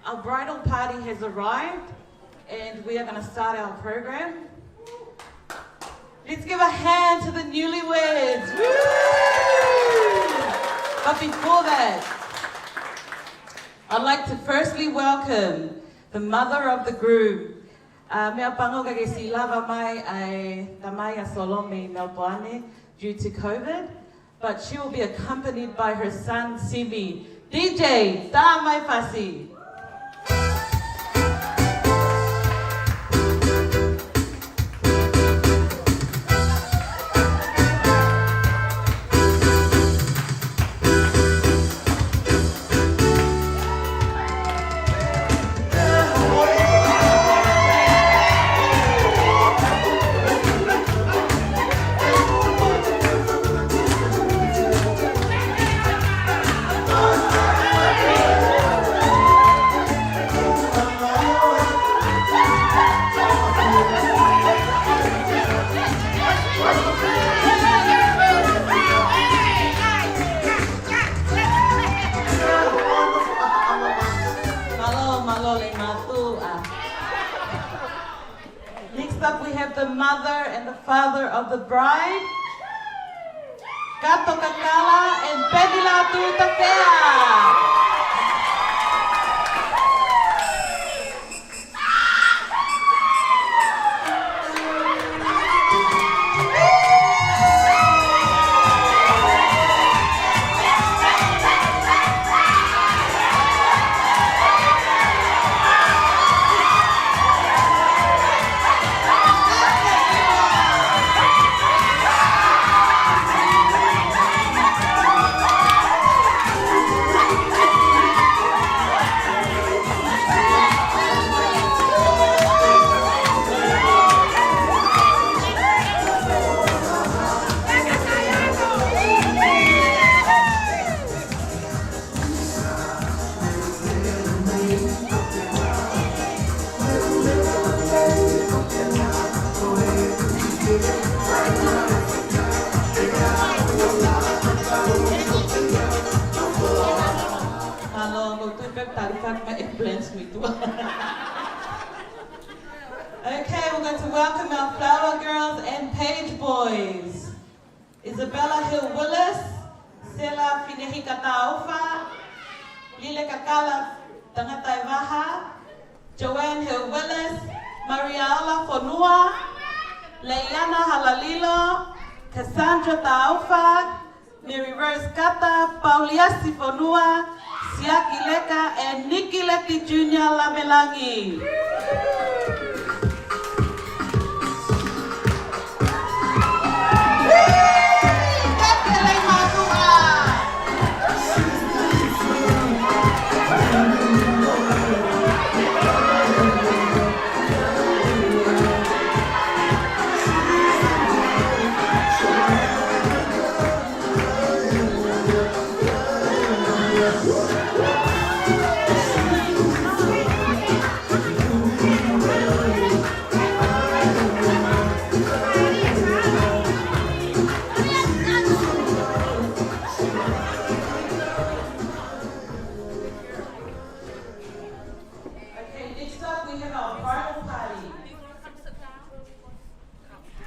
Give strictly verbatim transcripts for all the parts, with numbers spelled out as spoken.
Our bridal party has arrived, and we are gonna start our program. Let's give a hand to the newlyweds. Woo! But before that, I'd like to firstly welcome the mother of the groom. Uh, meʻapango ʻoku ʻikai ke siʻi lava mai ʻa e tamai ʻa Solome ʻi Melbourne due to COVID, but she will be accompanied by her son Simi. D J, tā mai fasi. Mālō, mālō e mātuʻa. Next up, we have the mother and the father of the bride, Kato Kakala and Peni Lātū Tafea. Mālō, ʻoku ou tui pē ʻoku tali fak ma ambulance mei tuʻa. Okay, we're going to welcome our flower girls and page boys. Isabella Hill Willis, Sela Finehika Taufa, Lile Kakala Tangata e Vaha, Joanne Hill Willis, Mariaola Fonua, Leiana Halalilo, Cassandra Taufa, Mary Rose Kata, Pauliasi Fonua, Siaki Leka, and Nikileti Junior Lamelangi. Okay, next up we have our bridal party.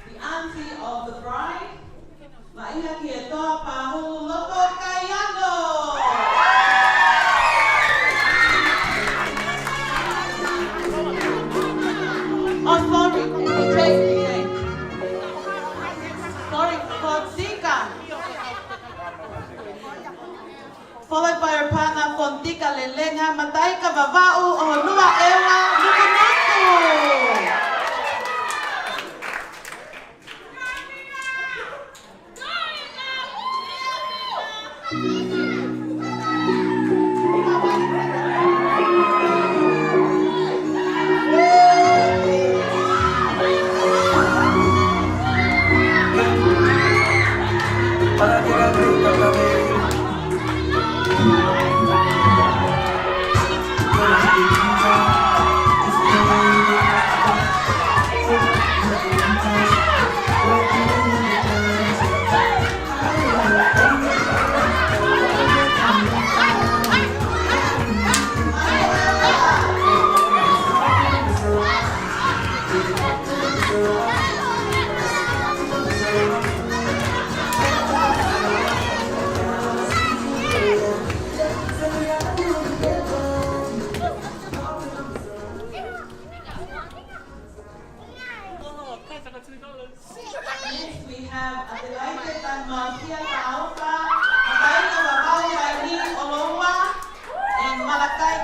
The auntie of the bride, Maʻiha Kietoa Pahulu Loko Kaiano. Oh, sorry, D J, D J. Sorry, Fontika. Followed by her partner, Fontika Lelenga Mataika Vavaʻu ʻo Honua ʻEua, Nukunuku.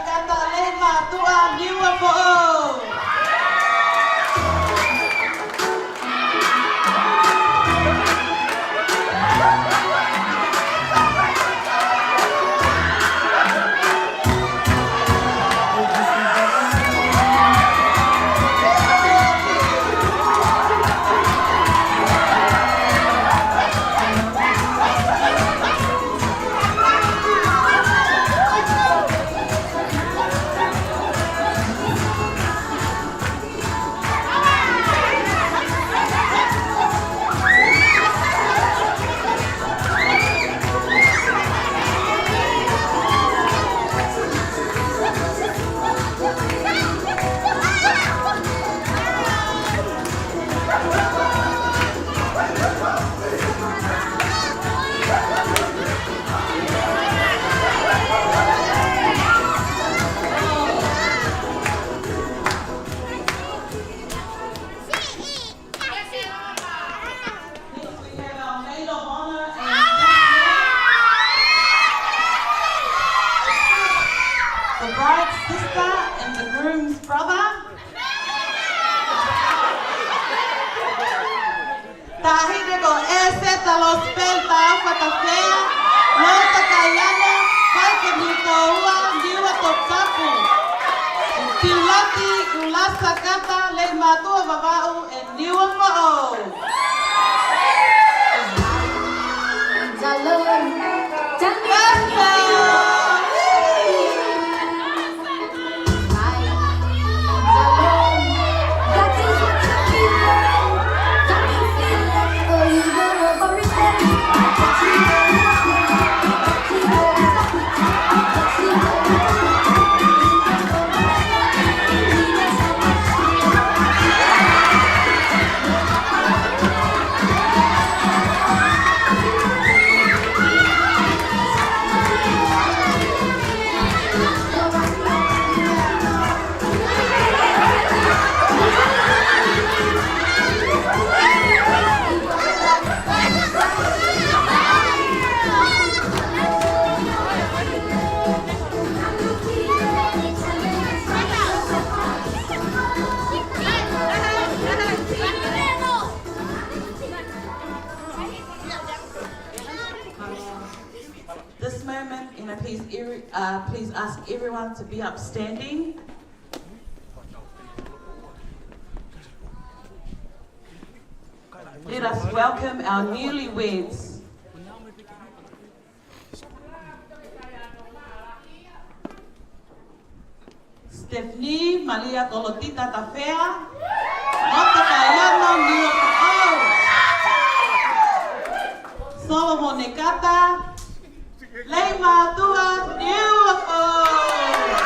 Kata Leimātuʻa Niuafoʻou. Next, we have our maid of honor and the bride's sister and the groom's brother. Taʻahine ko Eseta Losipeli Taʻafa Tafea, Lota Kaiana, Faike Mitoua, Niua Toputapu. Piulati Ulasa Kata, Leimātuʻa Vavaʻu, and Niuafoʻou. This moment, you know, please, every- uh, please ask everyone to be upstanding. Let us welcome our newlyweds. Stephanie Malia Kolotita Tafea, Lota Kaiana Niuafoʻou. Solomone Kata, Leimātuʻa Niuafoʻou.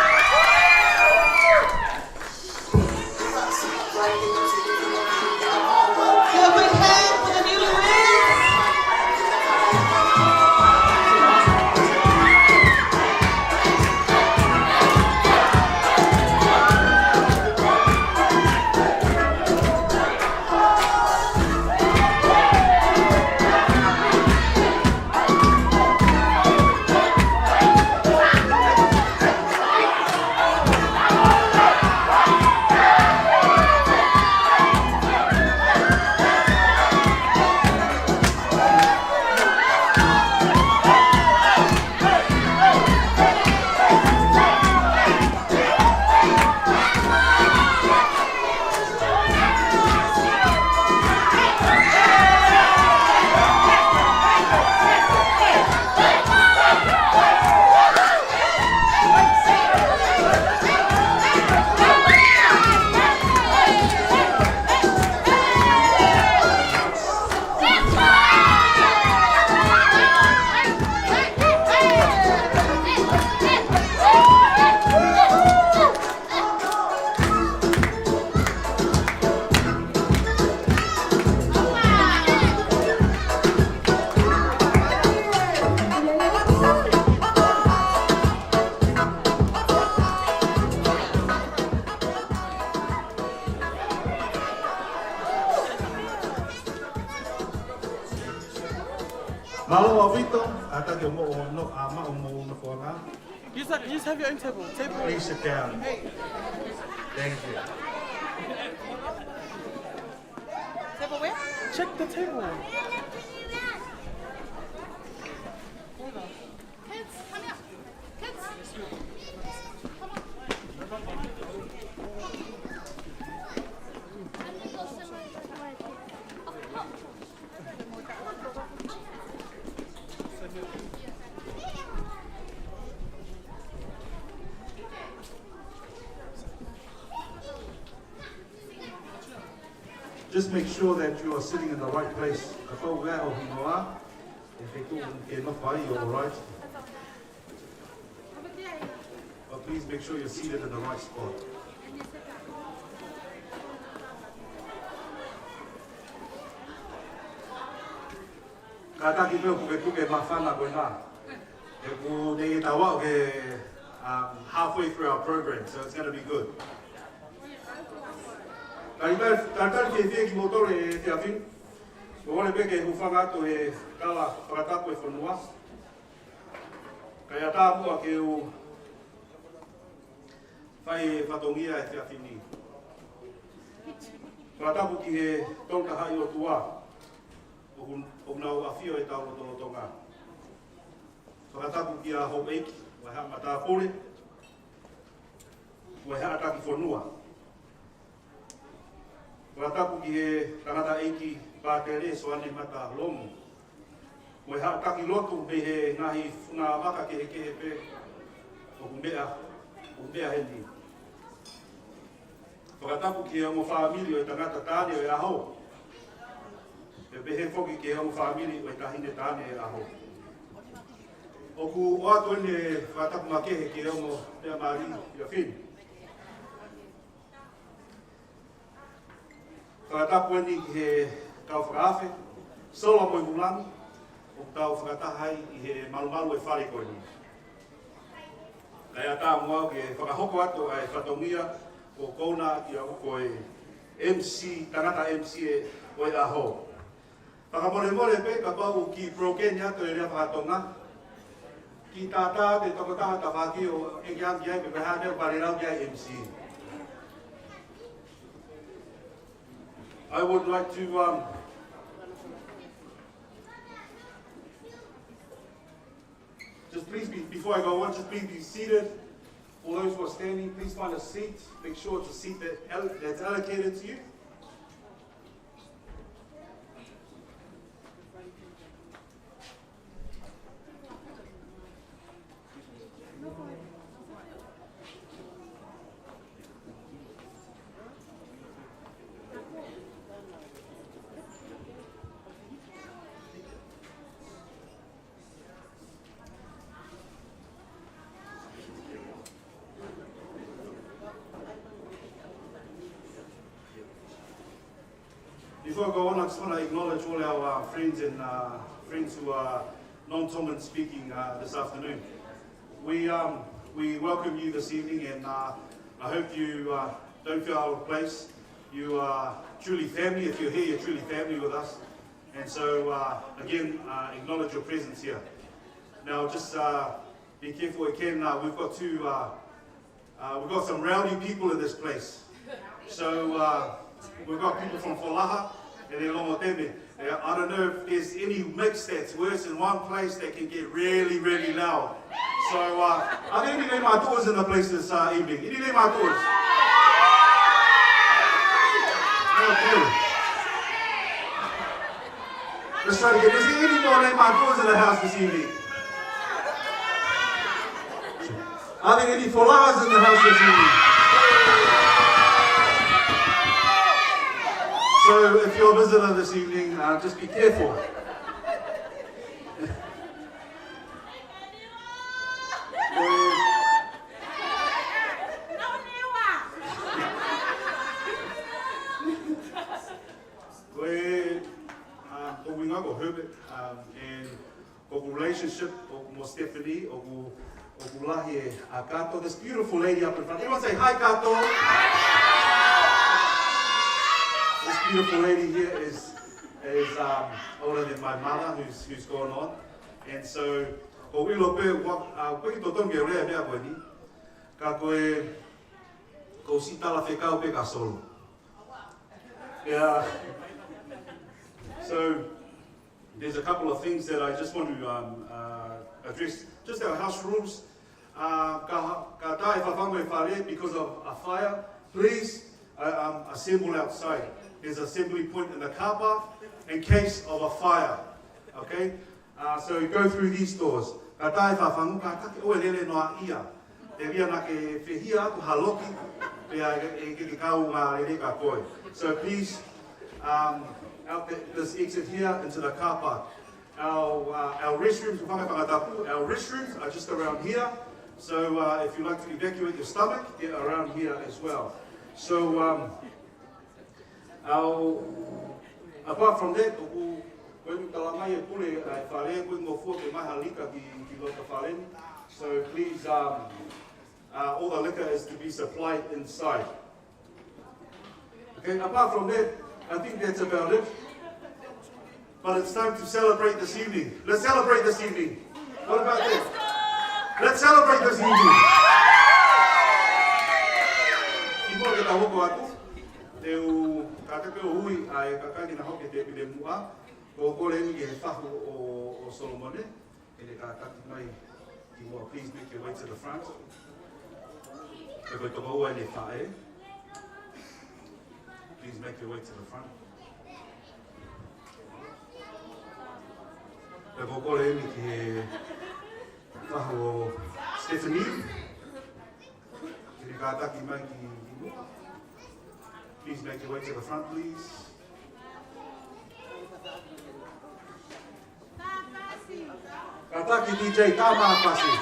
Give a big hand for the newlyweds. Mālō ʻaupito, ʻa e taki ʻo mo, ʻo no, ʻa maʻu mo no koa. You just have your own table. Table. Please sit down. Thank you. Table where? Check the table. Kids, come here. Kids, come on. Just make sure that you are sitting in the right place. Kapau ʻoku ʻi ai hoʻo hingoa, ʻe feituʻu ke nofo ai, you're all right. But please make sure you're seated in the right spot. Kātaki pē ʻo pukepuke māfana ko ena. He ʻoku teʻeki ke tau aʻu ki, um, halfway through our program, so it's gonna be good. Talitali, talitali fiefia kimoutolu he efiafi ni. Kole pē ke hūfanga atu he kala fakatapu e fonua. Kae ʻatā muʻa ke u fai e fatongia he efiafi ni. Fakatapu ki he Tolu Tahaʻi ʻOtua ʻoku, ʻoku nau ʻafio ʻi hotau lotolotonga. Fakatapu kia houʻeiki, kaungāmeʻa matāpule, kaungāmeʻa taki fonua. Fakatapu ki he tangataʻeiki Pātele Soane Mata Lomu. Mo e haʻa taki lotu mei he ngaahi funga vaka kehekehe pē ʻoku meʻa, ʻoku meʻa heni. Fakatapu ki he ongo fāmili ʻo e tangata taʻane ʻo e ʻaho. Pea pehē foki ki he ongo fāmili ʻo e taʻahine taʻane ʻo e ʻaho. ʻOku ʻoatu eni e fakatapu makehe ki he ongo meʻa mali ʻi he efiafi ni. Fakatapu eni ki he kau fakaafe, Sola mo e Vulangi, ʻoku tau fakataha ai ʻi he malumalu e fale ko eni. Kae ʻatā muʻa au ke fakahoko atu ʻa e fatongia ʻoku ou kole ke u ʻoatu ko e M C, tangata M C ʻo e ʻaho. Fakamolemole pē kapau ʻoku kiʻi broken atu e lea faka-Tonga. Kiʻi tātā atu e tokotaha tafaʻaki ʻo ʻeke ange ki ai pe ko e hā e meʻa ʻoku pale lau ki ai e M C. I would like to, um, just please be, before I go on, just please be seated. For those who are standing, please find a seat. Make sure it's a seat that, that's allocated to you. Before I go on, I just wanna acknowledge all our, uh, friends and, uh, friends who are non-Tongan speaking, uh, this afternoon. We, um, we welcome you this evening, and, uh, I hope you, uh, don't feel out of place. You are truly family. If you're here, you're truly family with us. And so, uh, again, uh, acknowledge your presence here. Now, just, uh, be careful again. Uh, we've got two, uh, uh, we've got some rowdy people in this place. So, uh, we've got people from Folaha and then Longoteme. Uh, I don't know if there's any mix that's worse in one place that can get really, really loud. So, uh, are there any Leimātuʻas in the place this, uh, evening? Any Leimātuʻas? Okay. Let's try to get, is there any more Leimātuʻas in the house this evening? Are there any Folahas in the house this evening? So if you're a visitor this evening, uh, just be careful. Ko e, uh, ko e ʻuhinga ko Herbert, um, and ʻoku relationship ʻoku mo Stephanie, ʻoku, ʻoku lahi e, uh, Kato, this beautiful lady up in front. Everyone say, "Hi, Kato." This beautiful lady here is, is, um, older than my mother, who's, who's gone on. And so, ʻOku ou ʻilo pē, ua, ʻa, ʻoku ʻikai totonu ke u lea he meʻa ko eni. Ka ko e, ʻoku ou siʻi talafekau pē ka solo. Yeah. So, there's a couple of things that I just want to, um, uh, address. Just our house rules. Uh, ka, ka tā e fafangu e fale because of a fire, please, uh, um, assemble outside. There's an assembly point in the car park in case of a fire. Okay? Uh, so go through these doors. Ka tā e fafangu, kātaki ʻoua ʻe lele noaʻia. Te via na ke fehia atu ha loki, pea ʻe, ʻe, ke, ke kau ngā lele ka koe. So please, um, out the, this exit here into the car park. Our, uh, our restrooms, ʻoku fanga fanga tapu, our restrooms are just around here. So, uh, if you like to evacuate your stomach, they're around here as well. So, um, our, apart from that, ʻoku, ko e talamai e pule, uh, fale, ʻoku ngofua ke maʻu ha lika ki, ki loto fale ni. So please, um, uh, all the liquor is to be supplied inside. Okay, apart from that, I think that's about it. But it's time to celebrate this evening. Let's celebrate this evening. What about that? Let's celebrate this evening. Kimuʻa ke tau hoko atu, te u kātaki ʻo ui ʻa e kakai ke na hoko ki he tēpile muʻa. ʻOku ou kole eni ki he fahu ʻo, ʻo Solomone. ʻE kātaki mai kimuʻa, please make your way to the front. Pea ko e tokoua ʻene faʻē, please make your way to the front. Pea ʻoku ou kole eni ki he fahu ʻo Stephanie. ʻE kātaki mai ki, kimuʻa. Please make your way to the front, please. Kātaki D J Tama Pasi.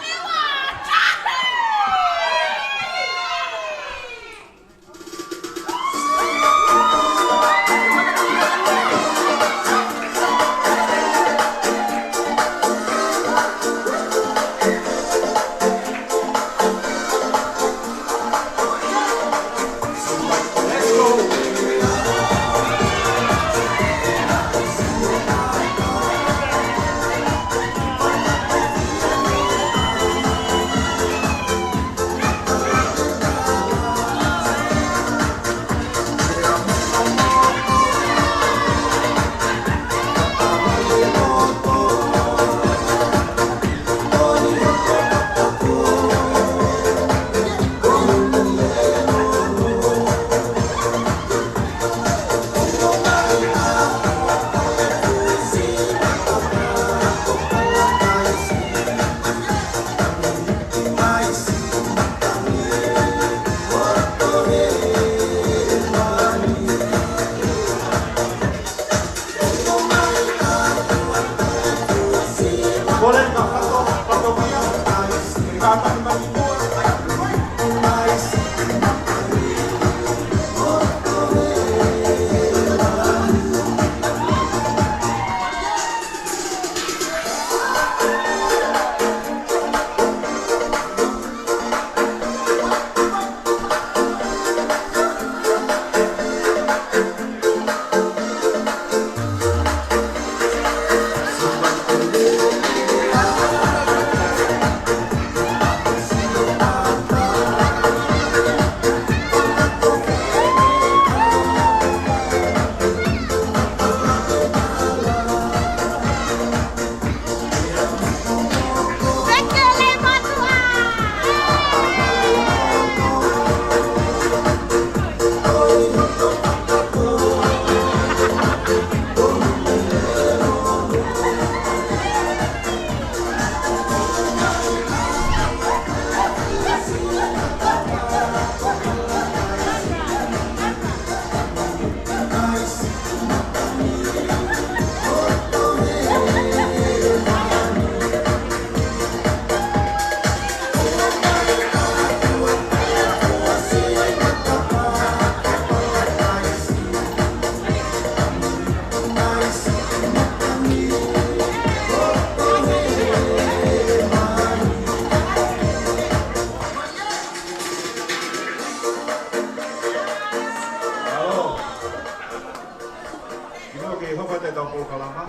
Kimuʻa ke hoko atu ʻetau polokalama,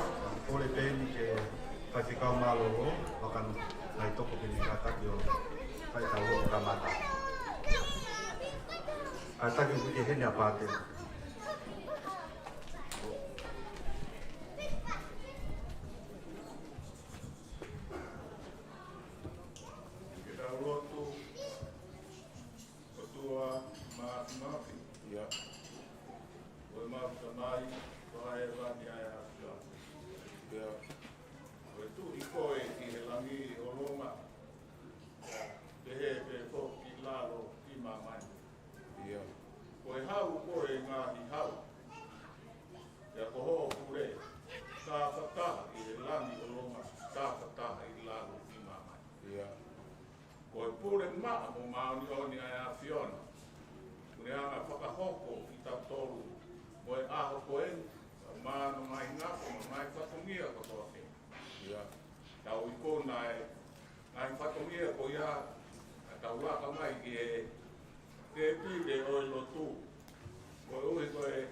kole pē eni ki he faifekau mālōlō, Vakanuku. Ai toko pene kātaki ʻo fai tau o kamata. Kātaki ʻo ke heni a pāte. Ke tau lotu. ʻOtua Māfimafi. ʻIo. Ko e mau Tamai, ko e vani ʻa e ʻAfiona. ʻIo. Ko e Tuʻi koe ʻi he langi ʻo Loma. Pehē pē foki ki lalo ki māmani. ʻIo. Ko e hau koe ʻi he ngaahi hau. Pea ko hoʻo pule, tafataha ʻi he langi ʻo Loma, tafataha ʻi lalo ki māmani. ʻIo. Ko e pule maʻa mo māʻoniʻoni ʻa e ʻAfiona. Kuo ne hanga ʻo fakahoko kitautolu mo e ʻaho ko eni, mo hono ngaahi ngāue, mo hono ngaahi fatongia kotoa pē. ʻIo. Tau ikuna e ngaahi fatongia ko ia, ʻa tau laka mai ki he tēpile ʻo e lotu. Koeʻuhi ko e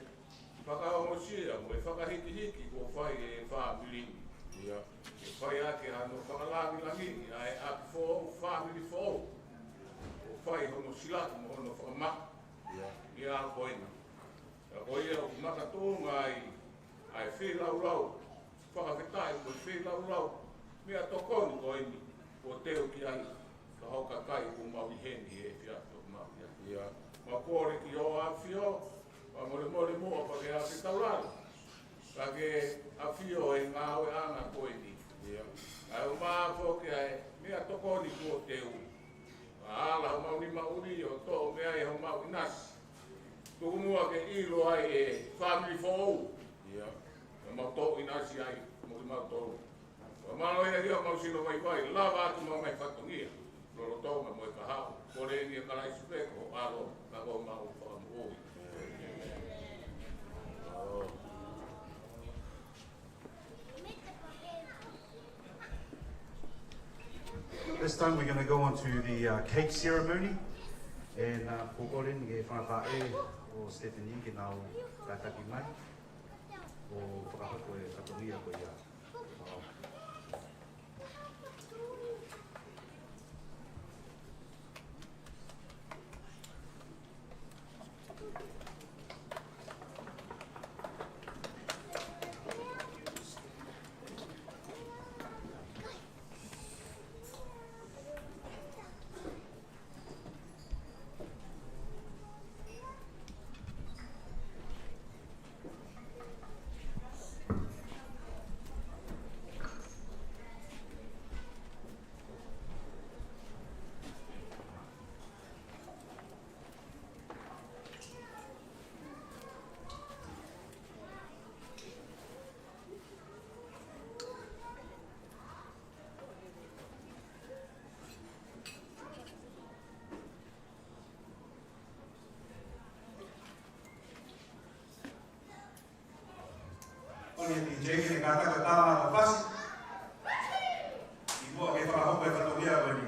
fakaongosia mo e fakahikihiki kuo fai ʻe he fāmili ni. ʻIo. Ke fai ʻaki hano fakalangilangiʻi ʻa e ʻapi foʻou, fāmili foʻou. Kuo fai hono silaki mo hono fakamaʻa. ʻIo. ʻI he ʻaho ko eni. Ka ko ia ʻoku makatuʻunga ai ʻa e feilaulau. Fakafetaʻi ko e feilaulau meʻatokoni ko eni, kuo teu ki ai, ka hoʻo kakai kuo mau ʻi heni he efiafi ʻoku mau ʻi ai. ʻIo. Mau kole ki hoʻo ʻAfio, mau molemole muʻa pea ke ʻave taulalo. Ka ke ʻafio he ngāueʻanga ko eni. ʻIo. ʻA e ʻumaʻā foki ʻa e meʻatokoni kuo teu. ʻA e hala homau nima ʻuli ʻo toʻo mei ai homau ʻinasi. Tuku muʻa ke ʻilo ai ʻe he fāmili foʻou. ʻIo. Ka mau toʻo ʻinasi ai, mo kimautolu. Ka mau ʻi ai ʻi homau sino vaivai, lava atu homau ngaahi fatongia. Lolotonga mo e kahaʻu, kole ni ʻia Kalaisi pē ko ho ʻAlo, ka ko homau Fakamoʻui. This time we're gonna go on to the, uh, cake ceremony. And, uh, ko Gordon, ʻe fanga paʻe ʻo Stephanie ke nau kātaki mai ʻo fakahoko e fatongia ko ia. Ko e D J ke kātaki ʻo tala ʻa e fasi. ʻI muʻa ke fakahoko e fatongia ko eni.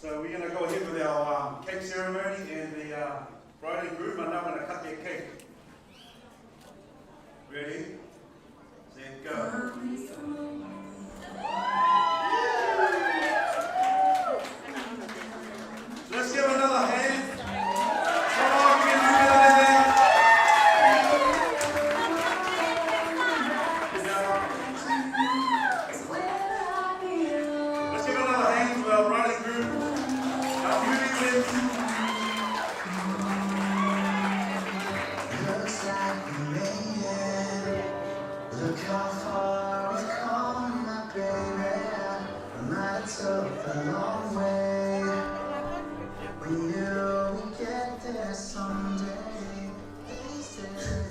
So we're gonna go ahead with our, um, cake ceremony, and the, uh, bride and groom are now gonna cut their cake. Ready? Set, go. Let's give another hand. Come on, we can do better than that. Let's give another hand to our bride and groom, our newlyweds. Looks like we made it. Look how far we've come, my baby. We might have took the long way. We knew we'd get there someday. They said,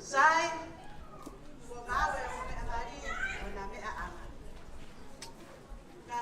Sai, kuo maʻu e ongo meʻavali mo ʻena meʻaʻanga. Ka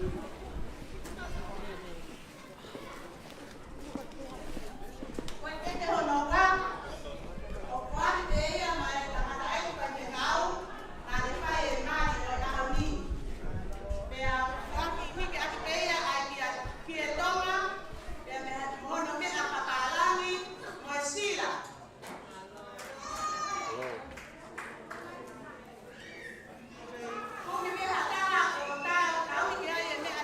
Ko e kete hono ua, ʻoku ʻoange pē ia maʻa e tangata ʻi Faifekau, naʻe fai e mali ʻo e ʻaho ni. Pea ʻoku ʻoange hiki ʻaki pē ia ʻa e kia, kia Tonga, pea mei he hono meʻa fakapālangi mo e sila. Kumi pē ha taha ʻo tau, tau hiki ai e meʻa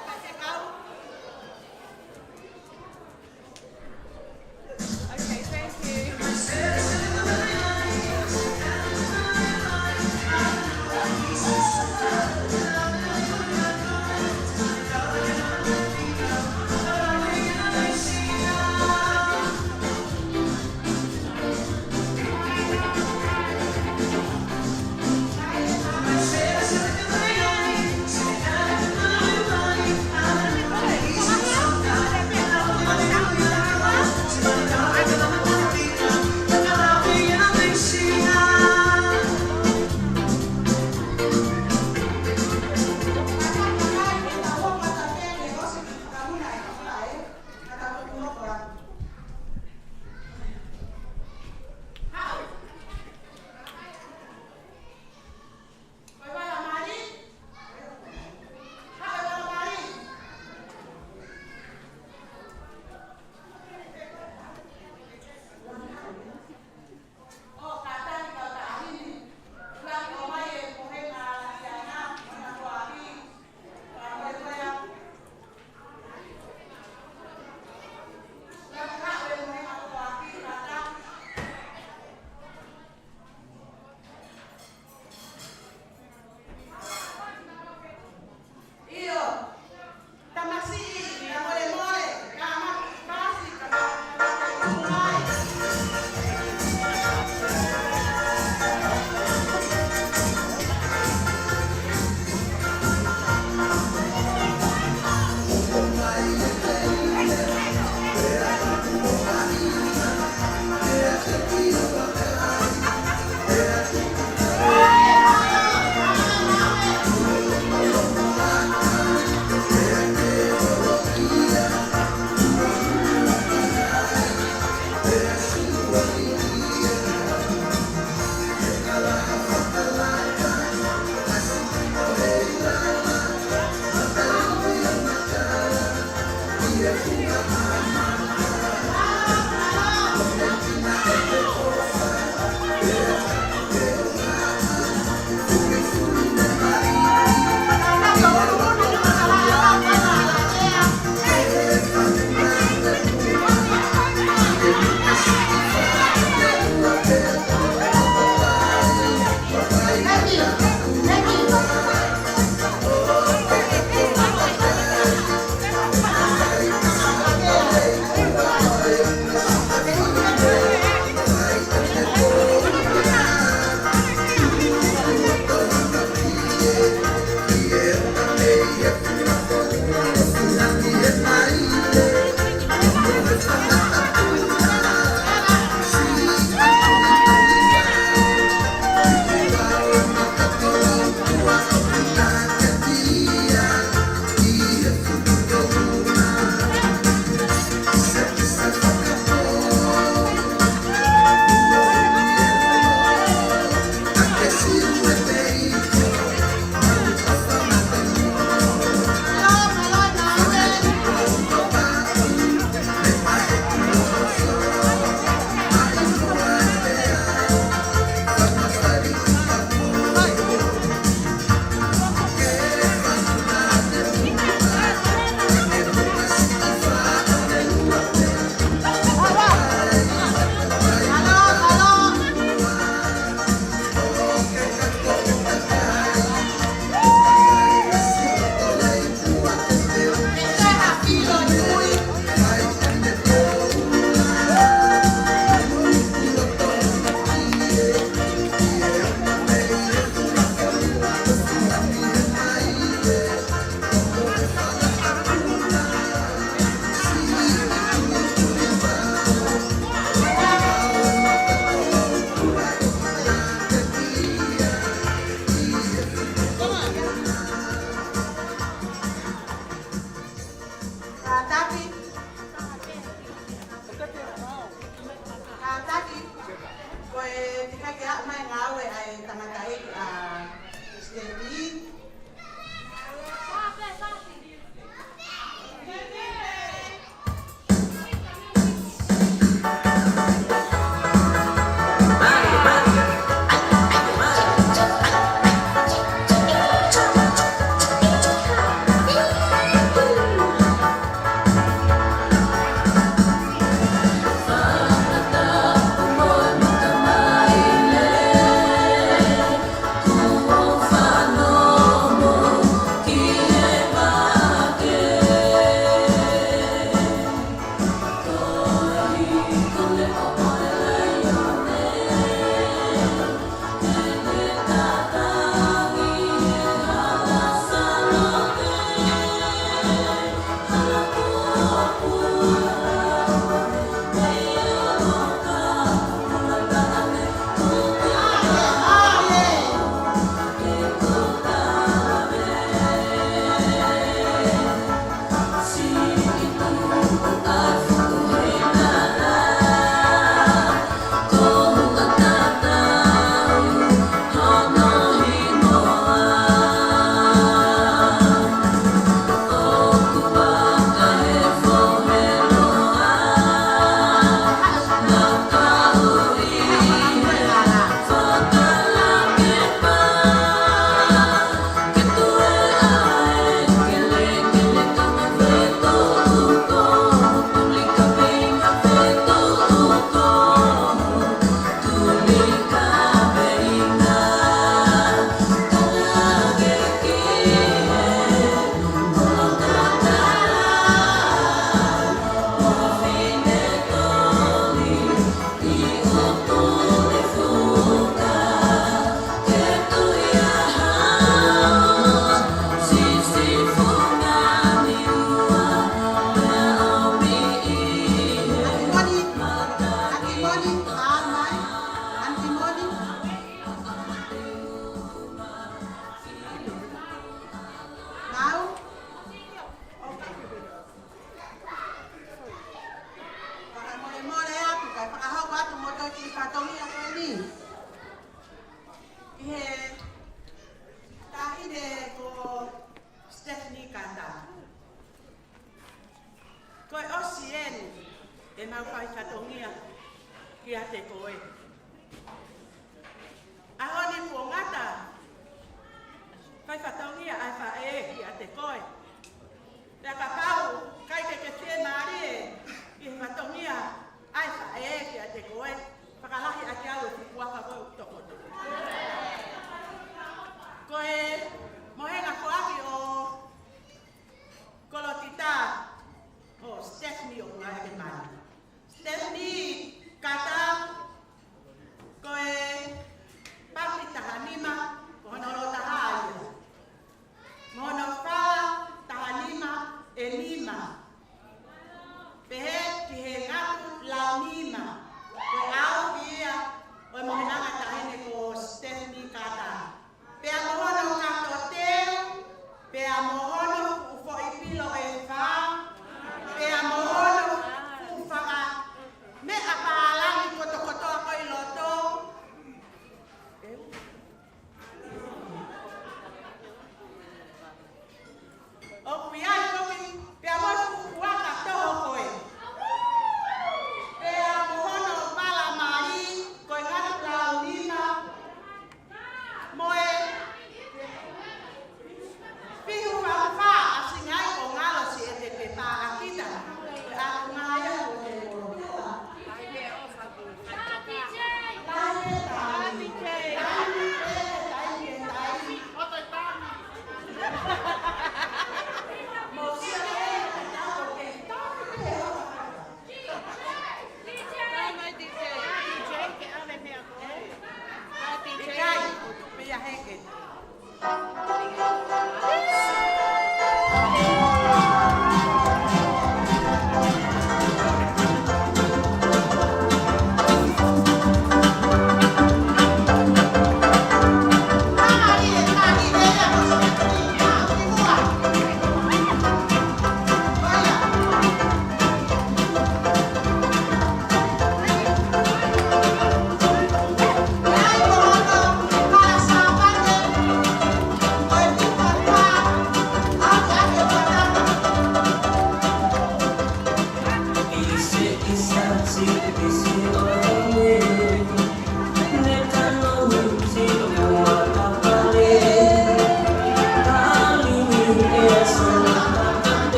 ʻemau fai fatongia kiate koe. ʻAho ni kuo ngata, fai fatongia ʻa e faʻē kiate koe. Pea kapau ʻoku ʻikai ke ke fiemālie ʻi he fatongia ʻa e faʻē kiate koe, fakalahi ʻaki au e fuʻu puaka ko ē ʻoku tokoto. Ko e mohenga foaki ʻo Kolotita, ʻo Stephanie ʻoku ngāueʻaki mai. Stephanie Kata, ko e paki taha nima, ko hono lōtaha ia. Mo hono fala taha nima, ʻe nima. Pehē ki he ngatu lau nima. Ko e ʻaofi ia ʻo e mohenga taʻahine ko Stephanie Kata. Pea mo hono kato teu, pea mo hono fuʻu foʻi pilo ʻe fā, pea mo hono fuʻu fanga meʻa pālangi kotokotoa ko ē ʻi loto. ʻOku ʻi ai foki, pea mo e fuʻu puaka toho ko ē. Pea mo hono pala mali, ko e ngatu lau nima, mo e fihu fanga fā, ʻa singai ko ngalo si e te pe pā ʻa kita. Ko e ʻaku ngāia ko e molotua.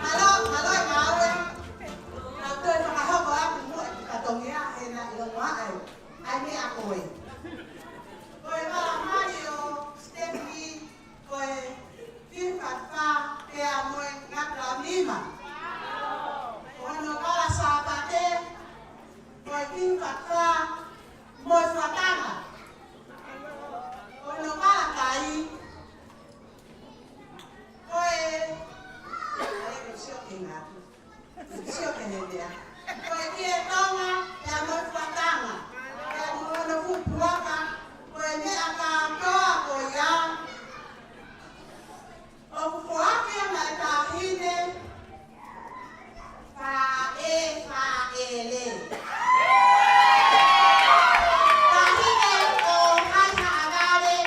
Mālō, mālō e ngāue. Ka u toe fakahoko atu muʻa e kiʻi fatongia he naʻe ʻi loto ai ʻa e meʻa ko ē. Ko e vala mali ʻo Stephanie, ko e fiha fā pea mo e ngata nima. Ko hono vala Sāpate, ko e fiha fā mo e fuatanga. Ko hono vala kai, ko e, ʻai ke sio ki ngā. Sio ki he meʻa. Ko e kie Tonga, pea mo e fuatanga. Pea mo hono fuʻu puaka, ko e meʻa kātoa ko ia. ʻOku foaki ia maʻa e taʻahine, faʻē, faʻele. Taʻahine ʻo Haihaʻavale,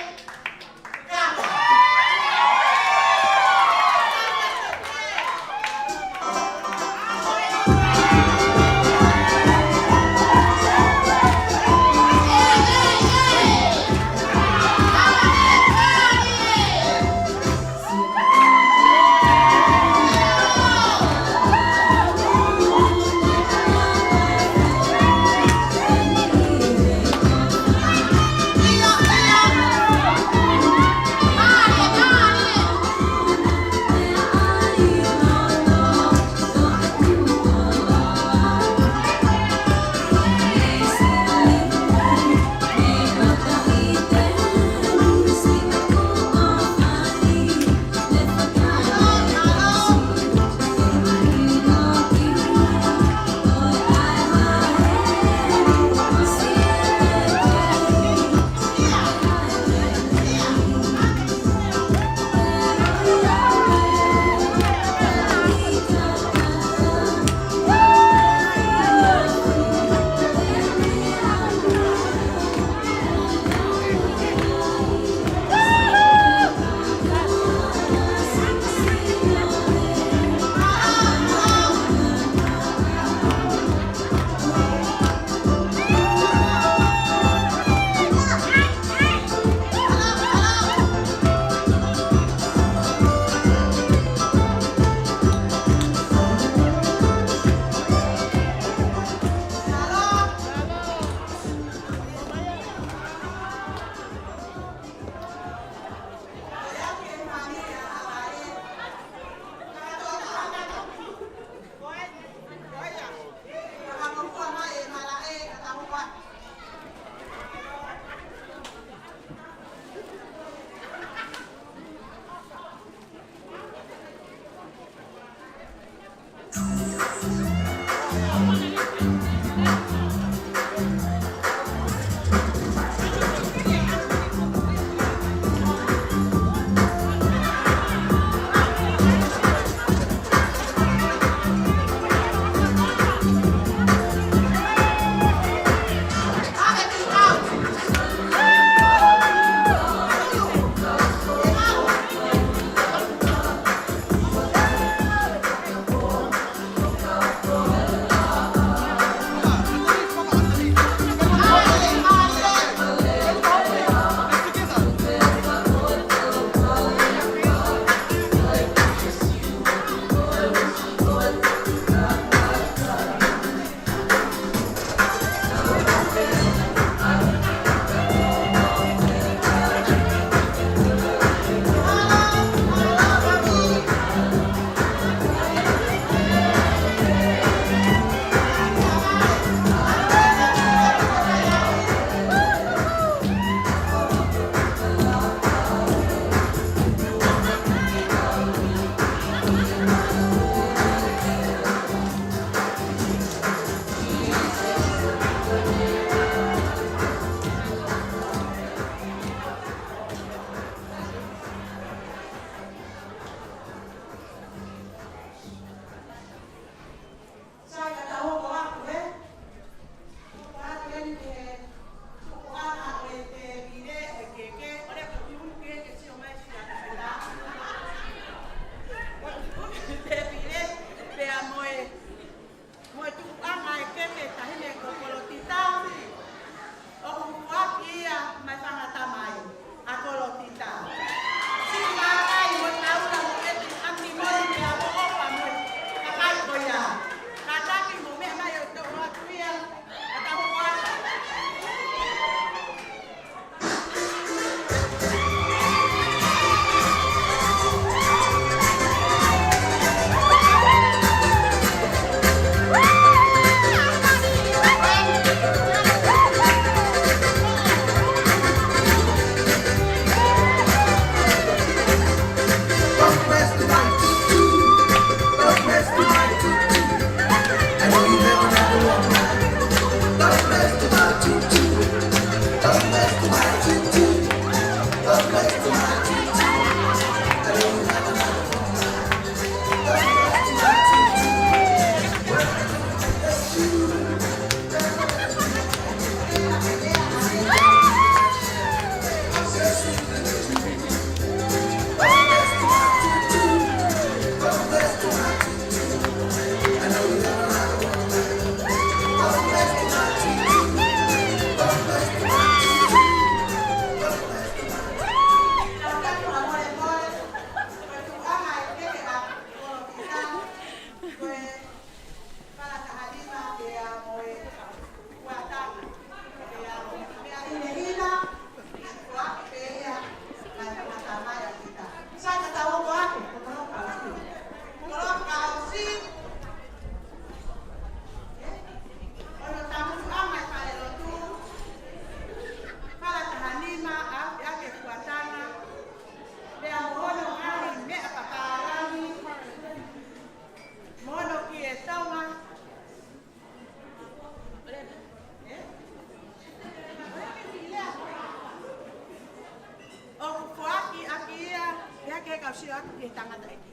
Tangataʻeiki.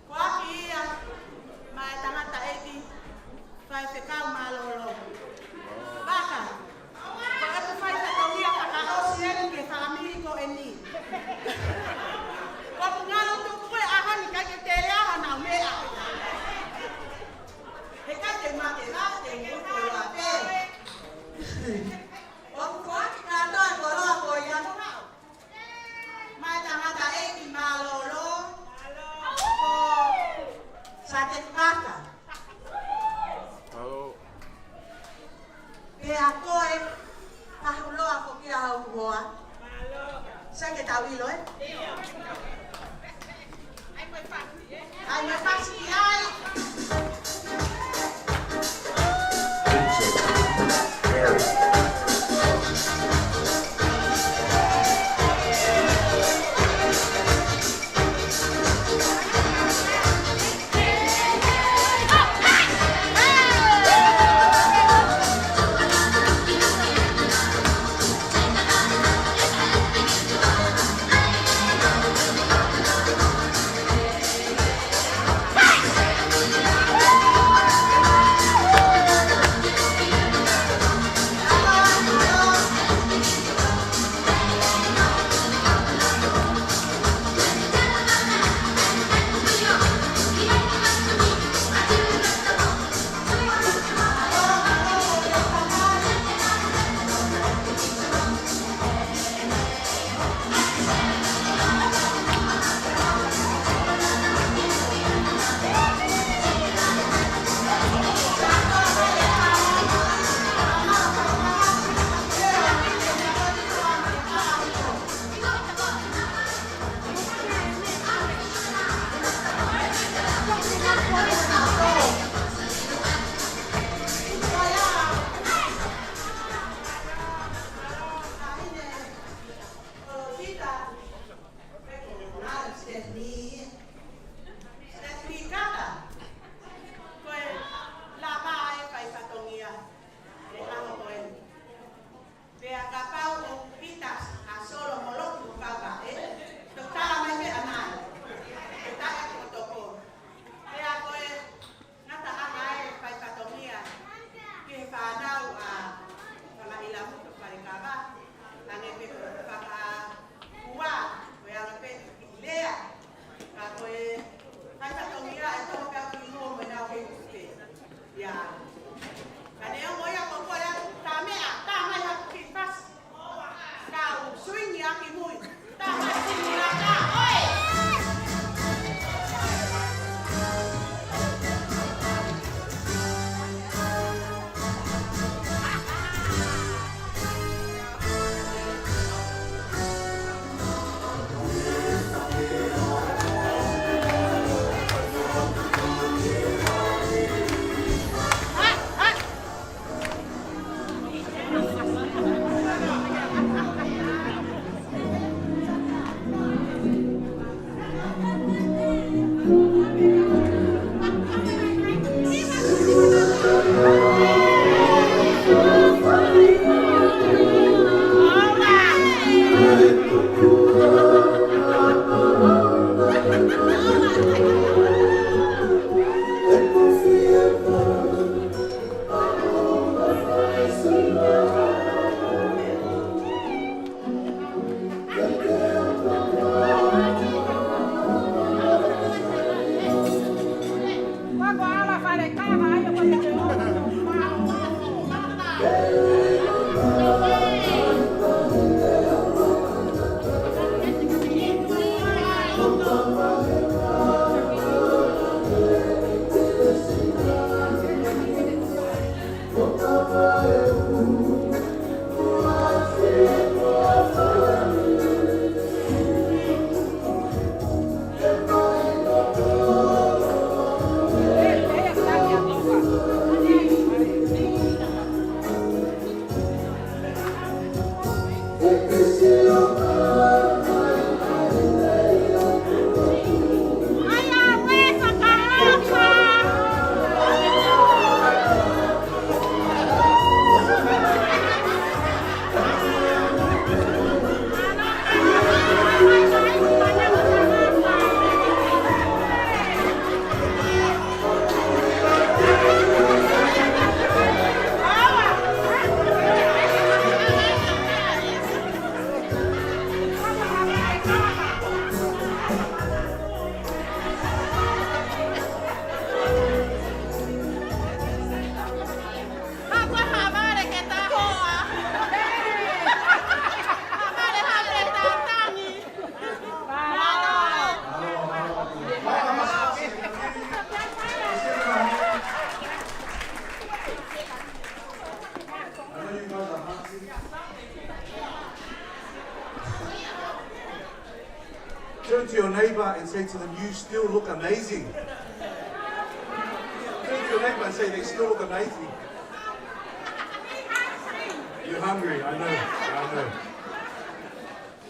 Ko au ia, mo e tangataʻeiki, faifekau mālōlō. Vaka, ko ʻeku faitotongia fakaʻosi eni ki he fāmili ko eni. Ko ʻeku ngalo tuku e ʻaho ni ʻikai ke tele ʻa honau meʻa. He ʻikai te mate la te mo ko la pe. ʻOku foaki kātoa e koloa ko ia mo au. Mo e tangataʻeiki mālōlō. Ko Sateki Vaka. Mālō. Pea ko e pahuloa ko kia au hoa. Sai ke tau ʻilo, ē? ʻAi mo e fasi ki ai. Say to them, "You still look amazing." Turn to your neighbor and say, "They still look amazing." You're hungry, I know, I know.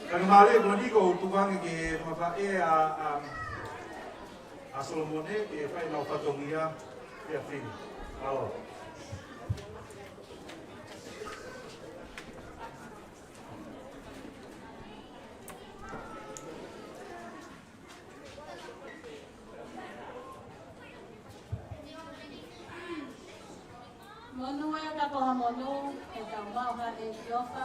Faingamālie, ko eni ʻoku ou tuku ange ki he faʻē ʻa, ʻa, ʻa Solomone, ke fai ʻenau fatongia, ia fini. Alo. Monū ē ka ko ha monū, ʻetau maʻu ha ʻEiki ʻofa,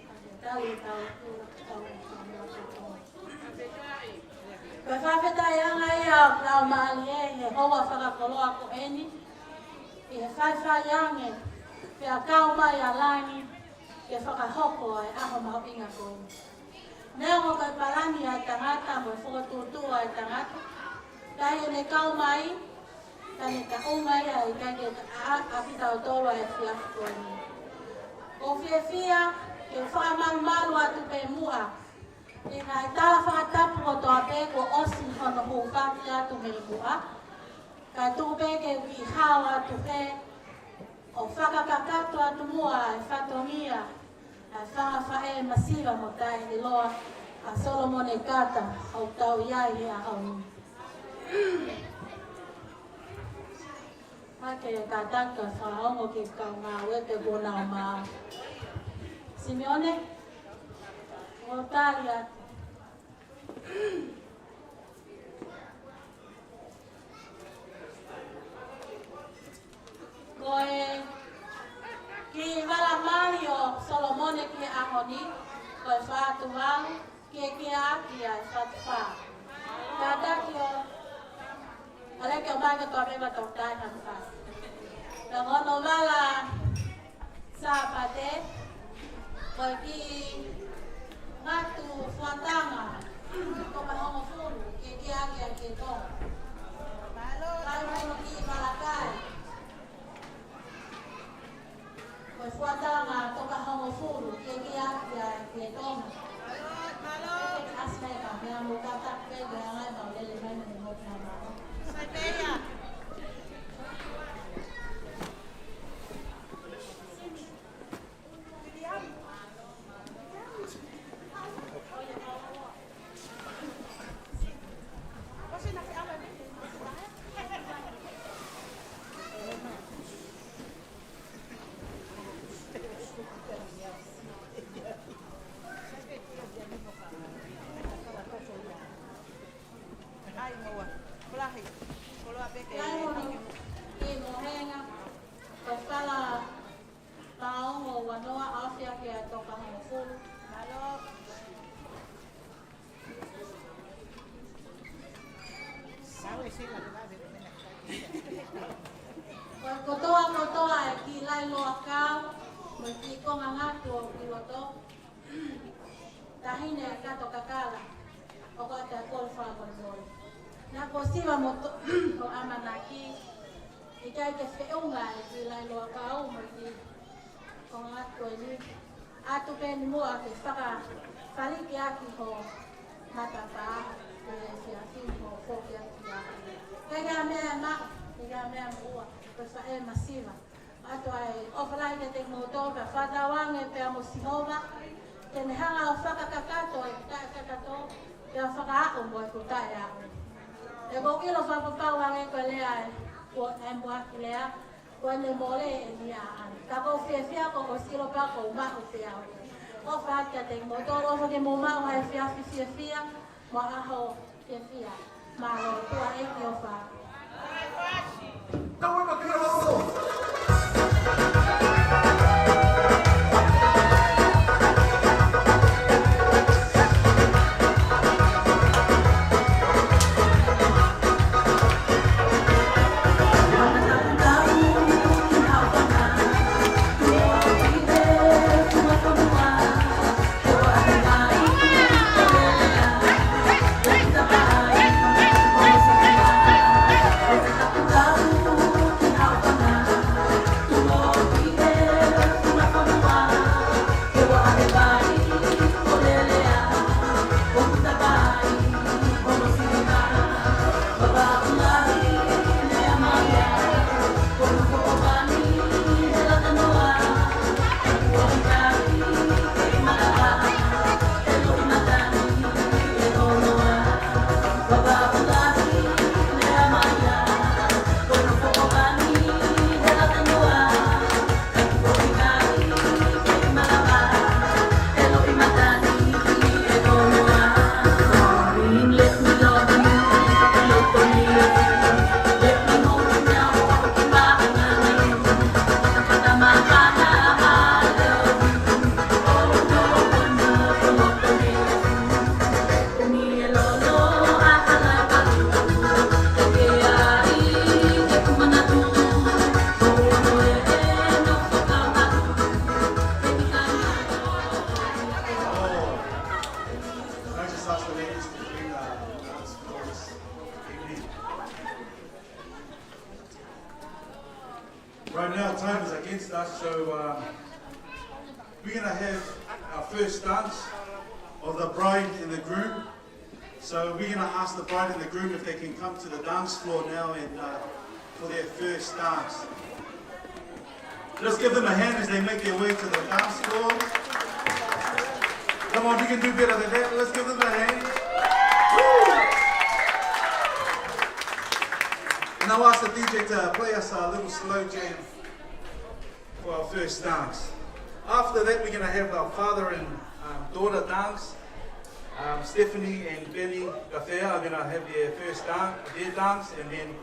ʻa e tau ʻetau, ʻetau, ʻetau, ʻetau. Ko e fakafetaʻiʻanga ia ʻo e Laumālie he houa fakakoloa ko eni, ʻi he faifai ange, pea kau mai ʻa langi, ke fakahoko ʻa e ʻaho mahuʻinga ko eni. Neongo ko e palani ʻa e tangata mo e fokotuʻutuʻu ʻa e tangata, ka ʻi heʻene kau mai, ka ne taʻu mai ʻa e ʻikai ke ʻa, ʻa kitautolu ʻa e efiafi ko eni. ʻOku ou fiefia ke fakamalumalu atu pē muʻa ʻi he ngaahi tala fakatapu kotoa pē kuo ʻosi hono hūfaki atu mei muʻa, kae tuku pē ke u kiʻi hao atu hē, ʻo fakakakato atu muʻa e fatongia ʻa e fanga faʻē masiva mo taʻeʻiloa ʻa Solomone Kata, ʻoku tau ʻi ai he ʻaho ni. Hake e kātaki ʻo fakaongo ki he kau ngāue pē kuo nau maʻu. Simione, ʻo tali atu. Ko e kiʻi vala mali ʻo Solomone ki he ʻaho ni, ko e fā tuvalu, ke ke ʻaki ʻa e fā tufā. Kātaki ʻo, ʻaleke ʻo mai kotoa pē ma tau tai ha fā. Ka ko hono vala Sāpate, ko e kiʻi ngatu fuatanga, toko hongofulu, ke ke ʻaki ʻa e Tonga. Kai mo hono kiʻi vala kai. Ko e fuatanga toko hongofulu, ke ke ʻaki ʻa e Tonga. Mālō, mālō. Ke ke ʻasi mai ka mea mo ka tapu pē ko e anga e mau lele mai mo ne mo pea mālō. Sai pē ia. Ai, moa. Kolahi. Koloa pē ke. Ai, moa. Ke mohenga. Ko e fala taongo ua noa ʻaofia ke a toka hongofulu. Mālō. Ko e kotoa kotoa e kiʻi lailoa kau, mo e kiʻi konga ngatu ʻoku ʻi loto. Taʻahine ʻa Kato Kakala, ʻoku ʻata kolo fakamolemole. Naʻa ko siva mo to-, ʻo ʻamanaki, ʻikai ke feʻunga e kiʻi lailoa kau mo e kiʻi konga ngatu eni. ʻAtu pē ni muʻa ke fakafaliki ʻaki ho matapā, ke siasi ho foki ʻaki ʻaki. Ke ka mea ma, ke ka mea muʻa, ko e faʻē masiva. ʻAtu ai, ʻofa lahi kiate kimoutolu, pea fakatauange pea mo Sihova, ke ne hanga ʻo fakakakato e taʻekakato, pea fakaaʻu mo e taʻeaʻu. ʻE ko kilo fakapapau ange ko e lea e, ko e muʻaki lea, ko ʻene mole ʻeni ʻaʻana. Ka ʻoku ou fiefia kuo ʻosi ʻilo pē kuo u maʻu pē au. ʻOfa kiate kimoutolu, ʻofa ke mou maʻu ha efiafi fiefia, mo e ʻaho fiefia. Mālō, tuʻa ʻEiki ʻofa. Right now, time is against us, so um, we're going to have our first dance of the bride and the groom. So we're going to ask the bride and the groom if they can come to the dance floor now and uh, for their first dance. Let's give them a hand as they make their way to the dance floor. Come on, we can do better than that. Let's give them a hand. Woo! And I'll ask the D J to play us a little slow jam for our first dance. After that, we're going to have our father and um, daughter dance. Um, Stephanie and Benny Gafea are going to have their first dance, their dance, and then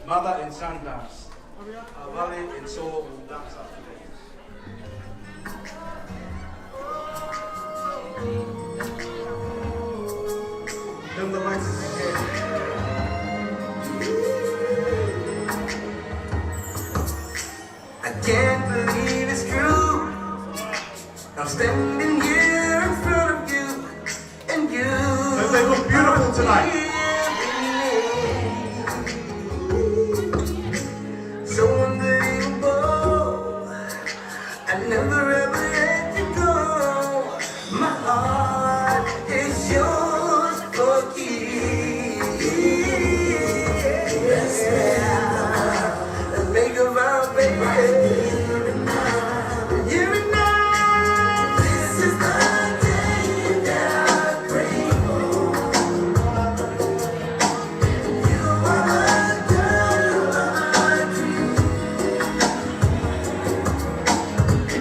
mother and son dance. Uh, Vale and Saul will dance after that. Give them the mics if you can. I can't believe it's true. I'm standing here in front of you, and you. Don't they look beautiful tonight? So unbelievable. I never ever let you go. My heart is yours for keeps. Make a vow, baby. Here and now. This is the day that I pray for. You are the girl of my dreams.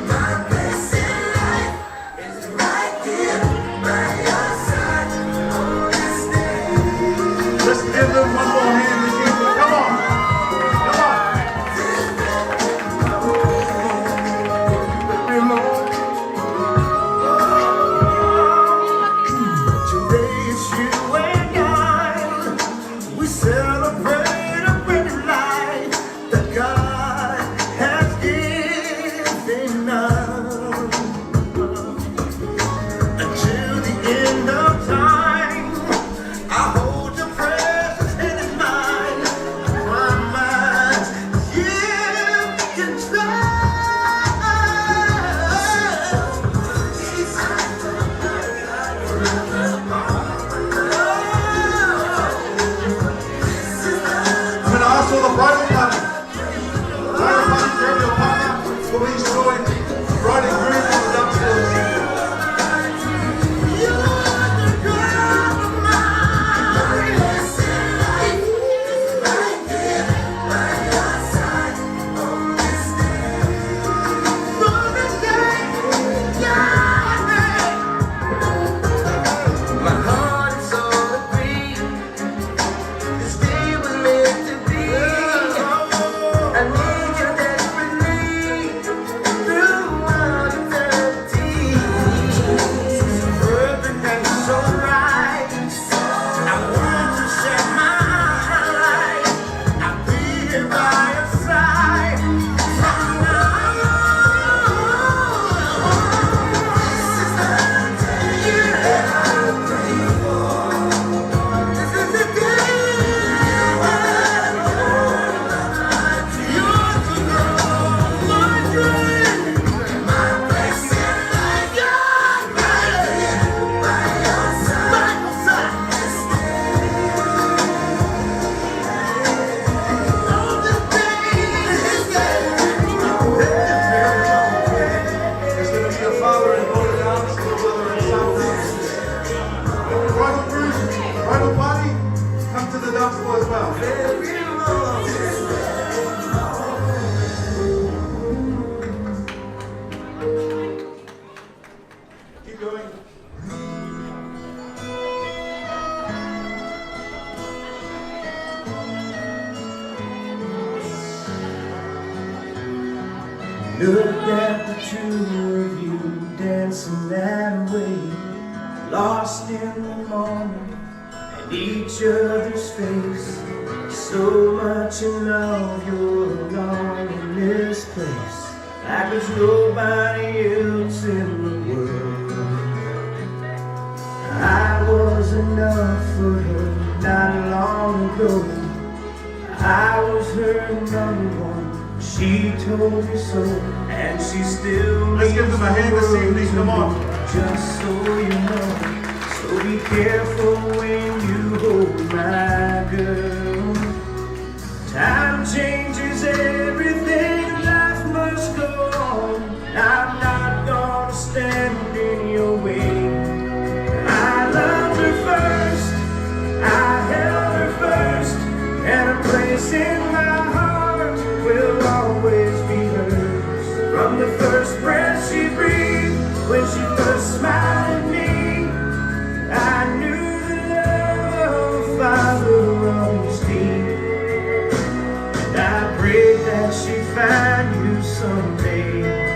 My place in life. Let's give them one more hand this evening. Come on. Come on. Today is you and I. We celebrate a brand new life that God has given us. Until the end of time, I hold your precious hand in mine. I promise you can trust. I'm gonna ask all the bridal party. Bridal party, grab your partner. Please join bride and groom on the dance floor. My heart is all agreed. This day was meant to be. I need you desperately throughout eternity. Perfect and so right. I want to share my life. I'll be here by your side. This is the day. There's gonna be a father and daughter dance, a brother and son dance. Bridal groom, bridal party, come to the dance floor as well. Keep going. Look at the two of you dancing that way, lost in the moment and each other's face. So much in love, you're alone in this place, like there's nobody else in the world. I was enough for her not long ago. I was her number one. She told me so, and she still Let's give them a hand this evening. Come on. Just so you know, so be careful when you hold my girl. Time changes everything, life must go on. I'm not gonna stand in your way. I loved her first, I held her first, and a place in my heart will always be hers. From the first breath she breathed, when she first smiled at me, I knew the love of a father runs deep. And I pray that she find you someday.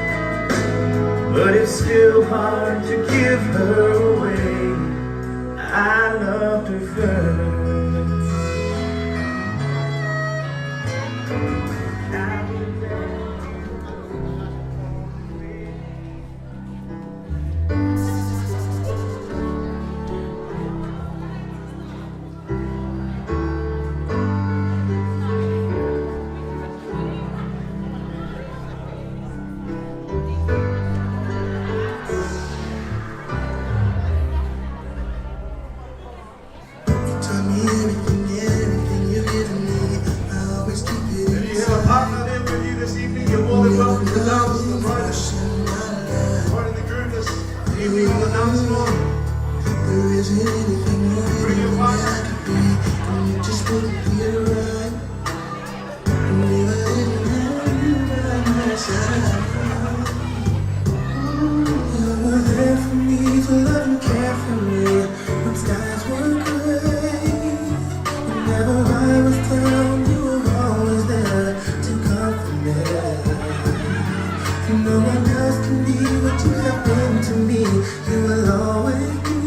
But it's still hard to give her away. I loved her first. You taught me everything, everything you give me. I always keep it. Do you have a partner there with you this evening? You're more than welcome to dance with the bride. Part of the group this evening on the dance floor. There isn't anything more, bring your partner, I could be, and you just wouldn't be right. Never did have you by my side. You were there for me, to love and care for me when skies were gray. Whenever I was down, you were always there to comfort me. No one else can be what you have been to me. You will always be,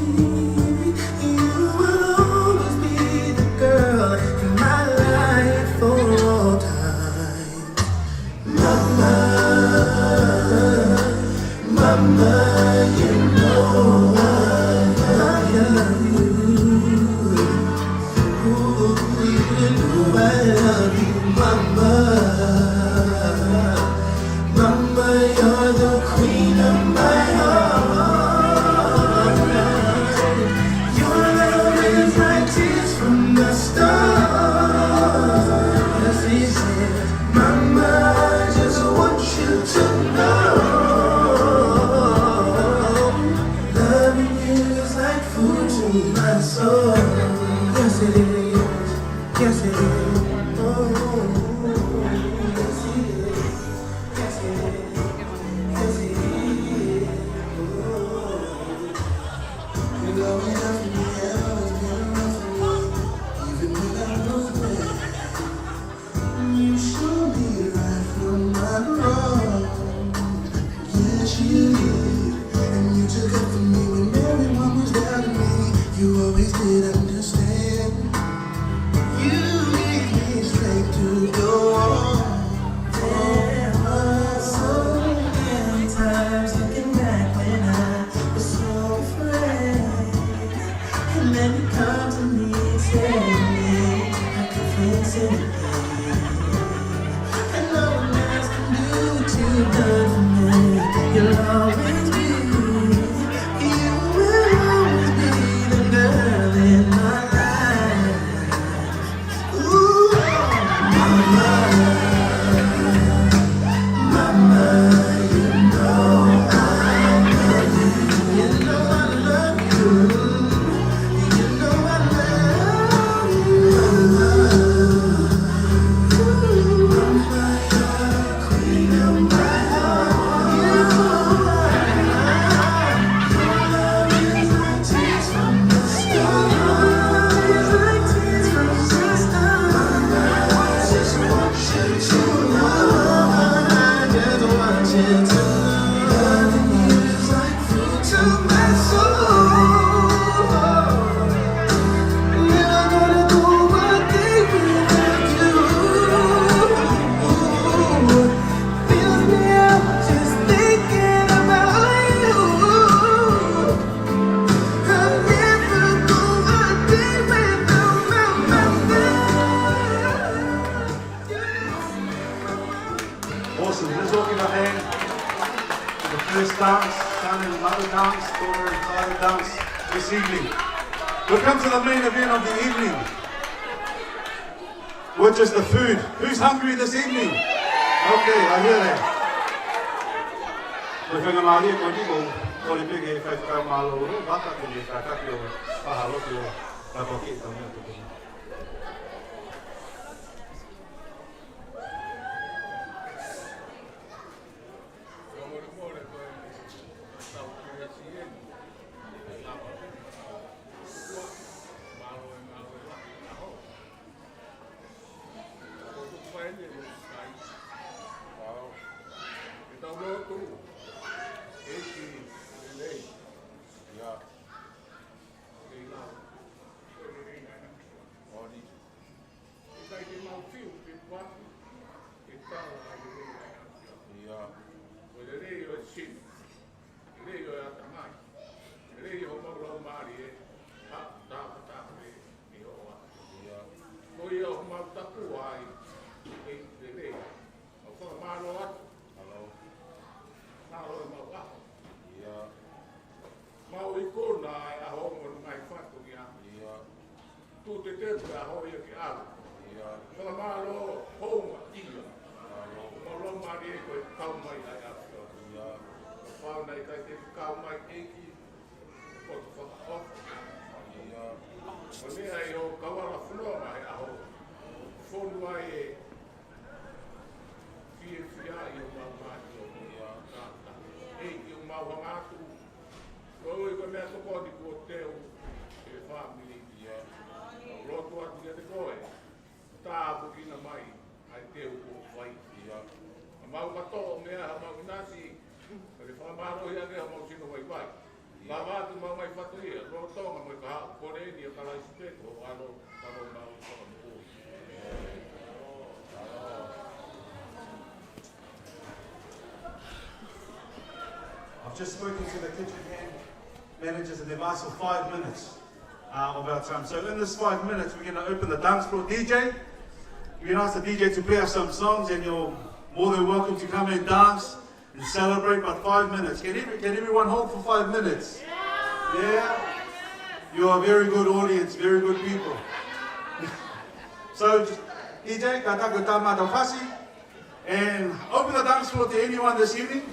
you will always be the girl in my life for all time. Mama, mama, you know I love you. Ooh, you know I love you, mama. Mama, you're the queen of my heart. Your love is like tears from the stars. He said, Mama, I just want you to know, loving you is like food to my soul. Yes, it is. Yes, it is. Oh, yes, it is. Yes, it is. Yes, it is. Oh. You love me, love me, always been around for me. Even when I was bad, you showed me right from my wrong. Yes, you did. And you took up for me when everyone was down to me. You always did understand. You gave me strength to go on. There were so many times looking back when I was so afraid. And then you come to me and say, I can face anything. And no one else can do what you've done for me. You'll always be, you will always be the girl in my life. Ooh, mama, mama, you know I love you. You know I love you. You know I love you, mama. First dance, son and mother dance, daughter and father dance this evening. We'll come to the main event of the evening, which is the food. Who's hungry this evening? Okay, I hear that. Ko e faingamālie ko eni, ʻoku ou kole pē ke fai fakamālō, vaka ke ne kātaki ʻo faha lotu ʻo tāpuakiʻi e tau meʻa ko eni. ʻIkai ke mau fiu pe kuaku ke tala ai e lelei ʻa e ʻAfiona. ʻIo. Ko e lelei ʻo e sino, lelei ʻo e ʻatamai, lelei ʻo homau laumālie, ha tāpatā lelei ʻi hoʻo ʻAfio. ʻIo. Ko ia ʻoku mau takua ai e lelei. Mau fakamālō atu. Mālō. Mālō e mau ʻaho. ʻIo. Mau ikuna e ʻaho mo e ngaahi fatongia. ʻIo. Tuʻu teuteu e ʻaho ia ke ʻalu. ʻIo. Fakamālō houngaʻia. Mālō. Mālō mālie ko e kau mai ʻa e ʻAfiona. ʻIo. Kapau naʻe ʻikai te ke kau mai ʻEiki, poto fakaʻofa. ʻIo. Ko e meʻa ʻi hoʻo kau ala fononga he ʻaho, fonu ai e fiefia ʻi homau mātuʻa. ʻIo. Tātā. ʻEiki, ʻoku mau hanga atu, ʻoku ʻi ai ko e meʻatokoni kuo teu ʻe he fāmili. ʻIo. Mau lotu atu kiate koe, tāpuekina mai ʻa e teu kuo fai. ʻIo. Ka mau kātoa meʻa, ha mau ʻinasi, ka ke fakamālohi ange ha mau sino vaivai. Lava atu mau ngaahi fatongia, lolotonga mo e kahaʻu, kole ni ʻia Kalaisi pē ko ho ʻAlo, ka ko homau Fakamoʻui. I've just spoken to the kitchen hand managers and they've asked for five minutes, uh, of our time. So in this five minutes, we're gonna open the dance floor. D J, you can ask the D J to play us some songs and you're more than welcome to come and dance and celebrate, but five minutes. Can every-, can everyone hold for five minutes? Yeah? You are a very good audience, very good people. So, D J, kātaki ʻo tā mātou fasi, and open the dance floor to anyone this evening.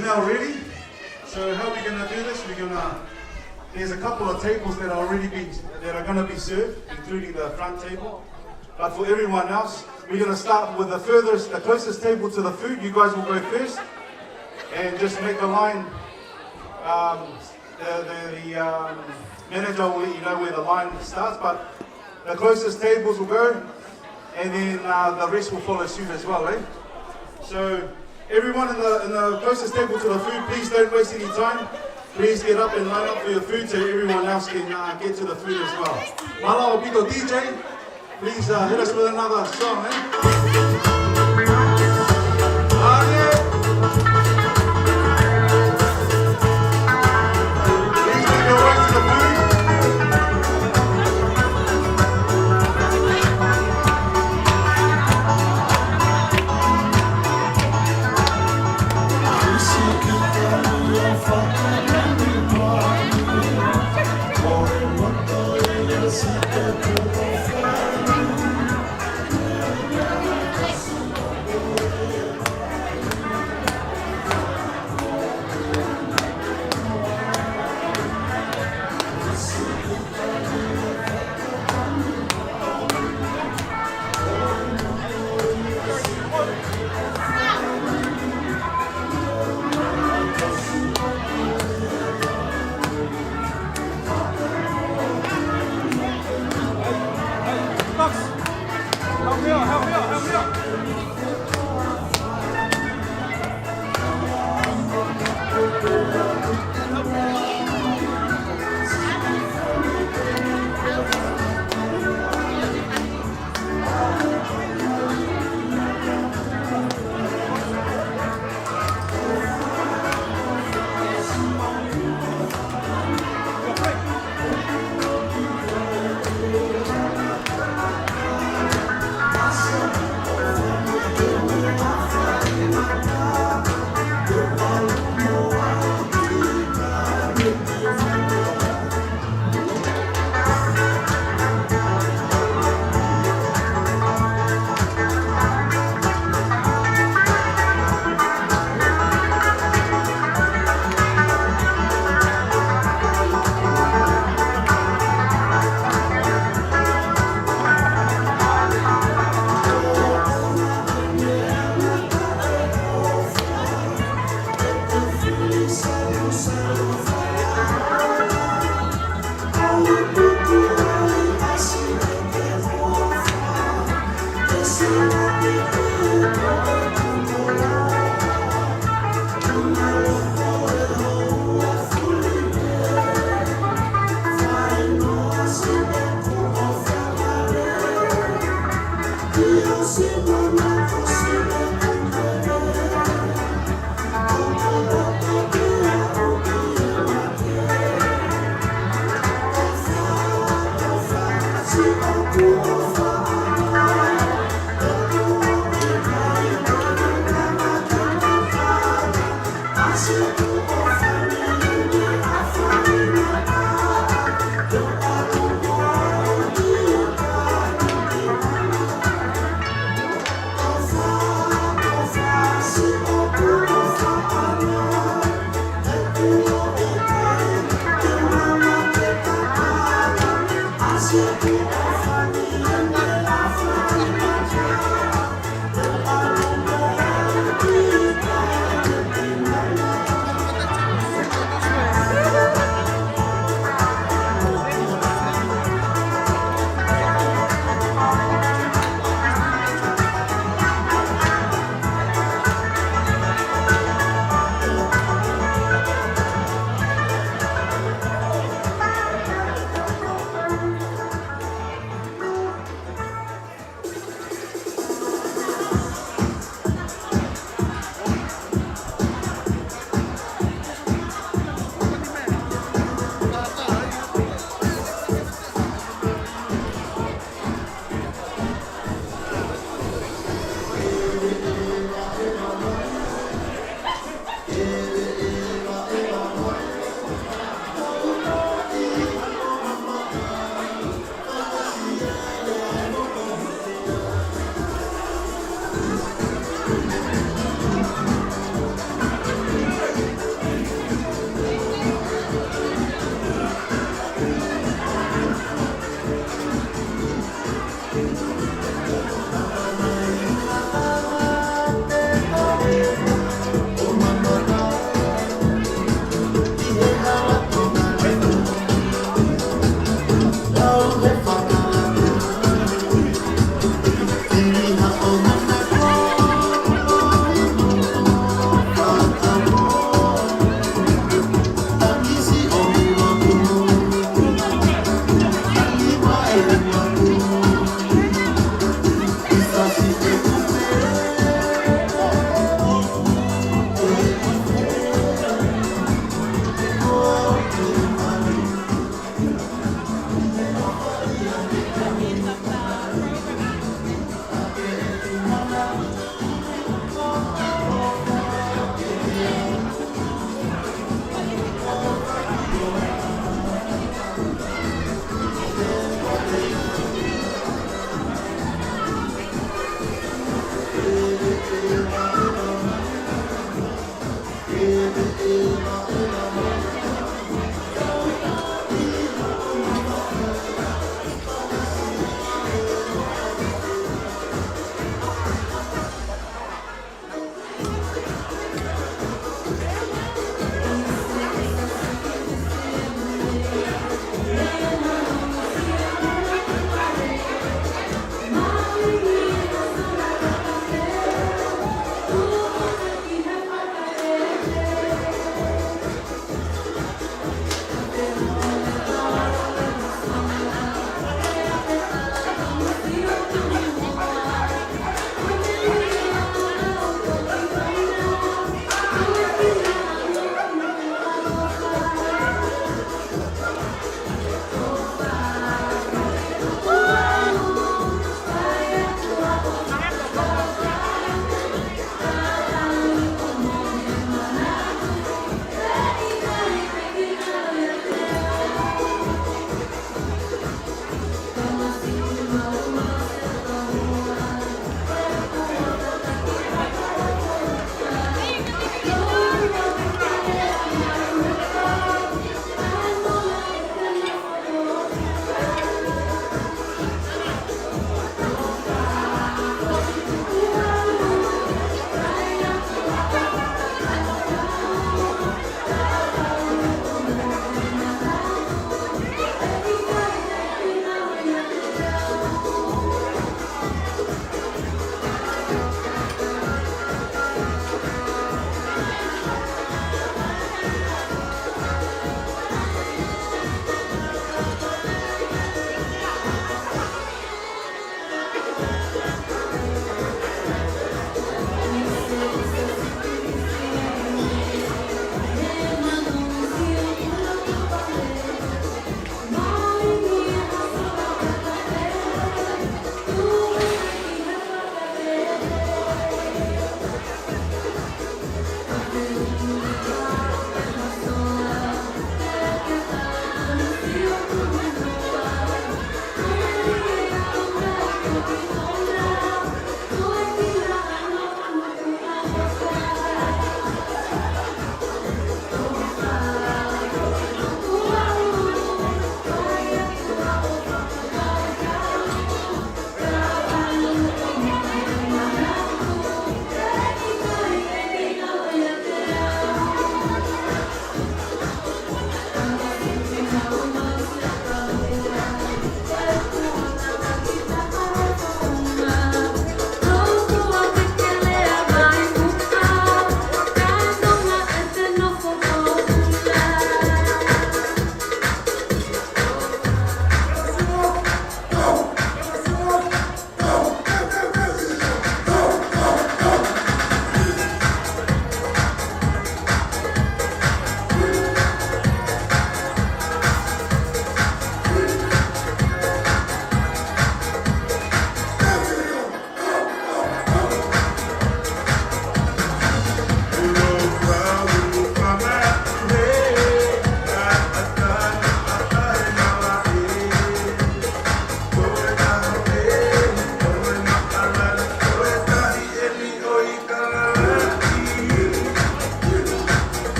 Now ready. So how we're gonna do this, we're gonna, there's a couple of tables that are already been, that are gonna be served, including the front table. But for everyone else, we're gonna start with the furthest, the closest table to the food. You guys will go first, and just make a line. Um, the, the, the, um, manager will let you know where the line starts, but the closest tables will go, and then, uh, the rest will follow suit as well, eh? So everyone in the, in the closest table to the food, please don't waste any time. Please get up and line up for your food so everyone else can, uh, get to the food as well. Mālō ʻaupito, D J. Please, uh, hit us with another song, eh? Ah, yeah. Please make your way to the booth.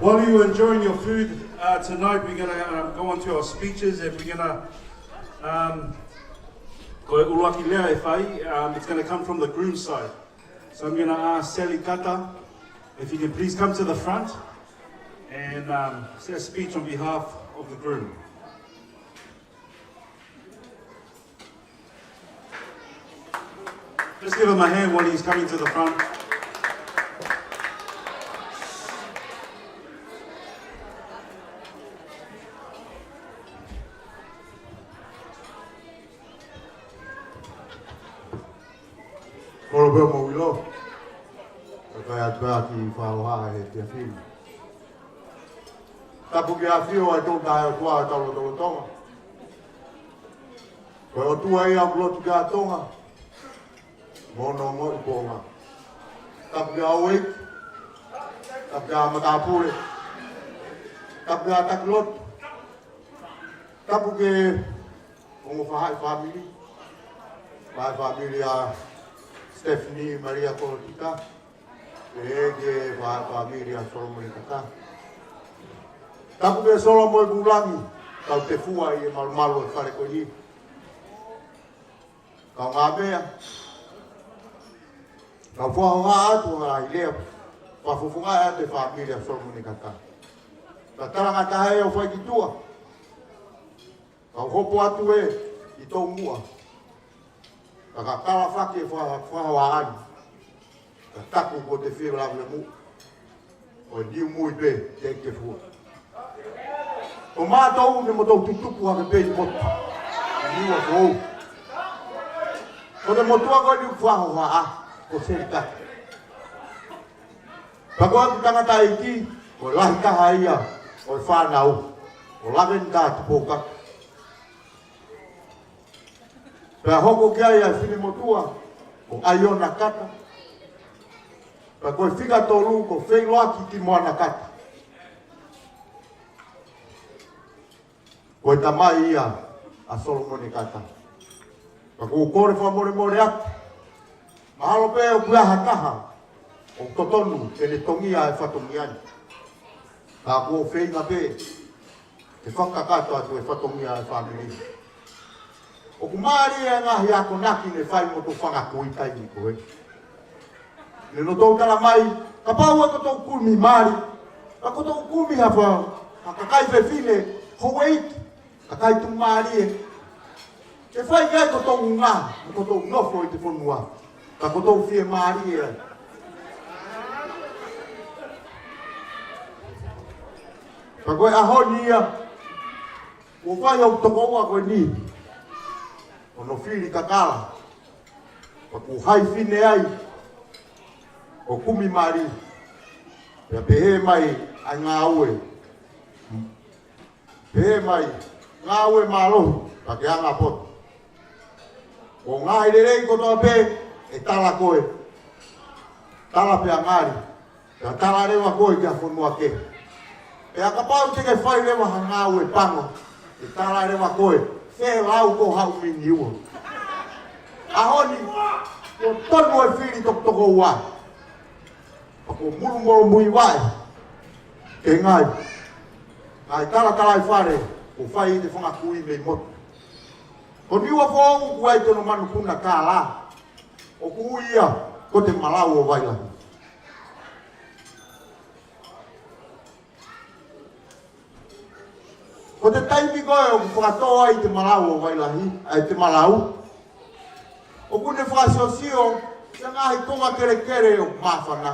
While you are enjoying your food, uh, tonight we're gonna, um, go on to our speeches, and we're gonna, um, ko e ʻuluaki lea ʻe fai, um, it's gonna come from the groom's side. So I'm gonna ask Sally Kata if you can please come to the front and, um, say a speech on behalf of the groom. Let's give him a hand while he's coming to the front. Kolo pē mo ʻilo. Ka kai atu pē ʻa e kiʻi fakaʻofoʻofa he efiafi ni. Tapu ki he ʻafio ʻa e Tolu Tahaʻi ʻOtua ʻo e tau lotolotonga. Ko e ʻOtua ia ʻoku lotu ki ai ʻa Tonga mo hono ongoʻi kuonga. Tapu ki he houʻeiki. Tapu ki he matāpule. Tapu ki he taki lotu. Tapu ki he ongo faʻahi fāmili. Faʻahi fāmili ʻa Stephanie Maria Kolotita. Pehē ki he faʻahi fāmili ʻa Solomone Kata. Tapu ki he solo mo e kulangi, tau tefua ʻi he malumalu ʻo e fale ko eni. Kaungāmeʻa, kau fakahoha atu ʻa e lea fakafofonga atu e fāmili ʻa Solomone Kata. Ka talangataʻa ʻo fai ki tuʻa. Kau hopo atu ē ʻi Toumuʻa. Ka ka kalafaki e fa-, fakahoha ni. Ka taku ko te fie lave mu. ʻO niu mui pē te ke fua. Ko mātou ne mo tau tutupu hake pē ʻi motu. Niu a fou. Ko te motuʻa ko niu fakahoha a. Ko Seli Kata. Ka ko ʻeku tangataʻeiki, ko e lahi taha ia ʻo e fānau ʻo Laveni Kata Tupou Kata. Pea hoko ki ai ʻa e finemotuʻa, ko ʻAiona Kata. Pea ko e fika tolu, ko Feiloaki Kimoana Kata. Ko e tamai ia ʻa Solomone Kata. Ka ʻoku ou kole fakamolemole atu. Mahalo pē ʻoku ʻi ai ha taha ʻoku totonu ke ne tongia e fatongia ni. Ka ʻoku ou feinga pē ke fakakakato atu e fatongia e fāmili. ʻOku mālie e ngaahi akonaki ne fai mo ʻetau fanga kui taimi ko ē. Ne nau tala mai, kapau ʻe kotou kumi mali, ka kotou kumi ha fa-, ha kakai fefine, houʻeiki, kakai tuʻumālie. Ke fai ki ai kotou ngā, mo kotou nofo ʻi he fonua, ka kotou fiemālie ai. Ka ko e ʻaho ni ia, ʻoku fai ʻa e toko ua ko eni. ʻO nofo fili kakala. Pea ʻoku hai fine ai ʻo kumi mali. Pea pehē mai ʻa e ngāue. Pehē mai, ngāue mālohi, pea ke anga poto. Ko e ngaahi lelei kotoa pē, ʻe tala koe. Tala pea ngali. Pea tala leva koe ki ha fonua kehe. Pea kapau te ke fai leva ha ngāue pango, ʻe tala leva koe, fēlau ko haʻu mei Niua. ʻAho ni, kuo tonu e fili tokotoko ua. Pea kuo mulu molo mui vae. Ke ngai. Ngai talatala ʻi fale, kuo fai ʻi he fanga kui mei motu. Ko Niua Foʻou ʻoku ʻi ai hono manupuna kālā. ʻOku ui ia, ko te Malau ʻo Vailahi. Ko te taimi ko ē ʻoku fakatō ai te Malau ʻo Vailahi, ʻa e te Malau. ʻOku ne fakasiosio, ki he ngaahi konga kelekele ʻoku māfana.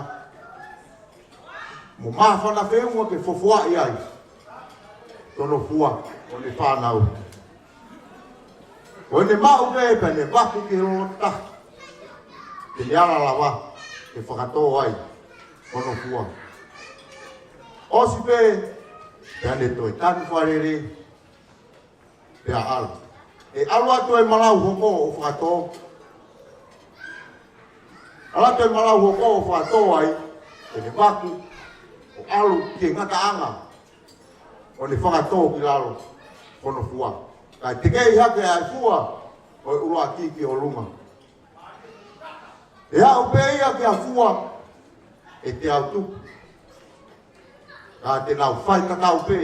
Mo māfana feʻunga ke fofoaʻi ai. Hono fua, ʻo ne fānau. ʻO ne maʻu pē pea ne vaku ki he lolo tahi. Ke ne ala lava, ke fakatō ai, hono fua. ʻOsi pē, pea ne toe tanu fakalele, pea ʻalu. ʻE ʻalu atu e Malau hoko ʻo fakatō. ʻAlu atu e Malau hoko ʻo fakatō ai, pea ne vaku, ʻo ʻalu ki he ngataʻanga. ʻO ne fakatō ki lalo, hono fua. Kae tekeʻi hake ʻa e fua, ʻo e ʻuluaki ki ʻolunga. ʻE aʻu pē ia ki ha fua ʻe teau tupu, ka te nau fai kakau pē.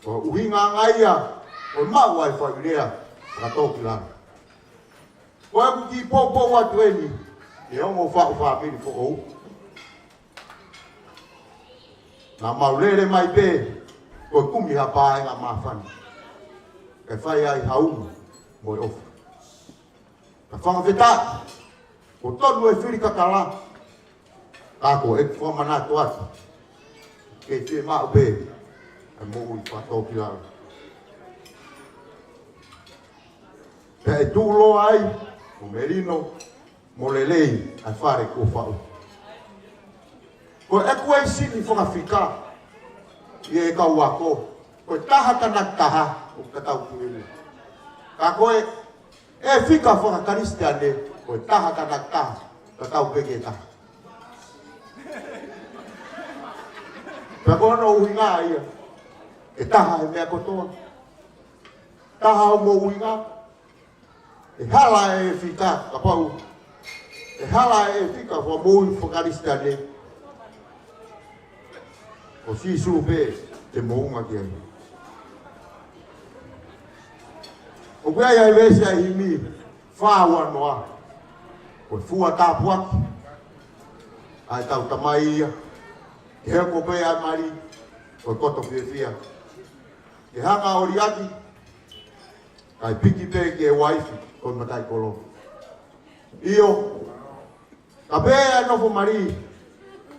Ko e ʻuhinga ia ʻo e maʻu ʻa e faʻu lea fakatōkilalo. Ko ʻeku kiʻi poupou atu eni ki he ongo faʻu fāmili foʻou. Naʻa mau lele mai pē ko e kumi ha paenga māfana, kae fai ai ha umu mo e ʻofa. Ka fakafetaʻi, kuo tonu e fili kakala, ka ko ʻeku fakamanatu atu, ke fiemaʻu pē ʻa e moʻui fakatōkilalo. Pea ʻe tuʻuloa ai mo melino mo lelei ʻa e fale kuo faʻu. Ko ʻeku ʻeisini fakafika ʻi he kau ako, ko e taha tānaki taha ʻoku tatau pē ki ai. Ka ko e, e fika fakakalisitiane, ko e taha tānaki taha, tatau pē ki he taha. Pea ko hono ʻuhinga ia, ʻe taha he meʻa kotoa. Taha hoʻomou ʻuhinga, ʻe hala e fika, kapau ʻe hala e fika fakamoʻui fakakalisitiane, ko Sīsū pē te mou ʻunga ki ai. ʻOku ʻi ai ʻa e veesi ʻa e himi fā ua noa: Ko e fua tāpuaki ʻa ʻetau Tamai ia, ke hoko pē ʻa e mali, ko e koto fiefia. Ke hanga ʻo liʻaki, kae piki pē ki he uaifi ko e mataʻikoloa. ʻIo, ka pehē ʻa e nofo mali,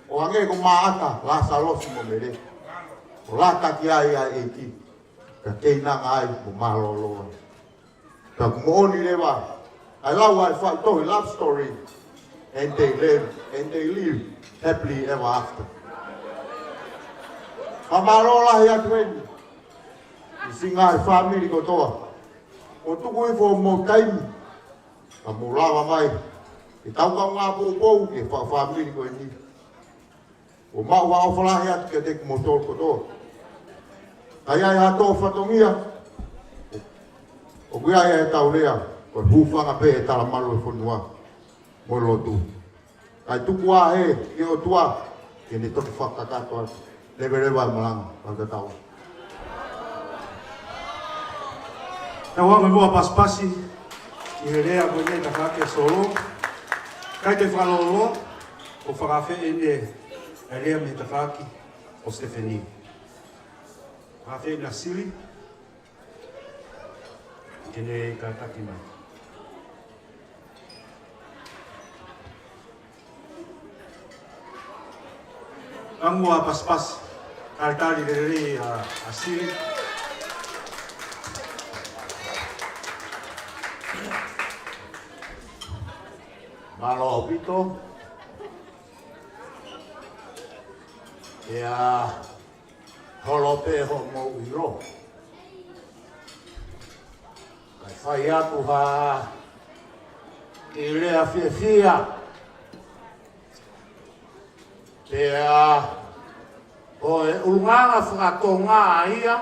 ʻo hangē ko Māʻata, Lāsalosi mo Mele, ʻo lata ki ai ʻa e ʻEiki, ka keinanga ai mo mālōlō ai. Ka ʻoku moʻoni leva ʻa e lau ʻa e faʻu tohi love story, and they live, and they live happily ever after. Fakamālō lahi atu eni ki he siʻi ngaahi fāmili kotoa kuo tuku hifo hoʻomou taimi ka mou lava mai ke tau kaungā poupou ki he faʻu fāmili ko eni. ʻOku mau ʻofa lahi atu kiate kimoutolu kotoa. Ka ʻi ai ha tō fatongia, ʻoku ʻi ai ʻetau lea, ko e hūfanga pē he talamalu ʻo e fonua mo e lotu. Kae tuku ā hē ki he ʻOtua ke ne toki fakakakato atu. Leveleva e malanga, fakatau. Tau anga mo e pasipasi ʻi he lea ko eni ʻa e tafaʻaki ʻa Solo. Kae ke fakalōloa ʻo fakaafeʻi eni e lea mei he tafaʻaki ʻo Sitefeni. Fakaafeʻi ʻa Sili ke ne kātaki mai. Anga mo e pasipasi, talitali lelei ʻa, ʻa Sili. Mālō ʻaupito. ʻIa, holo pē hoʻomou ʻilo. Kae fai atu ha kiʻi lea fiefia. Pea ko e ʻulungaanga faka-Tonga ia,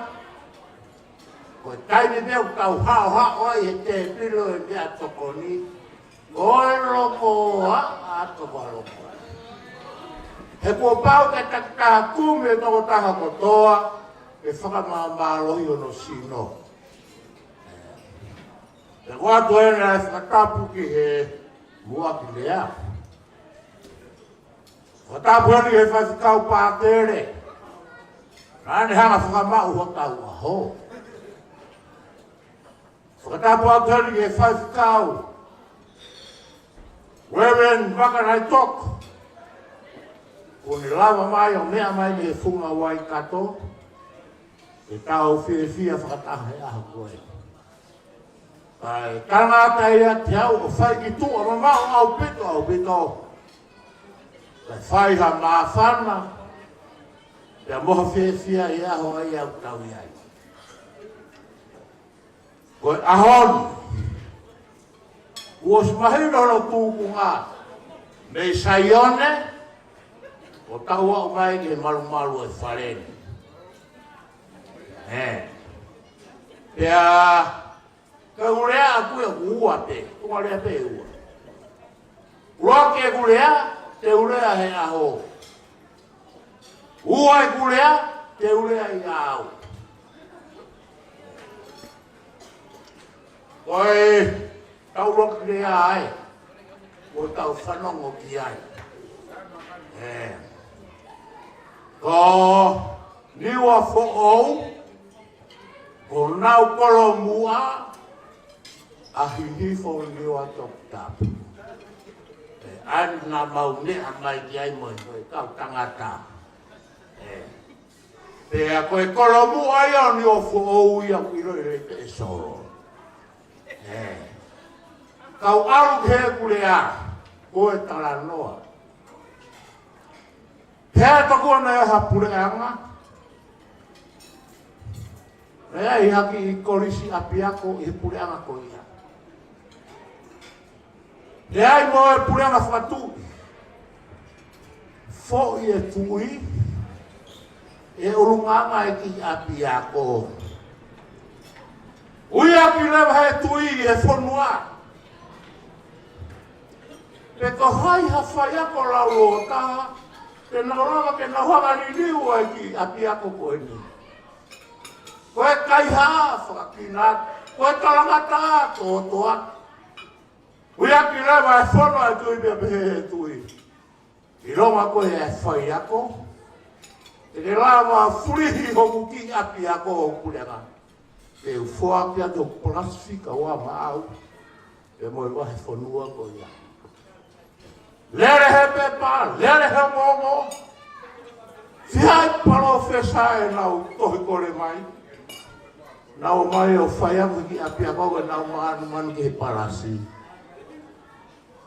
ko e taimi pē ʻoku tau haʻohaʻo ai he tēpile ʻo e meʻatokoni, ko e longoaʻa ʻa e toko longoaʻa. He kuo pau ke takitaha kumi e tokotaha kotoa ke fakamāmālohi hono sino. Pea ko e ʻoatu eni ʻa e fakatapu ki he muʻaki lea. Fakatapu eni ki he faifekau Pakele, naʻa ne hanga ʻo fakamaʻu hotau ʻaho. Fakatapu atu eni ki he faifekau Reverend Vakanaitoko, kuo ne lava mai ʻo meʻa mai mei he funga Waikato, ke tau fiefia fakataha he ʻaho ko eni. Kae tangata ia kiate au ʻo fai ki tuʻa mamaʻo ʻaupito, ʻaupito. Kae fai ha māfana, pea mo ha fiefia ʻi he ʻaho ʻa ia ʻoku tau ʻi ai. Ko e ʻaho ni, kuo ʻosi mahino hono tūkunga mei Saione, ʻo tau aʻu mai ki he malumalu ʻo e fale ni. ʻE. Pea, ka u lea ʻaku ia ʻoku ua pē, ʻoku lea pē ua. ʻUluaki ʻeku lea, te u lea he ʻaho. Ua ʻeku lea, te u lea ʻi ʻaho. Ko e tau ʻuluaki lea ai, ko e tau fanongo ki ai. ʻE. Ko Niuafoʻou, ko honau kolomuʻa, ʻa Hihifo Niuatoputapu. ʻE, ʻa ia naʻa mau meʻa mai ki ai mo e, mo e kau tangata. ʻE. Pea ko e kolomuʻa ia ʻo Niuafoʻou ia ʻoku ʻiloʻi lelei pē ʻe Solo. ʻE. Kau ʻalu ki heʻeku lea, ko e talanoa. Pea tokua naʻe ʻi ai ha puleʻanga. Naʻe ʻi ai ha kiʻi kolisi ʻapiako ʻi he puleʻanga ko ia. Naʻe ʻi ai mo e puleʻanga fakatuʻi. Foʻi e tuʻi, ʻi he ʻulungaanga e kiʻi ʻapiako. ʻUiaki leva he tuʻi ʻi he fonua. Pe ko hai ha faiako laulōtaha, te nau lava ke nau hanga liliu ʻa e kiʻi ʻapiako ko eni. Ko e kaihaʻa fakakina, ko e talangataʻa kotoa. ʻUiaki leva e fono ʻa e tuʻi pea pehē he tuʻi. ʻIlonga koe ʻa e faiako, te ke lava fulihi hoku kiʻi ʻapiako ʻo puleʻanga. Te u foaki atu hoku palasifika ua maʻau, pea mo e vahefonua ko ia. Lele he pepa, lele he ongoongo. Fiha e palōfesa ʻenau tohi kole mai. Nau ō mai ʻo faiako ki ʻapiako ko ē nau manumanu ki he palasi.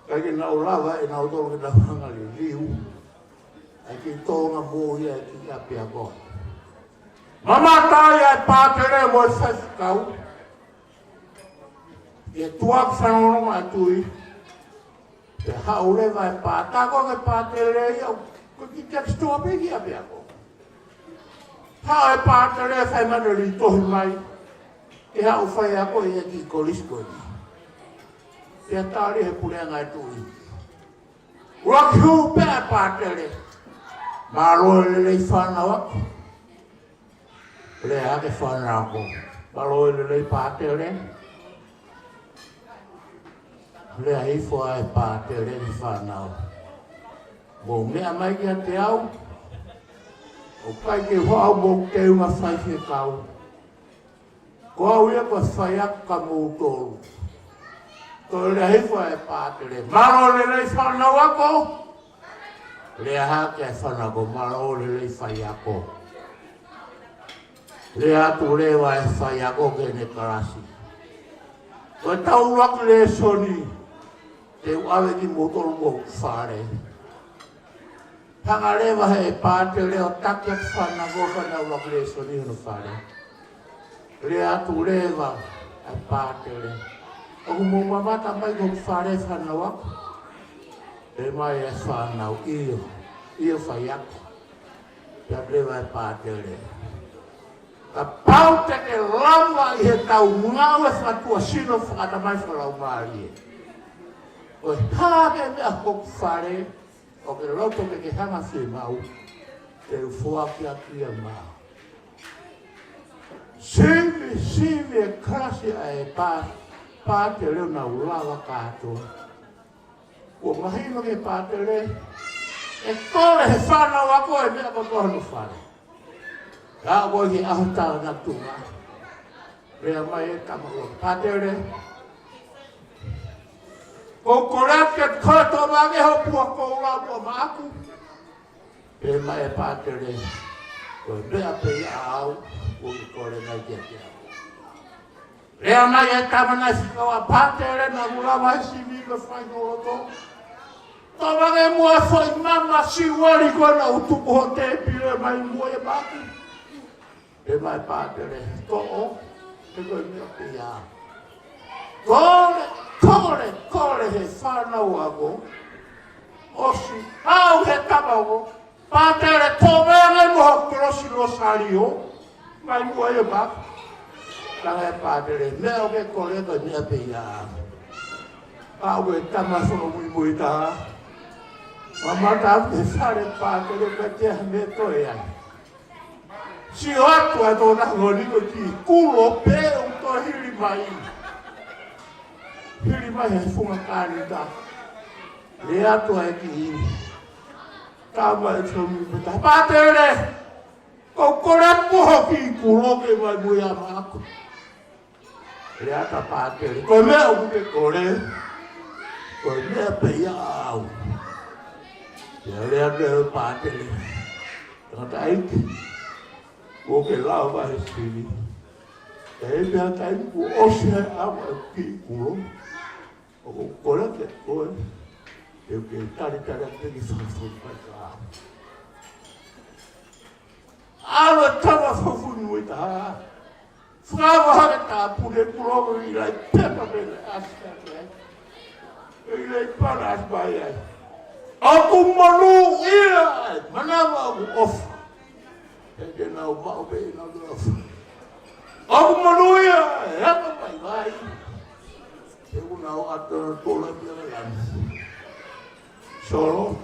ʻIkai ke nau lava ʻe nautolu ke nau hanga liliu ʻa e kiʻi tōʻonga moʻui ʻa e kiʻi ʻapiako. Mamata ai ʻa e pātele mo e faifekau. ʻI he tuʻa ki fanongonongo ʻa e tuʻi. Pea haʻu leva e pātele, ko e pātele ia, ko e kiʻi tax store pē ki ʻapiako. Haʻu e pātele fai mai ʻene lī tohi mai. Ke haʻu faiako ʻi he kiʻi kolisi ko eni. Pea tali he puleʻanga e tuʻi. ʻUluaki hū pē ʻa e pātele. Mālō e lelei fānau ako. Lea hake fānau ako. Mālō e lelei pātele. Lea hifo ʻa e pātele ki he fānau. Mou meʻa mai kiate au. ʻOku ʻikai ke u haʻu mo e teunga faifekau. Ko au ia ko e faiako kia moutolu. Toe lea hifo ʻa e pātele. Mālō e lelei fānau ako. Lea hake ʻa e fānau ako, mālō e lelei faiako. Lea atu leva ʻa e faiako ki heʻene kalasi. Ko e tau ʻuluaki lēsoni, te u ʻave kimoutolu ki hoku fale. Hanga leva he pātele ʻo taki atu fānau ako ki he tau ʻuluaki lēsoni hono fale. Lea atu leva ʻa e pātele. ʻOku mou mamata mai ki hoku fale fānau ako? Pehē mai ʻa e fānau, ʻio, ʻio faiako. Pea lea leva ʻa e pātele. Kapau te ke lava ʻi he tau ngāue fakatuʻasino fakatamai fakalaumālie. Ko e hā ha meʻa hoku fale, ʻoku ke loto ke ke hanga fiemaʻu, te u foaki atu ia maʻau. Sivi, sivi e kalasi ʻa e pā, pātele ʻo nau lava kātoa. Kuo mahino ki he pātele, ʻe kole he fānau ako e meʻa kotoa hono fale. Ka ko e ʻaho tānaki tuʻunga. Lea mai e tama ʻuluaki, pātele. Ko u kole atu ke toe toʻo mai ange ho pua koula pea mo ʻaku. Pehē mai e pātele, ko e meʻa pē ia ʻaʻau, ʻoku ke kole mai kiate au. Lea mai e tama naʻe fika ua, pātele, naʻa ku lava e sivi ko e fai ho loto. Toʻo mai ange muʻa e foʻi mama siueli ko ē naʻe tuku ho tēpile mai muʻa ʻi he maku. Pehē mai e pātele, toʻo, he ko e meʻa pē ia. Kole, kole, kole he fānau ako. ʻOsi, haʻu he tama ako. Pātele, toʻo mai ange muʻa ho kolosi losālio. Mai muʻa ʻi he maku. Talaange ʻe he pātele, meʻa ʻoku ke kole ko e meʻa pē ia. Aʻu e tama fakamuimui taha. Mamata atu he fale pātele, ʻikai ke ʻi ai ha meʻa toe ai. Sio atu ʻa e tokotaha ko eni ko e kiʻi kulo pē ʻoku toe hili mai. Hili mai he funga kānita. Lea atu ʻa e kiʻi tama ʻo e fakamuimui taha. Pātele, ʻoku ou kole atu hoku kiʻi kulo ke mai muimui maʻaku. Lea atu ʻa pātele, ko e meʻa ʻoku ke kole, ko e meʻa pē ia ʻaʻau. Pea lea atu ʻa pātele, tangataʻeiki, ʻoku ke lava he sili. He pea taimi kuo ʻosi ai ʻa e kiʻi kulo, ʻoku ou kole atu kiate koe, te u kei talitali atu pē ki he fakafoʻituitui. ʻAlu e tama fakamuimui taha. Fakaava hake tāpuni e kulo, ʻikai pepa pē ne ʻasi ai. ʻIkai pana ʻasi mai ai. ʻOku monūʻia e manava ʻoku ʻofa. He te nau maʻu pē ʻenau ʻofa. ʻOku monūʻia e anga vaivai. He ʻoku nau ʻatu ʻenau tola pia lani. Solo.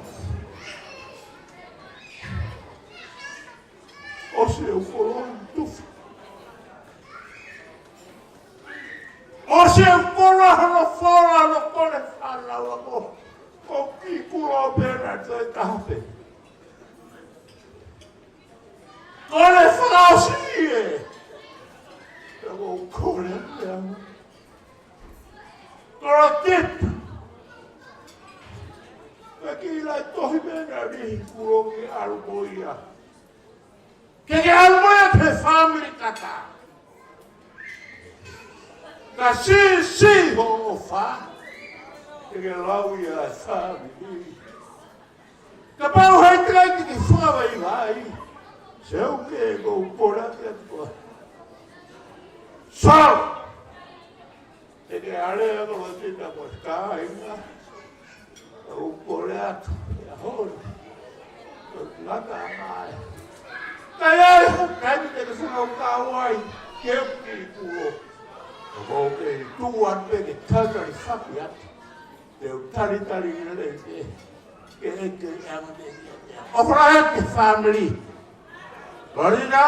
ʻOsi e ukolo tufa. ʻOsi e ukolo hono fola, hono kole fānau ako. Ko e kiʻi kulo pē naʻe toe taha pē. Kole fakaʻosi ē. Pea ʻoku ou kole atu ē. Kolo tipa. Pea kiʻi laʻi tohi pē naʻe lihi kulo ke ʻalu mo ia. Ke ke ʻalu mo ia ki he fāmili kata. Ka siʻisiʻi hoʻo ʻofa, ke ke lau ia e fāmili. Kapau ʻe ʻikai te ke fakavaivai, seuke, ʻoku ou kole atu kiate koe. Solo. Te ke ʻalu ʻa Kolo tipa mo e kāinga. ʻOku ou kole atu, ʻi he ʻaho ni. ʻOku ngata mai. Ka ʻi ai ha taimi te ke fakaʻau ai, ke u kiʻi kulo. ʻOku ou kei tuʻu atu pē ke talitali faki atu. Te u talitali lelei pē. Ke ʻeke ʻe anga te ia. ʻOfa lahi ki he fāmili. Lorina,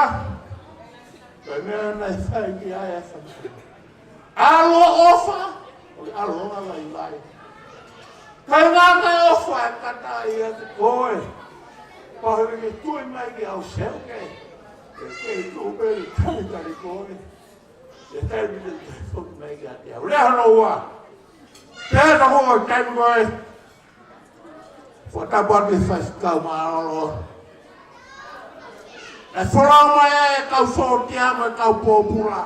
ko e meʻa naʻe fai ki ai e fāmili. ʻAlu ʻo ʻofa, ʻo ke ʻalu ʻo ngāue vaivai. Kae ngata e ʻofa ʻe kata ia kiate koe. Pea ʻoua te ke tui mai kiate au seuke. Ke ke tui pē ke talitali koe. Ke talitali mai kiate au. Lea hono ua. Pea ko e taimi ko ē. Fakatapu atu ki he faifekau mālōlō. ʻE folau mai e kau sōtia mo e kau pōpula.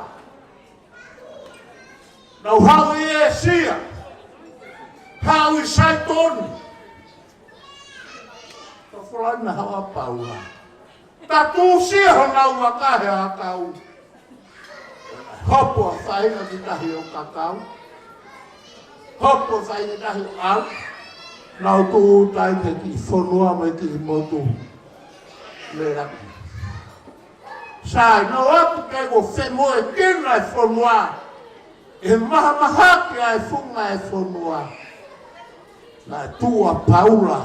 Nau haʻu ʻi ʻĒsia. Haʻu ʻi Saitoni. Ka folau na haʻu ʻa Paula. Ka tuʻusia honau vaka he ʻakau. Hopo ʻa e faʻahinga ki tahi ʻo kakau. Hopo ʻa e faʻahinga ki tahi ʻo ʻalu. Nau tūʻuta ki he kiʻi fonua mo e kiʻi motu. Lelaki. Sai, nau ʻalu ki he femoʻuekina e fonua. ʻI he mahamahaki ʻa e funga e fonua. Naʻe tuʻu ʻa Paula.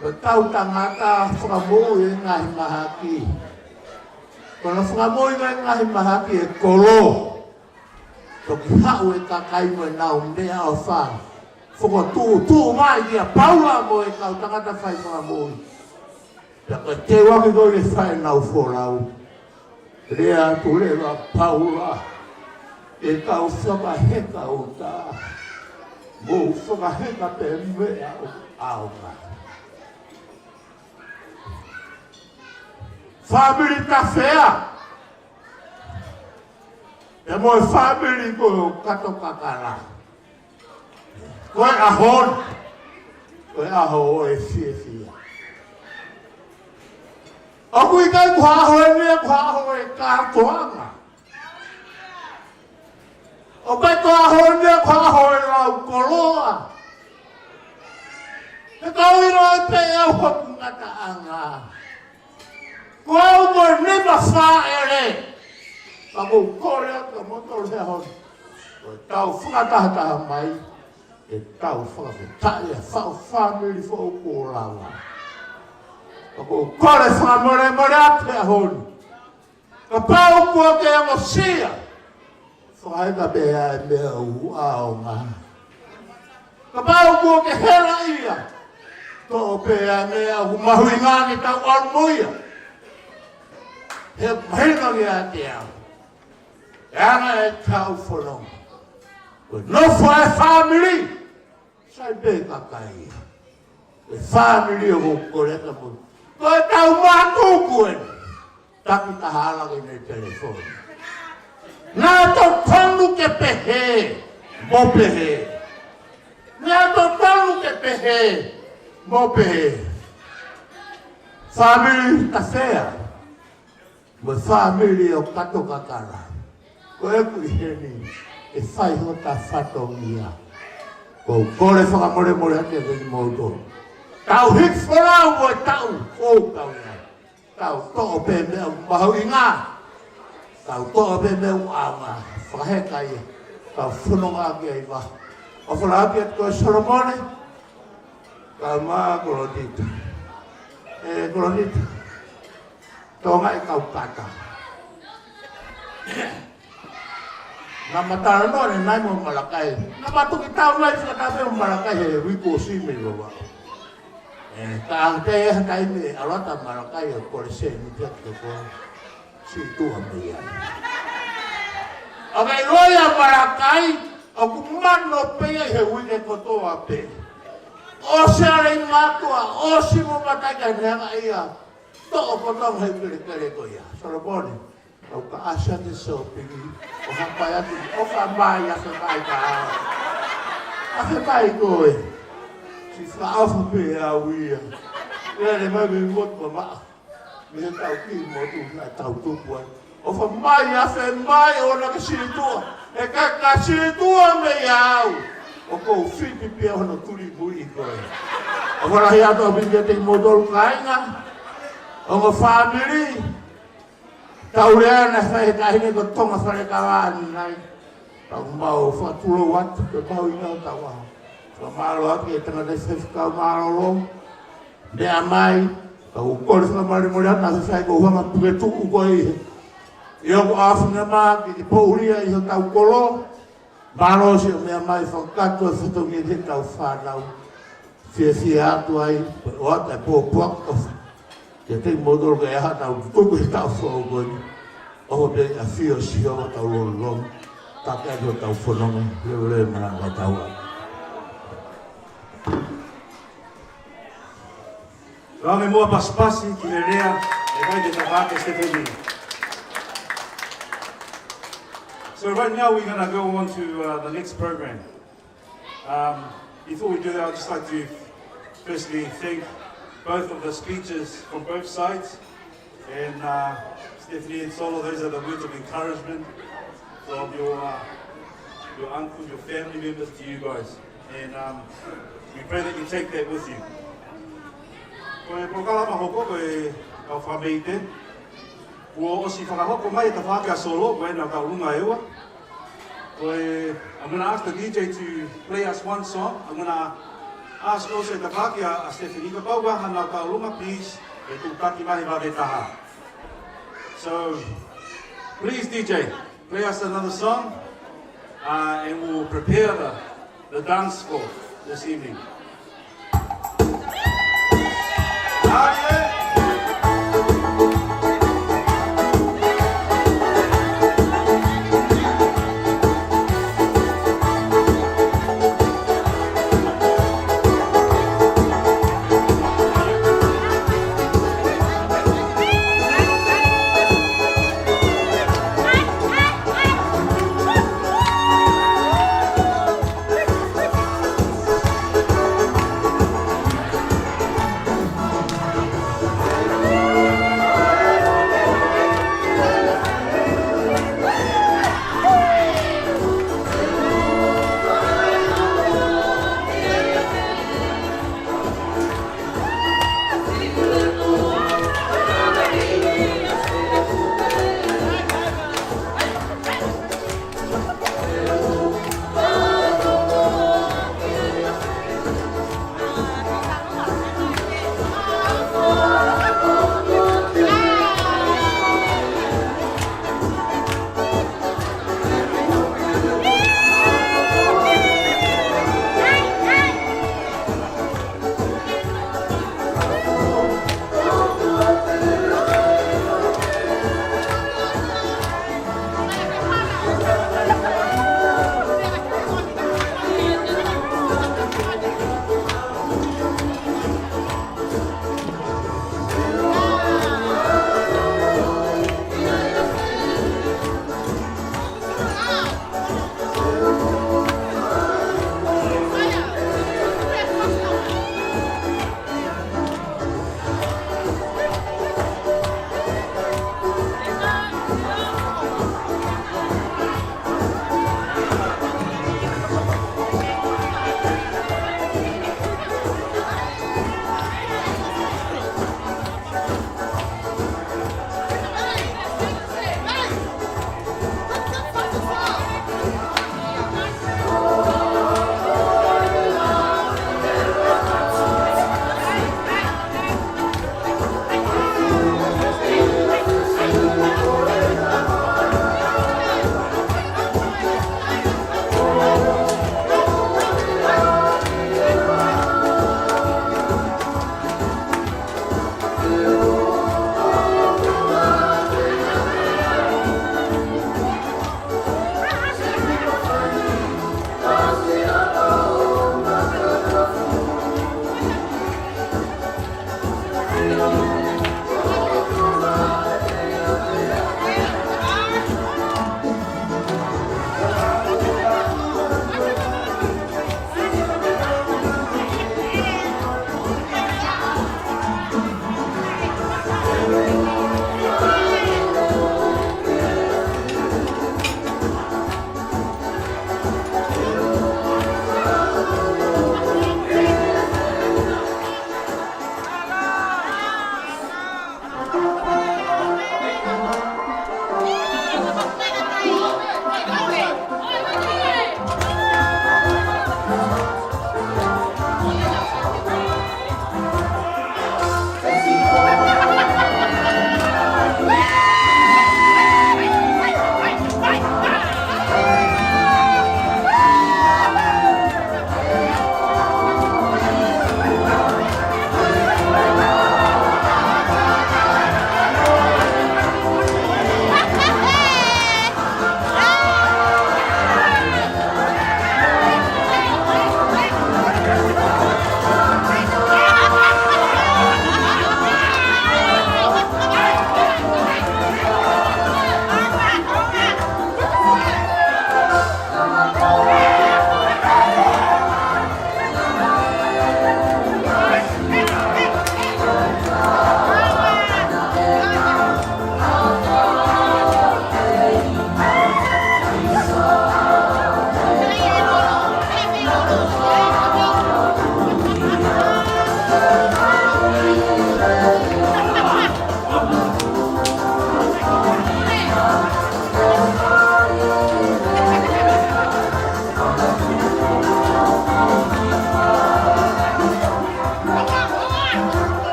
Mo e kau tangata fakamoʻui e ngaahi mahaki. Ko ʻenau fakamoʻui e ngaahi mahaki e kolo. Toki haʻu e kakai mo ʻenau meʻaʻofa. Fokotuʻutuʻu mai kia Paula mo e kau tangata fai fakamoʻui. Pea ko e teuaki ko ē ke fai ʻenau folau. Lea atu leva ʻa Paula, ʻe kau fakaheka ʻuta, mou fakaheka pē meʻa ʻoku ʻaonga. Fāmili Tafea, pea mo e fāmili ko Katokakala. Ko e ʻaho ni, ko e ʻaho ʻo e fiefia. ʻOku ʻikai ko ha ʻaho eni ia ko ha ʻaho ʻo e kātoanga. ʻOku ʻikai ko ha ʻaho eni ia ko ha ʻaho ʻo e lau koloa. He kau ʻilo pē ʻe au hoku ngataʻanga. Ko au ko e nima fāʻele. Ka ʻoku ou kole atu kiate kimoutolu he ʻaho ni. Ko e tau fakatahataha mai, ke tau fakafetaʻi ʻa e faʻu fāmili foʻou kuo lava. Ka ʻoku ou kole fakamolemole atu he ʻaho ni. Kapau kuo ke ongosia, fakaheka pē ʻa e meʻa ʻoku ʻaonga. Kapau kuo ke helaʻia, toʻo pē ʻa e meʻa ʻoku mahuʻinga ke tau ʻalu mo ia. He mahino kiate au, ʻe anga ʻetau fononga, ko e nofo ʻa e fāmili, sai pē kakai. Ko e fāmili ʻoku ou kole atu mo ia. Ko e tau mātuku eni, taki taha ala ki he telefoni. Naʻe totonu ke pehē, mo pehē. Naʻe totonu ke pehē, mo pehē. Fāmili Tafea mo e fāmili ʻo Katokakala, ko ʻeku ʻi heni ke fai hota fatongia. ʻOku ou kole fakamolemole atu kiate kimoutolu. Tau hiki folau mo e tau ʻoku tau ʻi ai. Tau toʻo pē meʻa ʻoku mahuʻinga. Tau toʻo pē meʻa ʻoku ʻaonga. Fakaheka ia. Tau fononga ki ai vā. ʻOfa lahi atu ko Solomone. Kae ʻumaʻā Kolotita. ʻE Kolotita, Tonga ʻi kau kata. Naʻa ma talanoa ʻanenai mo Malakai. Naʻa ma toki talanoa ʻi fakataha mo Malakai he uike ʻosi mei Vavaʻu. ʻE, ka ʻi ai ha taimi ʻe ʻalu atu Malakai ʻo kole sēniti kiate koe, sītuʻa mei ai. ʻOku ʻiloa ʻa Malakai, ʻoku mano pē ia he uike kotoa pē. ʻOsi ʻa e mātuʻa, ʻosi mo mataika neanga ia. Toʻo kotoa he kelekele ko ia. Solomone, ʻoku ka ʻasi atu e sōpingi, ʻo hapai atu, ʻofa mai, afe mai ka au. Afe mai koe. Siʻi fakaʻofa pē au ia. Lele mai mei motu mamaʻo. Mei he tau kiʻi motu naʻa tau tupu ai. ʻOfa mai, afe mai, ʻoua naʻa ke sītuʻa. He ka ke sītuʻa mei au, ʻoku ou fiti pē hono tuli muiʻi koe. ʻOfa lahi atu ʻaupito kiate kimoutolu kāinga, ongo fāmili. Tau lea naʻe fai he taʻahine ko Tonga Falekava ʻanenai. Tau mau fakatulou atu, ke mau ina tau ʻaho. Fakamālō atu ki he tangataʻi faifekau mālōlō. Meʻa mai, tau kole fakamolemole atu, naʻe fai ko hanga puke tuʻu ko ē. ʻI hoku ʻafunga mā, ke ke poulia ʻi hotau kolo. Mālō siʻo meʻa mai fakakakato e fatongia ki heʻetau fānau. Fiefia atu ai, ʻoatu e pōpoaki ʻofa kiate kimoutolu ke ʻi ai haʻatau tutuku he taʻu foʻou ko eni. ʻOfa pē ʻafio ʻa Sihova ʻi hotau lolonga. Taki atu hotau fononga, leveleva e malanga ʻo e taʻu. Lave muʻa pasipasi ki he lea ʻe fai ʻe he tafaʻaki ʻa Stephanie. So right now we're gonna go on to, uh, the next program. Um, before we do that, I'd just like to firstly thank both of the speeches from both sides. And, uh, Stephanie and Solo, those are the words of encouragement from your, uh, your uncle, your family members to you guys. And, um, we pray that you take that with you. Ko e polokalama hoko ko e kau fakameʻite. Kuo ʻosi fakahoko mai e tafaʻaki ʻa Solo, ko ena ka ulunga e ua. Ko e, I'm gonna ask the D J to play us one song. I'm gonna ask also e tafaʻaki ʻa, ʻa Stephanie, kapau ʻoku ʻi ai haʻanau tauʻolunga, please, ʻe tuʻutaki mai he vave taha. So, please, D J, play us another song, uh, and we'll prepare the, the dance for this evening.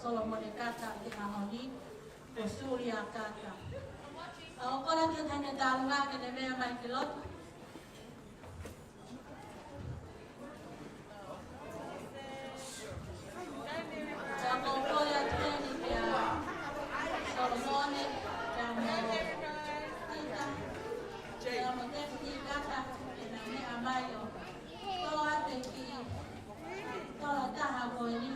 Solomone Kata ki he ʻaho ni, ko Sulia Kata. ʻOku ou kole atu ki he taha ʻo e tālunga ke ne meʻa mai ki loto. Pea ʻoku ou kole atu heni kia Solomone, kia mo Pita, kia mo Tefiti Kata, ke nau meʻa mai ʻo tō atu e kiʻi tola taha ko eni.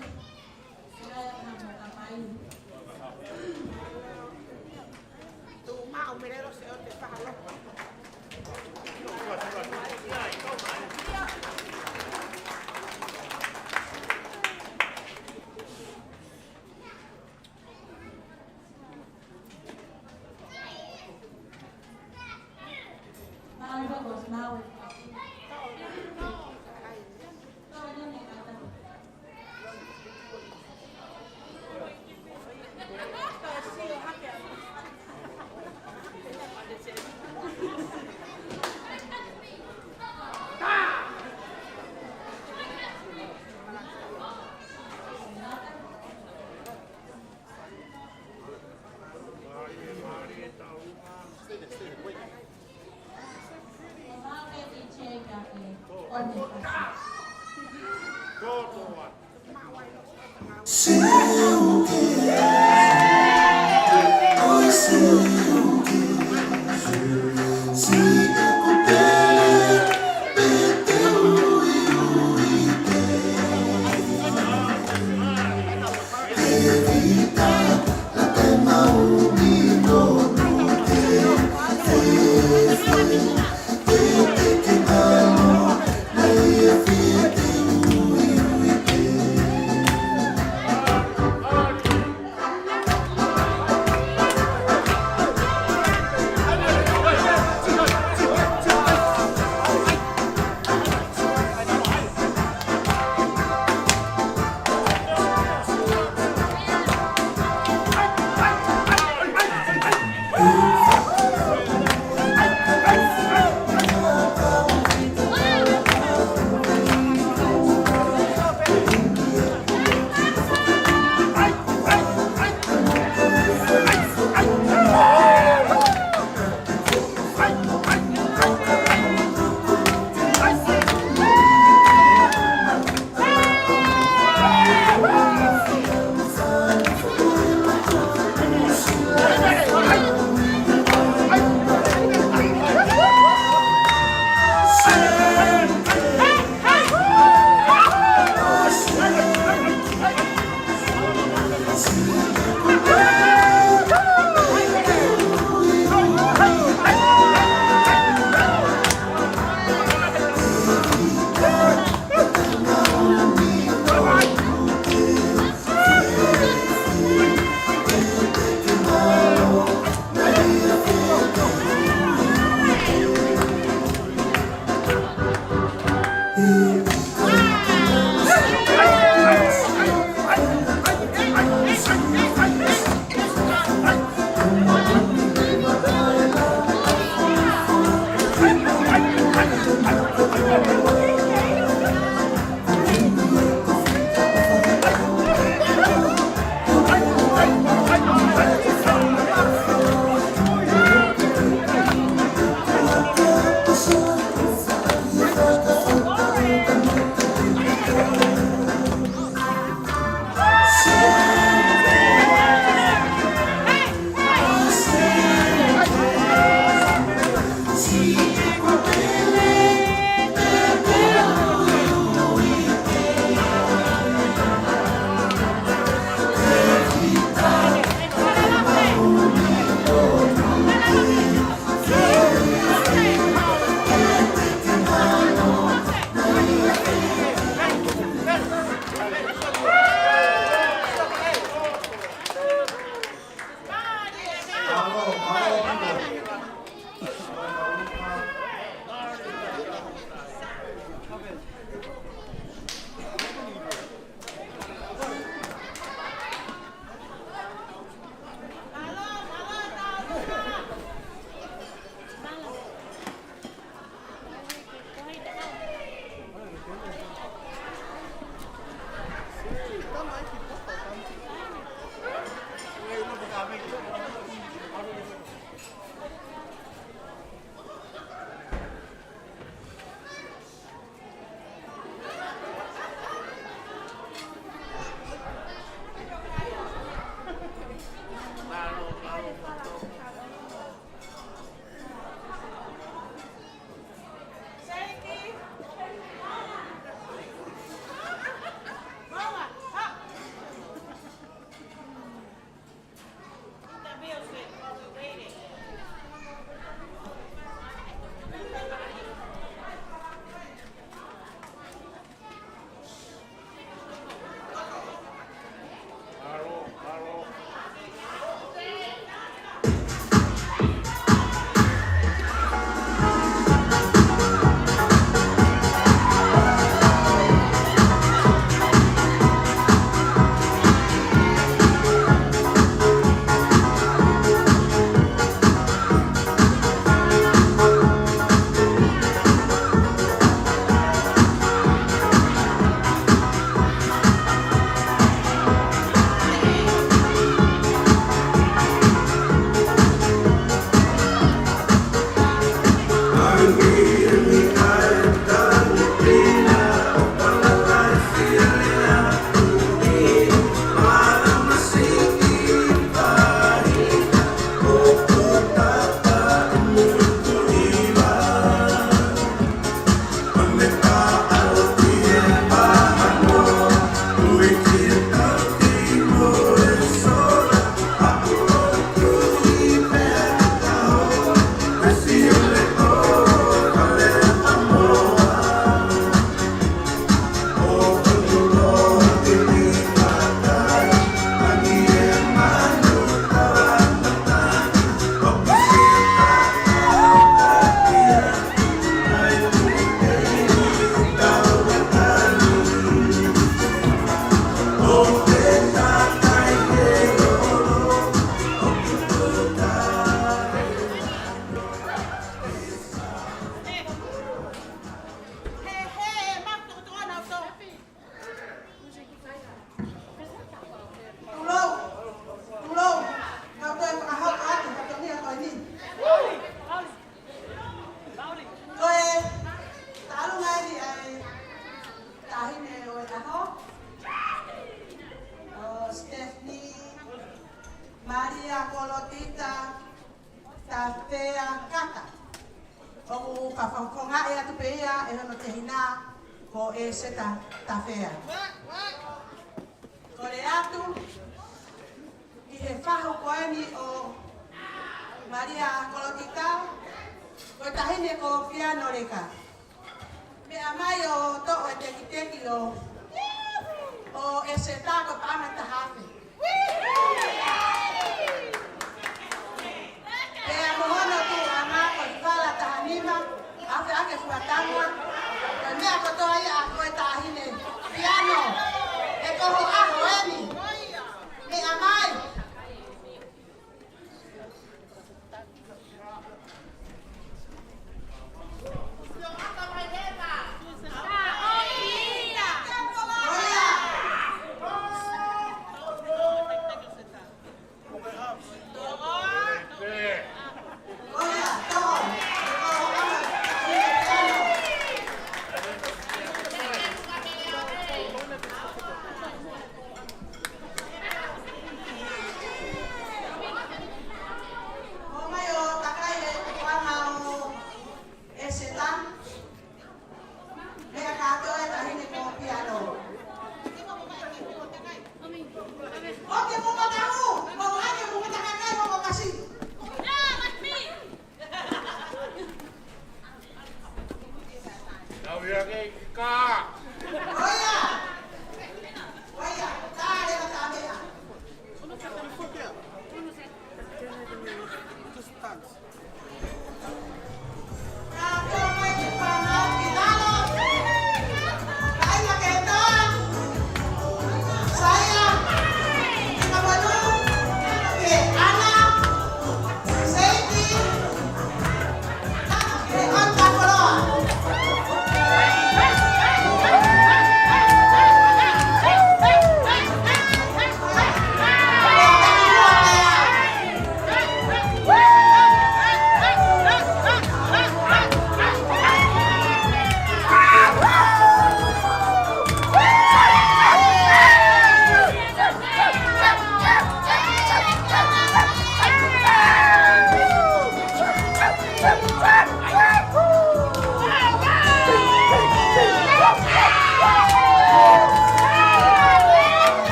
Malia Kolotita Tafea Kata. ʻOku fakafofongaʻi atu pē ia ʻe hono tehina ko ʻEseta Tafea. Kole atu ki he fahu ko eni ʻo Malia Kolotita, ko e taʻahine ko Piano Leka. Meʻa mai ʻo toʻo e tekiteki ʻo, ʻo ʻEseta ko e paʻanga ʻe taha afe. Pea mo hono tuʻuʻanga ko e fala taha nima, afe ake fuatanga, ko e meʻa kotoa ia ko e taʻahine. Piano, ʻe ko ho ʻaho eni. Meʻa mai. ʻEseta, meʻa kātoa e taʻahine ko Piano. ʻOku mo mataʻu, mo ʻai mo mataʻu kakai mo kasi. Tau ia ke ika. ʻOia. ʻOia. Tale mataʻu meʻa. Just dance.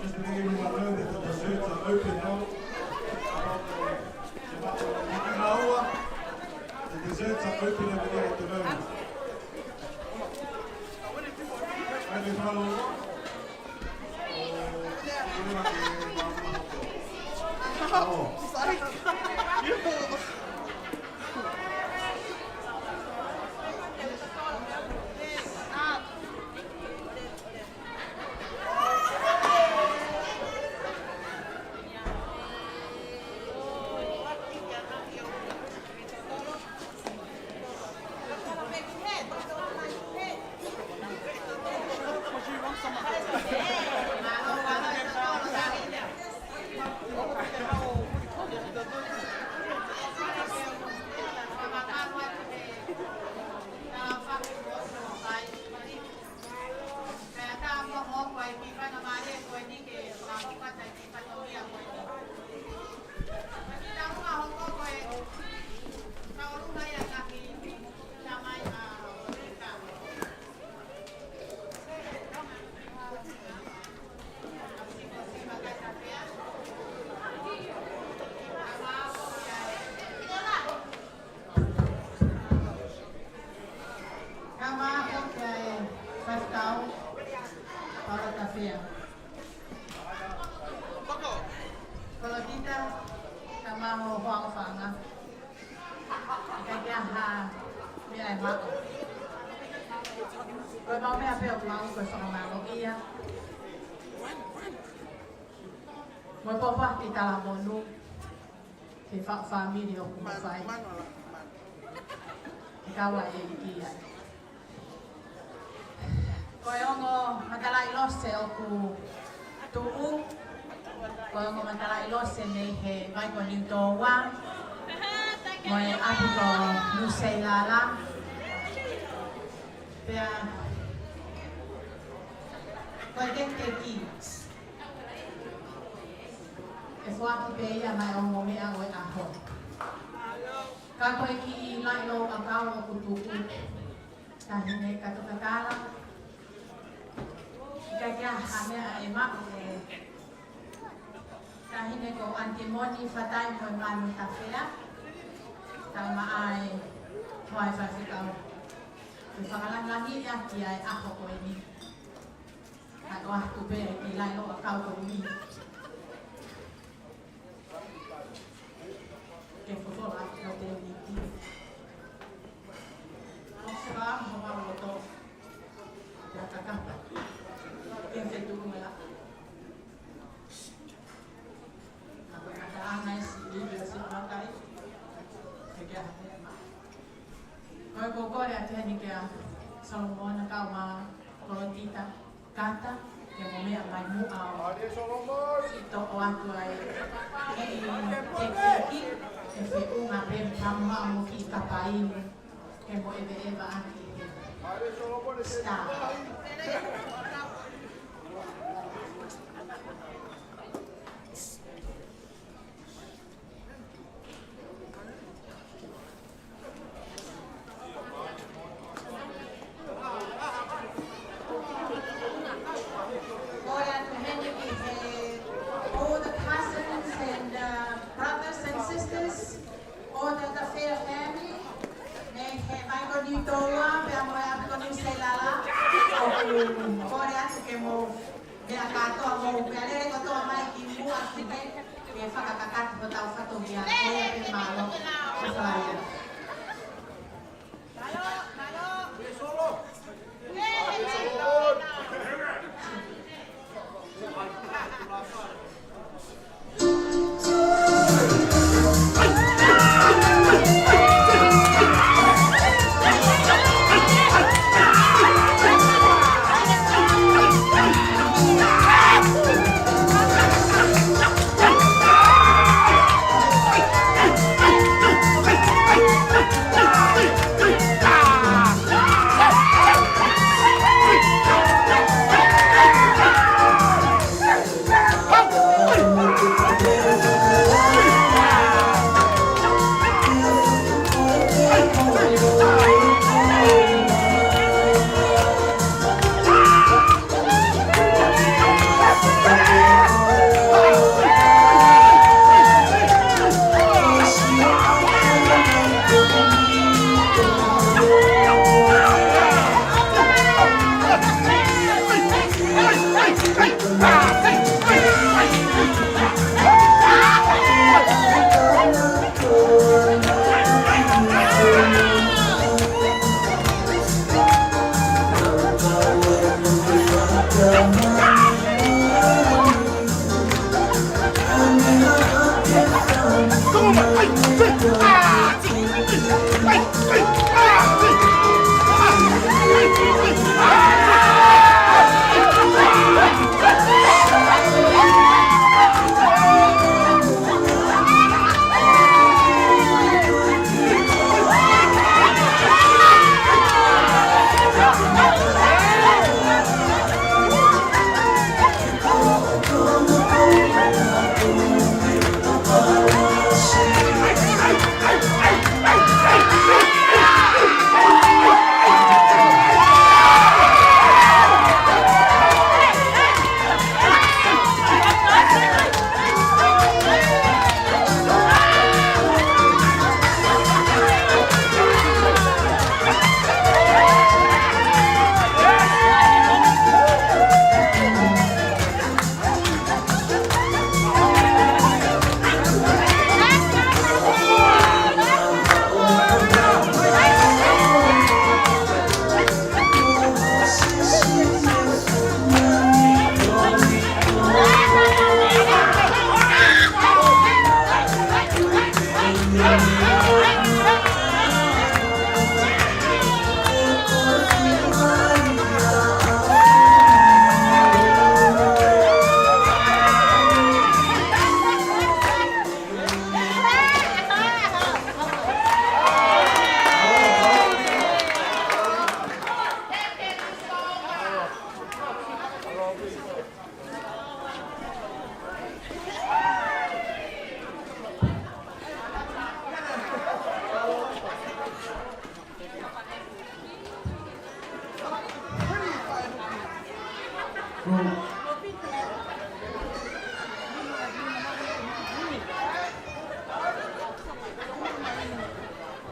Just to let everyone know that the desserts are open now. The desserts are open over there at the moment. Maybe follow along. Oh. Ka mā hoki ʻa e faifekau, Paula Tafea. Kolotita, ka mā hoʻo hoa ʻofaʻanga. ʻIkai ke ʻi ai ha meʻa ʻe maʻu. Ko e maʻu meʻa pē ʻoku maʻu ko e fakamālō ia. Mo e pōpoaki talamonū. Ke fa-, fāmili ʻoku mafai. Ke kau ai e ʻEiki ai. Ko e ongo matalaʻi lose ʻoku tuʻu. Ko e ongo matalaʻi lose mei he Vai ko Niutōua. Mo e ʻapi ko Nuʻusila. Pea ko e tekiteki. ʻE foaki pē ia maʻá e ongo meʻa ʻo e ʻaho. Ka ko e kiʻi laʻi louʻakau ʻoku tuʻu. Taʻahine Katoka Kala. ʻIkai ke ʻi ai ha meʻa ʻe maʻu ʻe Taʻahine ko Antimoni Fatai mo e Manu Tafea. Taumaʻa e hoa ʻo e faifekau. Ke fakalangilangiʻi ʻaki ʻa e ʻaho ko eni. Ka ko atu pē ki he laʻi louʻakau ko eni. Ke fofola ʻaki ʻa e tēniti. ʻOku se vā mo vā loto. Ke akakapa. Ke fetuʻu mela. Ka ko e ngataʻanga ʻi he siʻi lili ʻo Siʻi Makaʻi. Ke ke aha. Ko e kole atu heni kia Solomona kau mai Kolotita. Kata, ke mo meʻa mai muʻa ʻo siʻi toʻo atu ai kiʻi tekiteki, ke feʻunga pē mo e tamumaʻa mo e kiʻi kapaini, ke mo ʻeveʻeva ʻaki. Star. All the cousins and, uh, brothers and sisters, all the Tafea family, mei he Vai ko Niutōua, pea mo e ʻapi ko Nuʻusila, ʻoku Ke mou meʻa kātoa, mou meʻalele kotoa mai ki muʻa ki he, ke fakakakato hotau fatongia. Ko ia pē, mālō. Ko ia.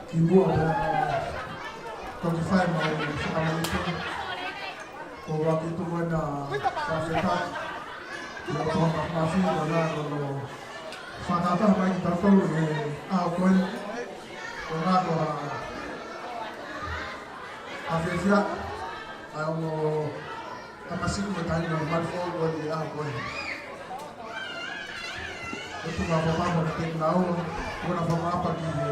Kimuʻa pea toki fai mai e fakamolemole. Ko e ʻuluaki tuku ena fakafetaʻi ki he ʻOtua Māfimafi, ko hono fakataha mai kitautolu he ʻaho ko eni. Ko hono ʻafioʻi ʻa e ongo tamasiʻi mo e taʻahine ʻo Malifoʻou ko eni he ʻaho ko eni. ʻOtua Māfimafi, ko e tēnau, ko hono fakaʻapaʻapa ki he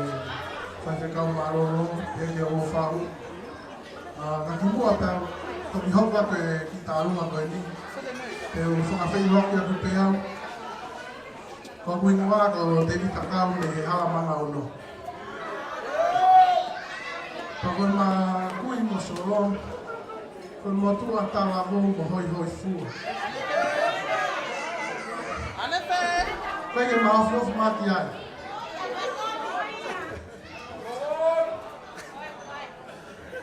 faifekau mālōlō, pea ki he ongo faʻu. ʻA, ka kimuʻa pea toki hoko atu e kiʻi tālunga ko eni, te u fakafeʻiloaki atu pē au. Ko hoku hingoa ko Tēvita Kau mei he Halamanga Ono. Pea ko ʻema kui mo Solo, ko e motuʻa talavou mo hoihoifua. Ko e ke ma ofiofi mati ai.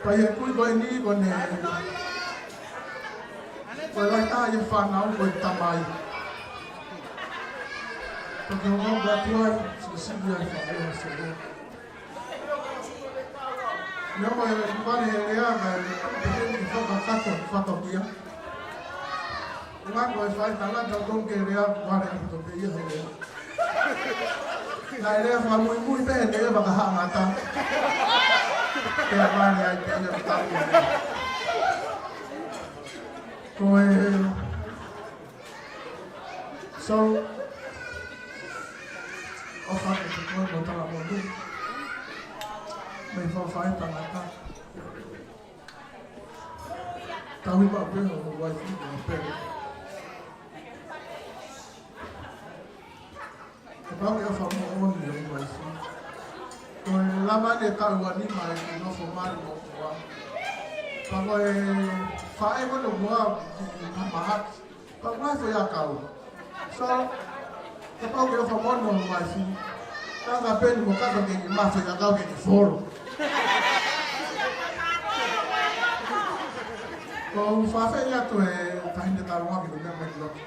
Pea ʻi he kui ko eni ko ʻene, ko e lahi taha ʻi he fānau ko e tamai. Pea ko e ongo ʻa e tuai, sio sio ai fa e se. Neongo e vale he lea ka e pehē ni fakakakato, fakatokia. Pea ko e faitangata ʻoku ke lea, vale ʻaupito pē ia he lea. Naʻe lea fakamuimui pē he lea fakahaʻamata. Pea vale ai pē ia fakamuimui. Ko e, so, ʻofa atu kiate koe mo e talamonū. Mei he faitangata. Tauhi maʻu pē hoʻo uaifi mo e pele. Kapau ʻe ʻofa moʻoni hoʻo uaifi. Ko e lava ʻene taʻu ʻe nima ʻene nofo mali mo koe. Pea ko e faʻē ko ē ʻoku ʻi he mahaki. Pea ʻoku ʻi ai e foʻiʻakau. So, kapau ʻe ʻofa moʻoni hoʻo uaifi, ka ʻoku peni mo kato ke ke maʻu e foʻiʻakau ke ke folo. Ko u fafai atu e taʻahine taʻu ʻe nima ke ne mai ki loto.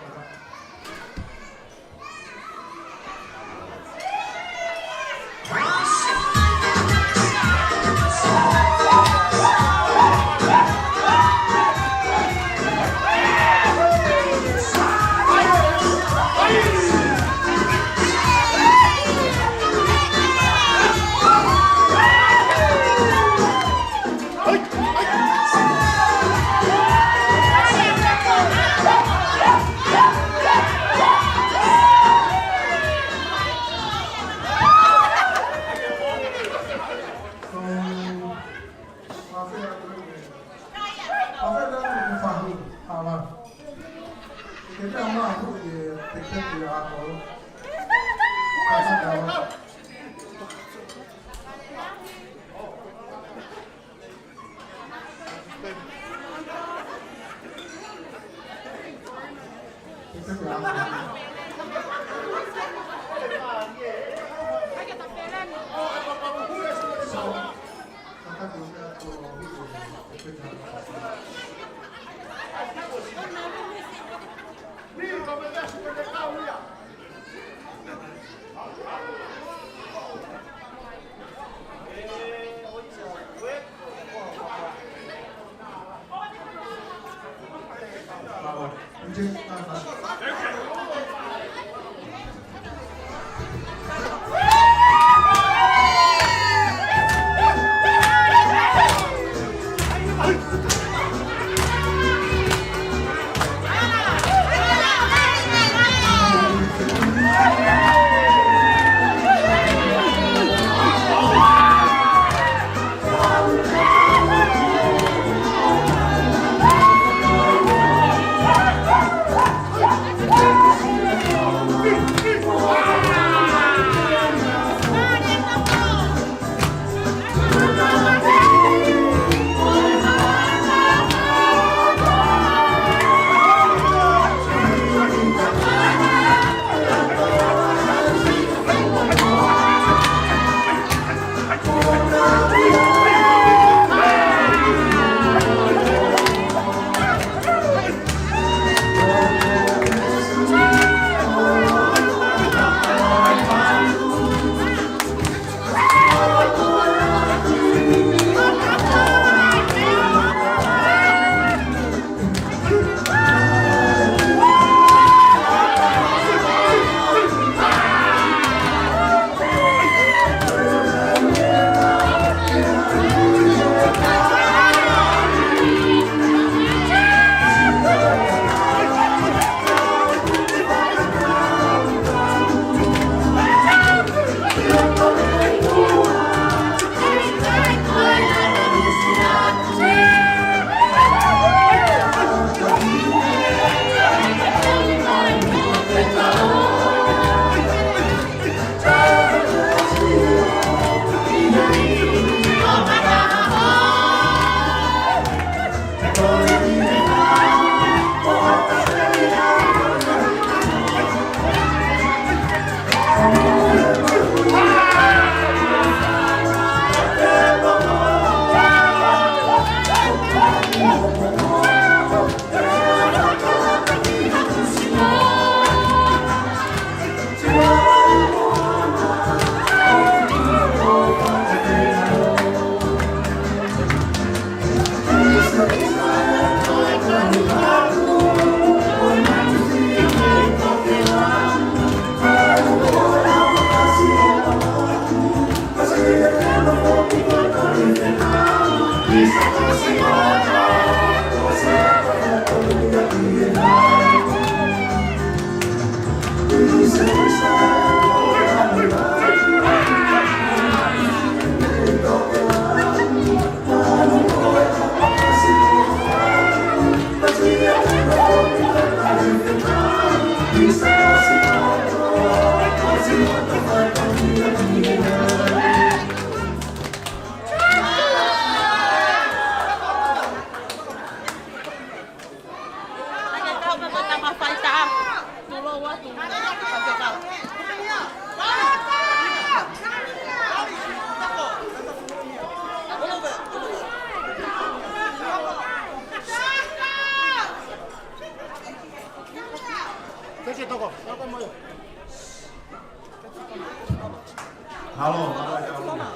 Halo, halo, halo.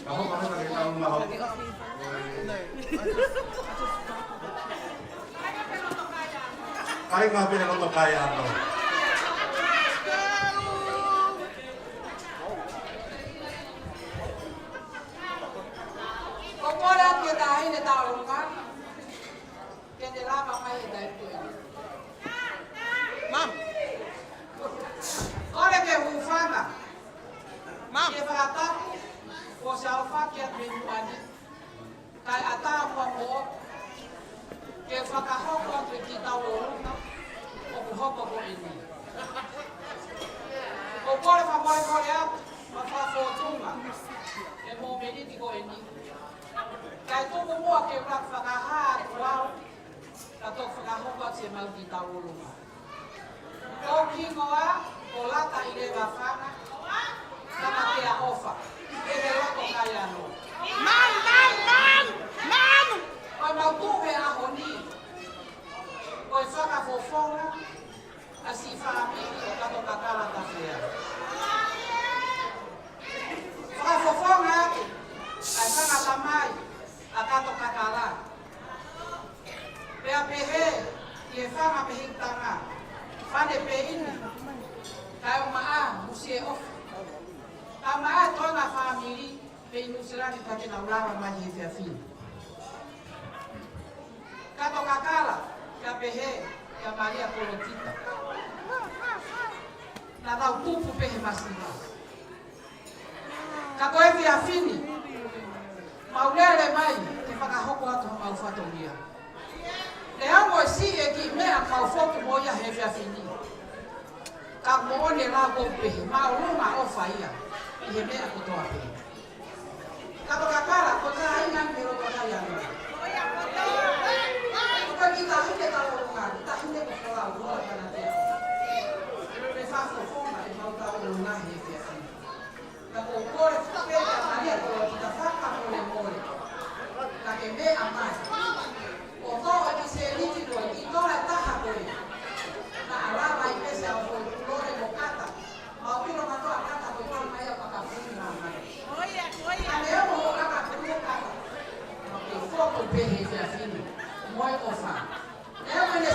Ka hoko atu ke tau maho. Kāinga pē loto kai ano. Ko kore atu ke taʻahine tauʻolunga. Ke ne lava mai e taimi ko ē. Mom. Kole ke hūfanga. Mom. Ke fakatapu, ko Salofa ke mei muʻa ni. Kae ʻatā muʻa mo, ke fakahoko atu e kiʻi tauʻolunga, ʻoku hoko ko eni. ʻOku ou kole fakamolemole atu, mo fakafōtunga, e mōmeniti ko eni. Kae tuku muʻa ke u fakahā atu au, ka toki fakahoko atu ʻemau kiʻi tauʻolunga. Ko hoku hingoa, ko Lata ʻIleva Fanga, Tamatea ʻOfa, ʻi he loto kai ano. Mom, mom, mom, mom. Ko ʻemau tuʻu he ʻaho ni, ko e fakafofonga ʻa e siʻi fāmili ʻo Katokakala Tafea. Fakafofonga ʻaki ʻa e fanga tamai ʻa Katokakala. Pea pehē ki he fanga pehikitanga, Fane Peini, kae ʻumaʻā Musie ʻOfa. Kae ʻumaʻā e toenga fāmili mei Nuʻusila ni ka ke nau lava mai he efiafi ni. Katokakala, kae pehē kia Malia Kolotita. Naʻa tau tupu pē he masiva. Ka ko e efiafi ni, mau lele mai ke fakahoko atu homau fatongia. Neongo e siʻi e kiʻi meʻa mau fotu mo ia he efiafi ni, ka moʻoni e lau ko ē pehē, māʻolunga ʻofa ia ʻi he meʻa kotoa pē. Katokakala, ko e kāinga mei loto kai ano. Ko e kiʻi taʻahine tauʻolunga, kiʻi taʻahine ko Folau, Lola Tamatea. Pea fakafofonga ʻemau tauʻolunga he efiafi ni. Ka ʻoku ou kole pē kia Malia Kolotita fakamolemole. Ka ke meʻa mai. ʻO toʻo e kiʻi sēniti ko ē, kiʻi tola ʻe taha ko ē. Naʻa lava ai pē ʻa e foʻi lole mo Kata. Mau pilo katoa Kata ko e tau mai ʻa Kakafui na mai. Ka neongo ʻa Kakafui mo Kata, mau kei fotu pē he efiafi ni. Mo e ʻofa. Neongo ʻene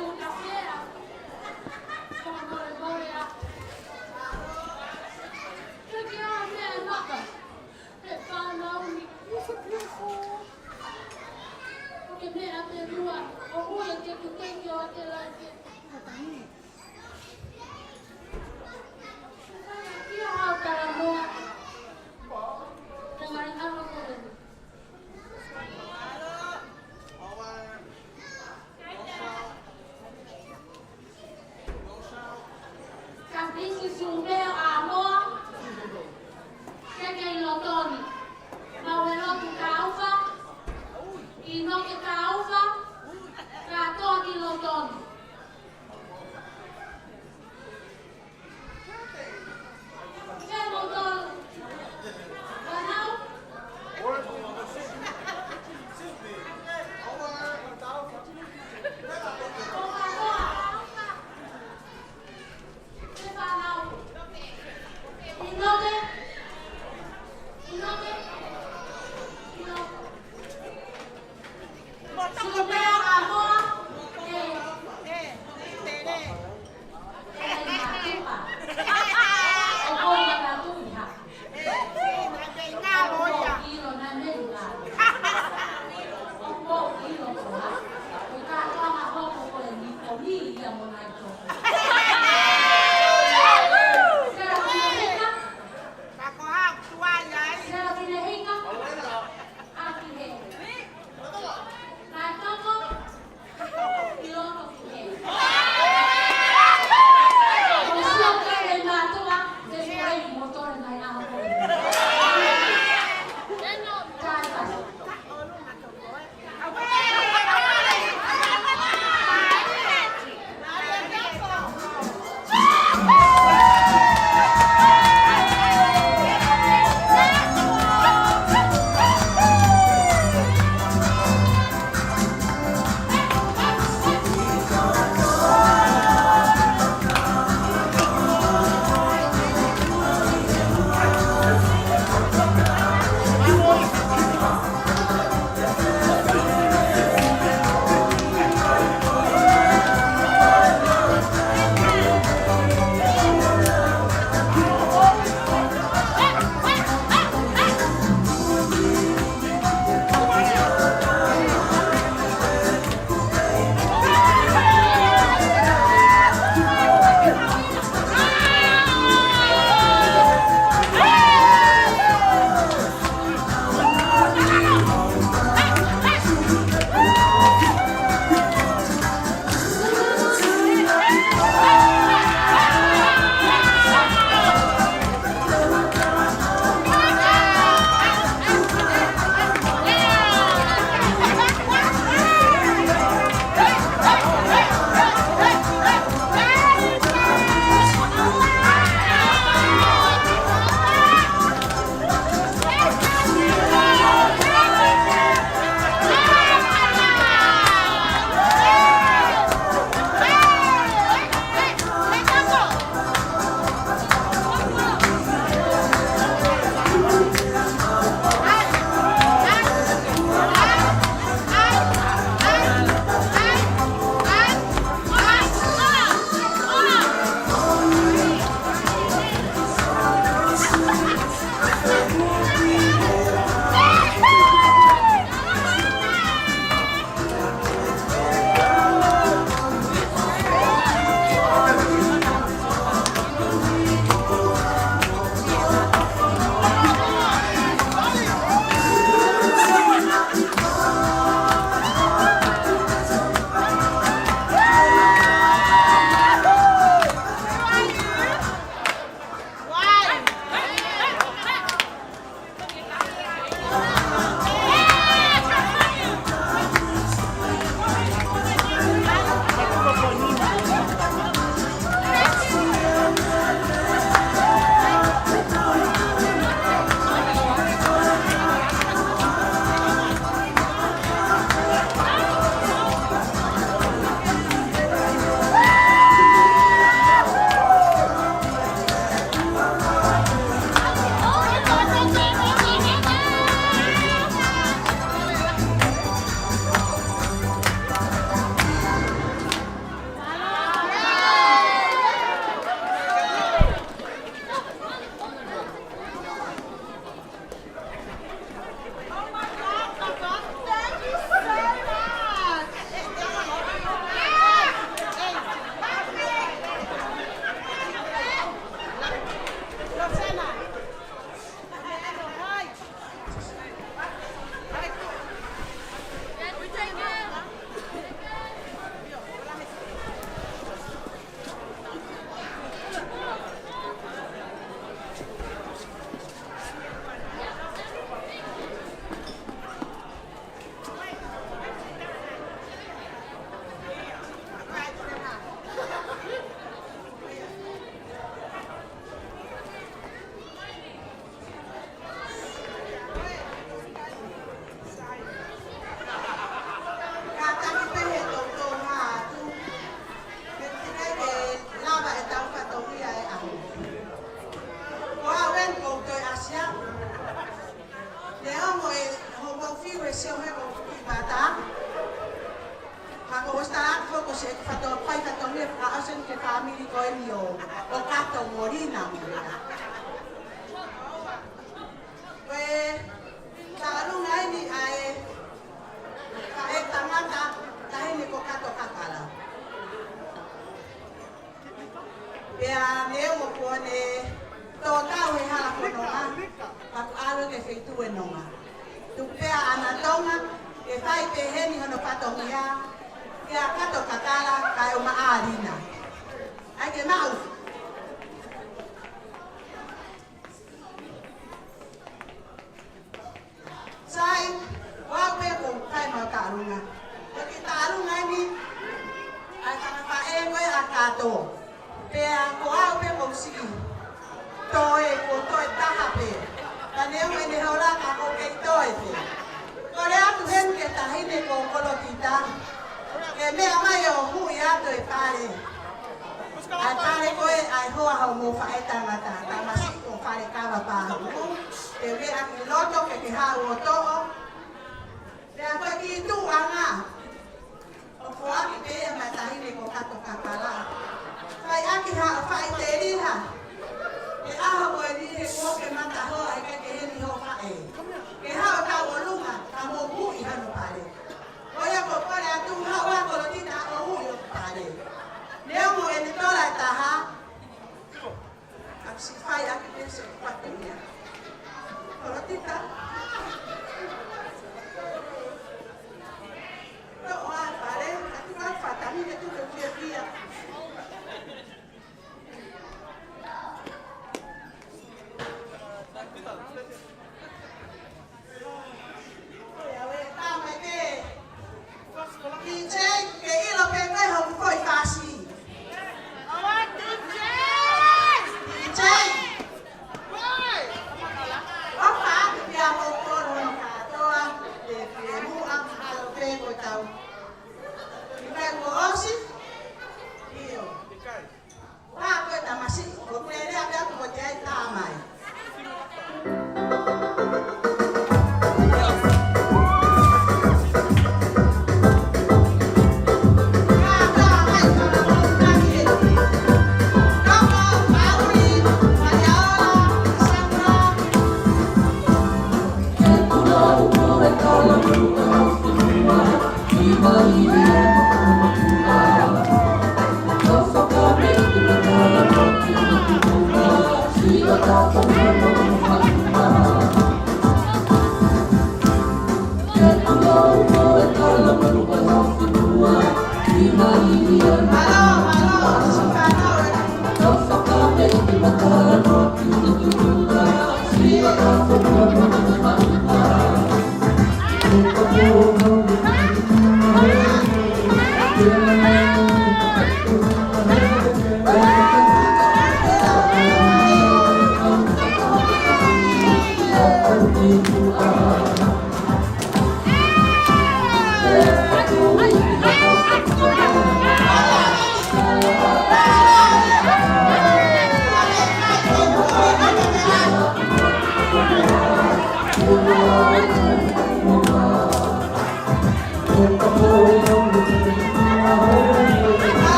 Ka pea, ka molemole ā. Ke ke ʻā meʻa maka. He fānau ni. Ko ke meʻa pē lua, ʻo ui e tekuteki ʻo Adelaipe. Kia au talanoa. Ko ngai alo ko eni. Ka pisi sumeo a moa. Ke ke ʻi loto ni. Mau e lotu kaufa. ʻInoke kaufa. Ko e siʻi fato-, fai fatongia fakaʻosi eni ki he fāmili ko eni ʻo, ʻo Kato mo Lina mo Lina. Ko e tauʻolunga eni ʻa e, ʻa e tangata taʻahine ko Kato Kakala. Pea neongo kuo ne tō tau he hala fononga, pea kuo ʻalu ki he feituʻu ʻo nonga. Tuku pē ʻa ʻAna Tonga ke fai pehē ni hono fatongia kia Kato Kakala kae ʻumaʻā Lina. ʻAi ke maʻu. Sai, ko au pē ʻoku ou fai ʻemau tauʻolunga. Ko e kiʻi tauʻolunga eni ʻa e fanga faʻē ko ē ʻa Kato. Pea ko au pē ʻoku ou siʻi toe, ʻoku ou toe taha pē. Ka neongo ʻene hola ka ʻoku ou kei toe pē. Kole atu heni ki he taʻahine ko Kolotita ke meʻa mai ʻo huʻi atu e pale. ʻA e pale ko ē ʻa e hoa hoʻomou faʻē tangata, tamasiʻi ko Falekava Pāhuhu, ke meʻa ki loto ke ke haʻu ʻo toʻo. Pea ko e kiʻi tuʻuʻanga ʻoku foaki pē ia maʻa e taʻahine ko Kato Kakala. Fai ʻaki haʻo faʻiteliha he ʻaho ko eni he kuo ke matahoa ʻikai ke ʻi heni hoʻo faʻē. Ke haʻu ʻo tauʻolunga kae mou huʻi hano pale. Ko ia ʻoku ou kole atu, haʻu ā Kolotita ʻo huʻi hoku pale. Neongo ʻene tola ʻe taha, ka u siʻi fai ʻaki pē siʻi fatongia. Kolotita. Toʻo ā e pale, ka tuku ā e fatongia, tuku e fiefia. D J, ke ʻilo pē ko e hongofulu fasi. D J. ʻOfa atu kia moutolu hono kātoa, ke fiemālie ʻaupito pē ko e tau. ʻIkai kuo ʻosi? ʻIo. Pea ko e tamasiʻi, ko e lea pē ʻa e kuo te ai tā mai.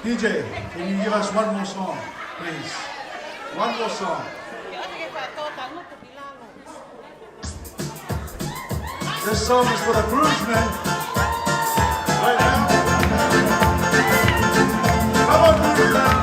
D J, can you give us one more song, please? One more song. This song is for the groomsmen. Right now. Come on, groomsmen.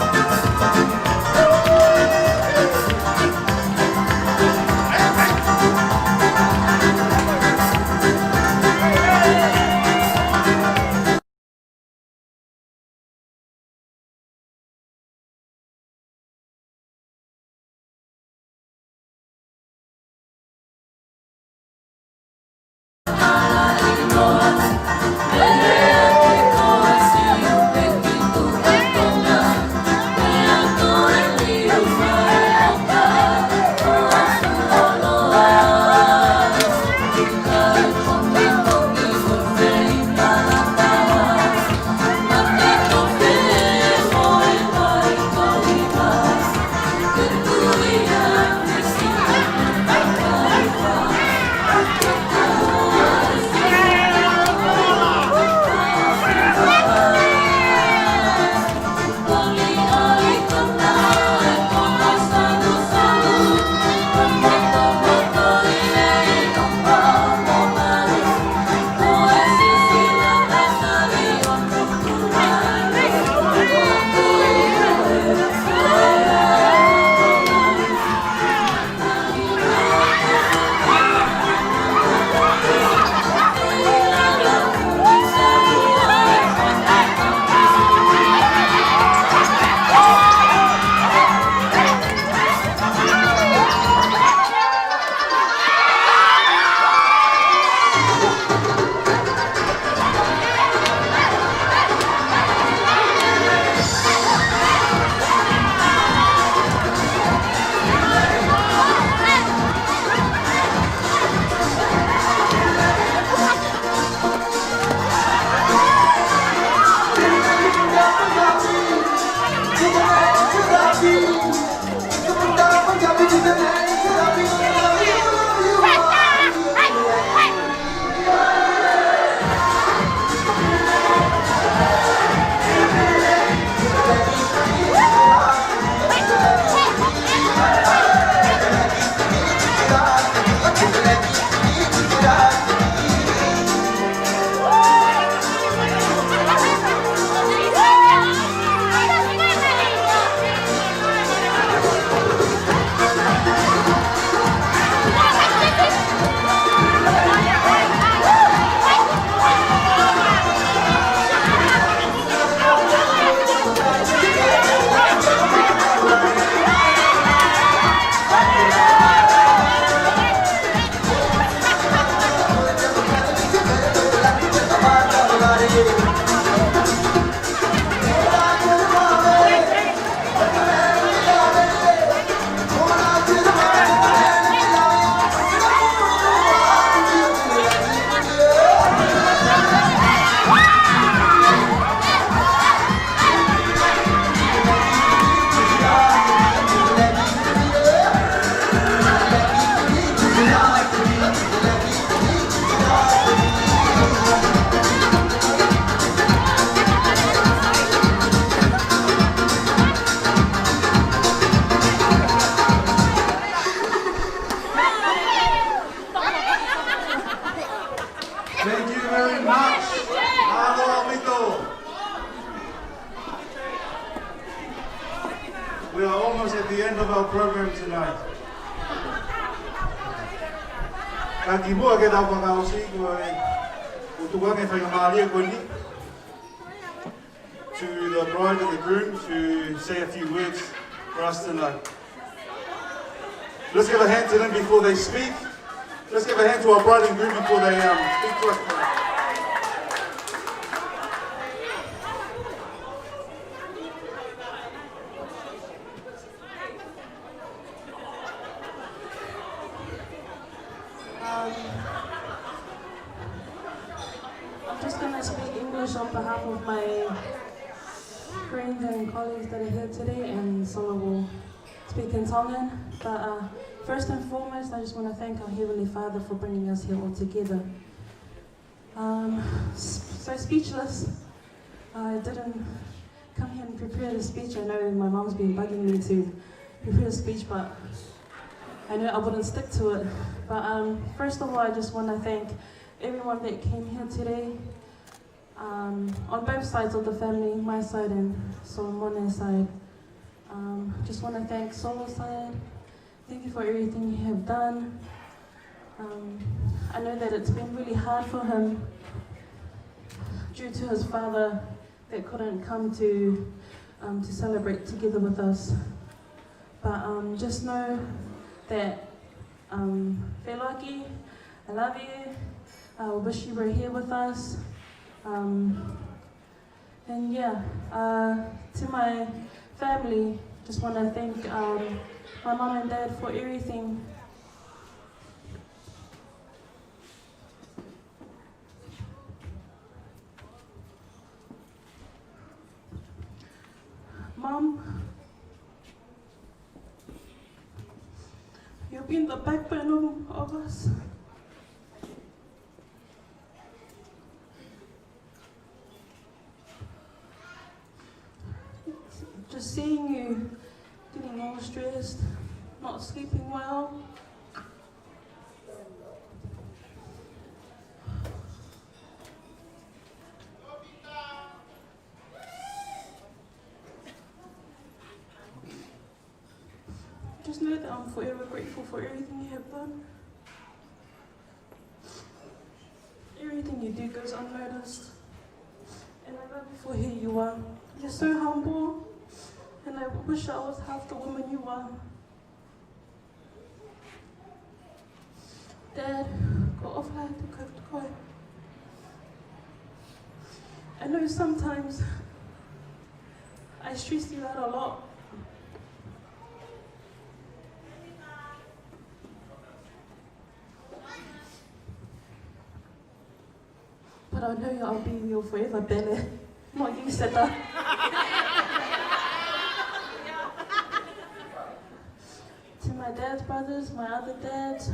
Thank you very much. Mālō ʻaupito. We are almost at the end of our program tonight. Ka kimuʻa ke tau fakaʻosi, ko e ʻutuʻanga faingamālie ko eni. To the bride and the groom to say a few words for us tonight. Let's give a hand to them before they speak. Let's give a hand to our bride and groom before they, um, speak to us tonight. Um, I'm just gonna speak English on behalf of my friends and colleagues that are here today, and Solo will speak in Tongan. But, uh, first and foremost, I just wanna thank our Heavenly Father for bringing us here all together. Um, s-, so speechless. I didn't come here and prepare the speech. I know my mom's been bugging me to prepare a speech, but I know I wouldn't stick to it. But, um, first of all, I just wanna thank everyone that came here today, um, on both sides of the family, my side and Solomone's side. Um, just wanna thank Solo's side. Thank you for everything you have done. Um, I know that it's been really hard for him due to his father that couldn't come to, um, to celebrate together with us. But, um, just know that, um, Feloaki, I love you. I wish you were here with us. Um, and yeah, uh, to my family, just wanna thank, um, my mom and dad for everything. Mom, you've been the backbone of, of us. Just seeing you getting all stressed, not sleeping well. Just know that I'm forever grateful for everything you have done. Everything you do goes unnoticed. And I love you for who you are. You're so humble. And I wish I was half the woman you are. Dad, ko e ʻofa lahi atu kiate koe. I know sometimes I stress you out a lot. But I know I'll be your forever pele. Not you, Seta. To my dad's brothers, my other dads,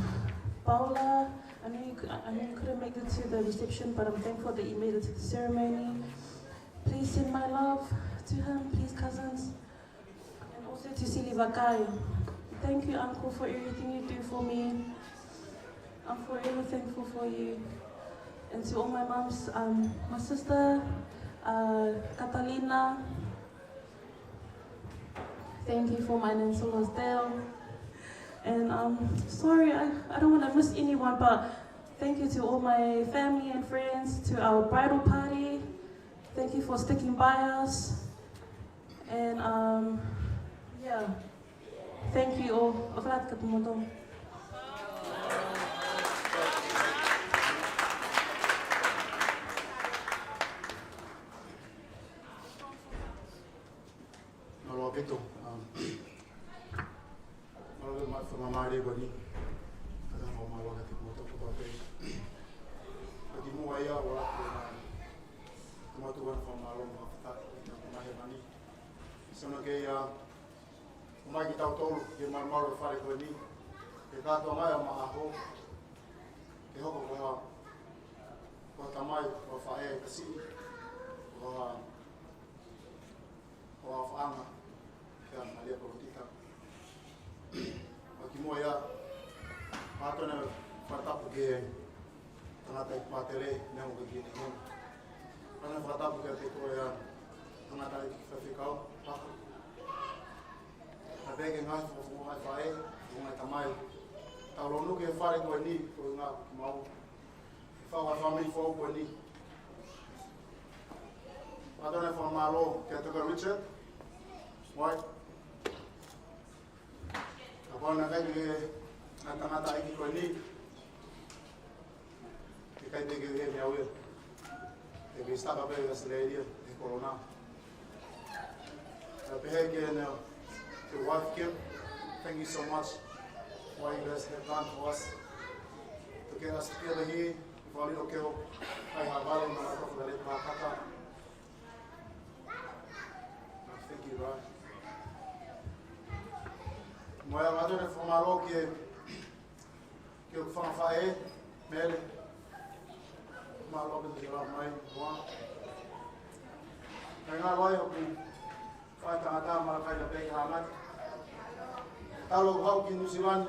Paula, I know you cou-, I know you couldn't make it to the reception, but I'm thankful that you made it to the ceremony. Please send my love to him, please, cousins. And also to Sili Vakai. Thank you, Uncle, for everything you do for me. I'm forever thankful for you. And to all my mums, um, my sister, uh, Catalina, thank you for my name, Solos Dale. And, um, sorry, I, I don't wanna miss anyone, but thank you to all my family and friends, to our bridal party. Thank you for sticking by us. And, um, yeah. Thank you all. ʻOfa lahi atu kiate kimoutolu. Mālō ʻaupito. Um, mālō e ma-, faingamālie ko eni. Ka tau fakamālō kiate kimoutolu kotoa pē. Ka kimuʻa ia ʻoku ou ʻoatu e, um, kimuʻa atu ʻa e fakamālō mo e fakafetaʻi ki he Tamai Hēvani. Siʻono ke ʻiate ia, ʻomai kitautolu ki he malumalu ʻo e fale ko eni, ke kātoa mai ʻa e ʻaho, ke hoko ko ha, ko ha tamai, ko ha faʻē, ka siʻi, ko ha, ko ha faʻahinga, kia Malia Kolotita. Ka kimuʻa ia, ʻoatu ʻa e fakatapu ki he tangataʻeiki Tele, ne mo ke kine mo. Ana fakatapu kiate koe ʻa e tangataʻeiki, faifekau, papa. Pea pehē ki he ngaahi fakafofonga ʻa e faʻē, fofonga ʻa e tamai. Tau lonu ki he fale ko eni, ko e ʻuhinga kimaua. Fai ʻa e fāmili foʻou ko eni. Pea ʻoatu ʻa e fakamālō kiate koe Richard. Wai. Kapau naʻe ʻikai ke ʻi ai e tangataʻeiki ko eni, ʻikai te ke ʻi heni au ia. Te ke stuck pē ʻi ʻAositelēlia he kolona. Pea pehē ki he, uh, to wife Kim, thank you so much for what you guys have done for us. To get us together here, with our little girl, Kai Havale, ma la tofu dale pakata. Thank you, bro. Mo ia ʻoatu ʻa e fakamālō ki he, ki he fanga faʻē, Mele. Mālō pē te ke lava mai, hoa. Kāinga, ʻoku ʻi ai ʻeku faʻē tangata, Malakai Lapeiki Hangati. Talu ʻeku haʻu ki Nuʻu Sila ni,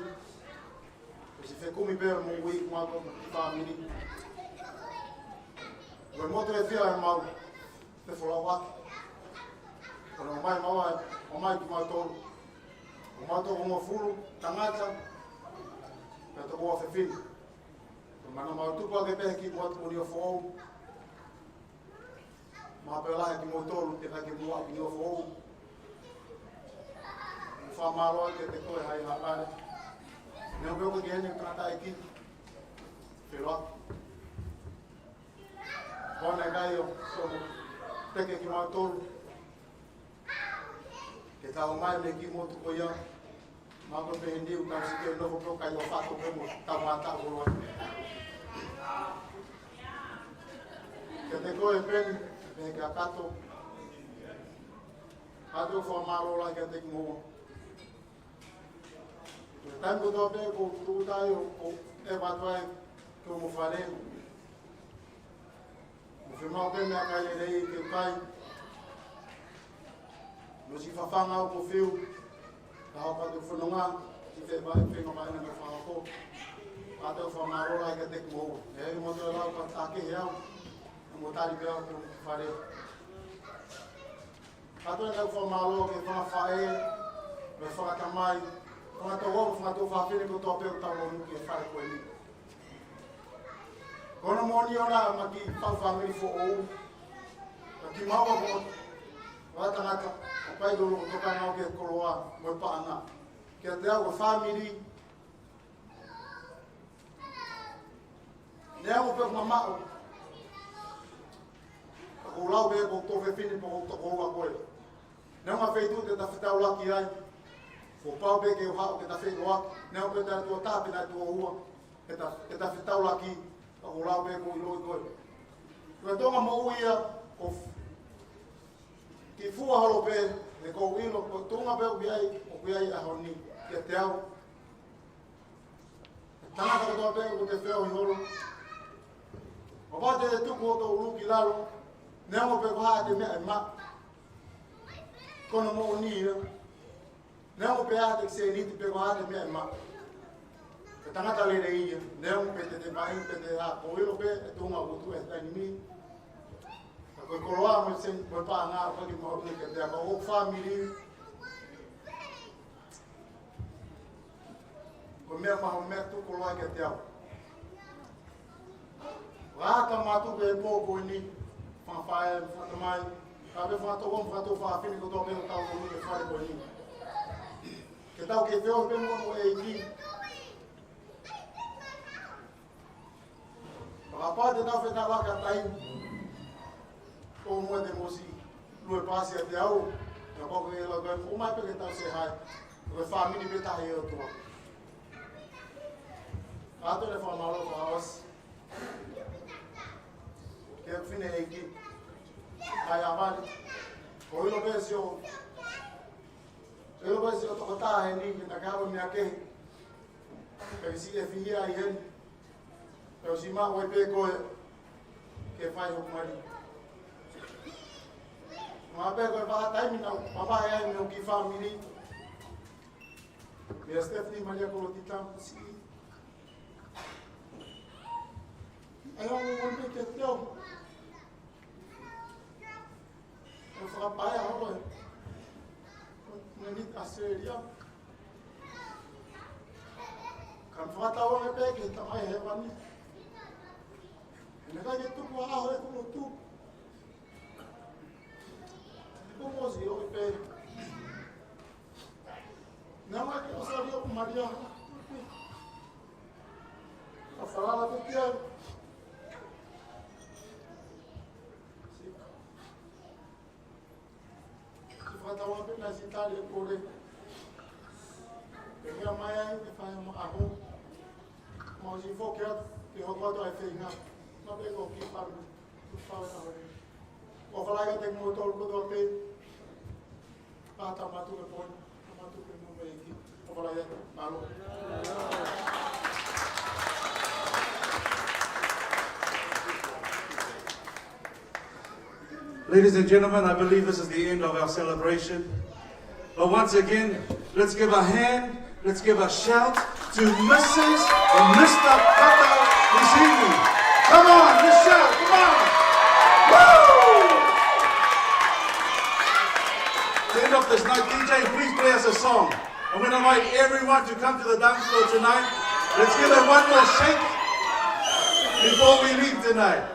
ʻosi fekumi pē mo e moʻui ʻa e fāmili. Ko e motu e fia ʻemau fefolauʻaki. Ko hono ʻomai maua, ʻomai kimautolu. ʻOku mau toko hongofulu tangata, pea toko ua fefine. Ko e mana mau tupu ake pē he kimuʻa tuku ʻa e niʻihi foʻou. Mahalo pē lahi kimoutolu, teʻeki ai ke mou aʻu ki he niʻihi foʻou. Fakamālō kiate koe Kai Havale. Neongo pē ʻoku ke ʻi heni ko e tangataʻeiki, fēlā. Ko e ʻuhinga ia ʻoku teke kimautolu ke tau ō mai mei he kiʻi motu ko ia. Mahalo pē he niu tau sike nofo pē ʻo kai ʻo fato pē mo tau mata ʻo loa. Kiate koe Peni, pehē kia Kato. Kato, fakamālō lahi kiate kimoua. Taimi kotoa pē ʻoku ou tuʻu atu ʻo, ʻo ʻeva atu ai ki hoʻomo fale. Mo fiemaʻu pē meʻakai lelei ke kai. Mo siʻi fafanga ʻoku fiu. Ka hoko atu fononga, siʻi fefā, fefā mai na me fafanga ko. Kato, fakamālō lahi kiate kimoua. ʻE mo toe lau ka take he au. Mo tali pē au ki hoʻomo fale. Kato, ʻoatu ʻeku fakamālō ki he fanga faʻē, mo e fanga tamai, fanga tokoua, fanga tuofāfine kotoa pē ʻoku tau lonu ki he fale ko eni. Ko hono moʻoni ʻoku ʻi ai ʻemau kiʻi fāmili foʻou. Ka kimaua ko e tangata, ʻoku ʻikai ke u loko tokanga au ki he koloa mo e paʻanga. Kiate au ko e fāmili, neongo pē ʻoku mamaʻo, ka ʻoku ou lau pē ko e tuofefine pe ko e tokoua koe. Neongo e feituʻu te ta fetaulaki ai, kuo pau pē ke u haʻu ke ta feʻiloaki. Neongo pē naʻe tuʻo taha pe naʻe tuʻo ua, ke ta, ke ta fetaulaki, ka ʻoku ou lau pē ko e ʻiloʻi koe. Ko e tuʻunga moʻui ia, ʻoku kiʻi fua holo pē, he ʻoku ou ʻilo, ko e tuʻunga pē ʻoku ʻi ai, ʻoku ʻi ai ʻa e ʻaho ni, kiate au. Tangata kotoa pē ʻoku te feohi holo. ʻO kapau te te tuku hoto ʻulu ki lalo, neongo pē ko e hā ʻete meʻa ʻe maʻu. Ko hono moʻoni ia. Neongo pē ʻete kiʻi sēniti pe ko e hā ʻete meʻa ʻe maʻu. Ko e tangata lelei ia. Neongo pē te te maʻu pe te hā, ʻoku ou ʻilo pē ʻa e tuʻunga ʻoku tuʻu ai he taimi ni. Ka ko e koloa mo e sēniti mo e paʻanga ʻoku ʻikai ke maʻu ia kiate au, ka ko hoku fāmili. Ko e meʻa mahuʻinga, meʻa tuʻu koloa kiate au. Ka ka matu ke pō ko eni, fanga faʻē, fanga tamai, ka pē fanga tokoua, fanga tuofāfine kotoa pē ʻoku tau lonu ki he fale ko eni. Ke tau kei feohi pē mo hoʻomo ʻEiki. Kapau te tau fetaulaki ʻa taimi, ʻoku mou ʻai te mou siʻi lue pasi ʻiate au, ka ko e lau ko e ʻomai pē ke tau say hi, ko e fāmili pē taha ʻo e ʻOtua. Kato, ʻoatu e fakamālō fakaʻosi ki he fefine ʻeiki, Kai Havale, ʻoku ou ʻilo pē siʻo, ʻilo pē siʻo tokotaha heni, ke ta kau meʻa kehe. Pea ke siʻi fihia ai heni. Pea u siʻi maʻu ai pē koe ke fai hoku mali. Maʻu pē ko e vahaʻa taimi naʻa ku mavahe ai mei hoku kiʻi fāmili. Meia Stephanie Malia Kolotita, siʻi ʻAi ʻo ongoongo pē kiate au. ʻE fakapaea holo e. Meni Australia. Ka ne fakatauange pē ke tamai hēvani. He naʻe ʻikai ke tuku ha ʻaho ʻeku lotu. Ko mosi ʻo pē. Naʻe ʻikai ke ʻosi ʻalu ʻo Malia. Ka falala pē ki ai. Sika. Ke fakatauange pē naʻe siʻi tali e kole. Ke meʻa mai ai ke fai mo ʻaho. Mau siʻi foki atu, ke hoko atu ai feinga. Ma pē ko ki palu, ki palu ʻaho. ʻOfa lahi atu kiate kimoutolu kotoa pē. Pea tau mātuku e poini, tau mātuku e nōmiki. ʻOfa lahi atu, mālō. Ladies and gentlemen, I believe this is the end of our celebration. But once again, let's give a hand, let's give a shout to Missus and Mister Pata Nisini. Come on, let's shout, come on. Woo! At the end of this night, D J, please play us a song. I'm gonna invite everyone to come to the dance floor tonight. Let's give it one more shake before we leave tonight.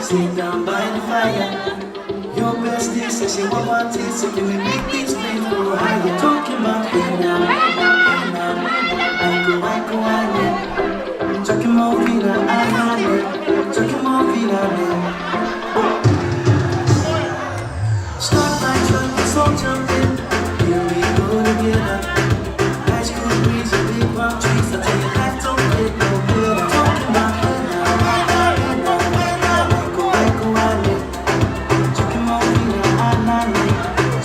Sit down by the fire. Your bestie says she won't want it, so can we make these flames go higher? Talking about hey now, hey now, hey now, hey now. Aiko, aiko, ane. Talking more vina, anane. Talking more vina, ane. Start my truck, let's all jump in. Here we go together. Nice cool breeze and big palm trees. I tell you, life don't get no better. Talking about hey now, hey now, hey now, hey now. Aiko, aiko, ane. Talking more vina, anane.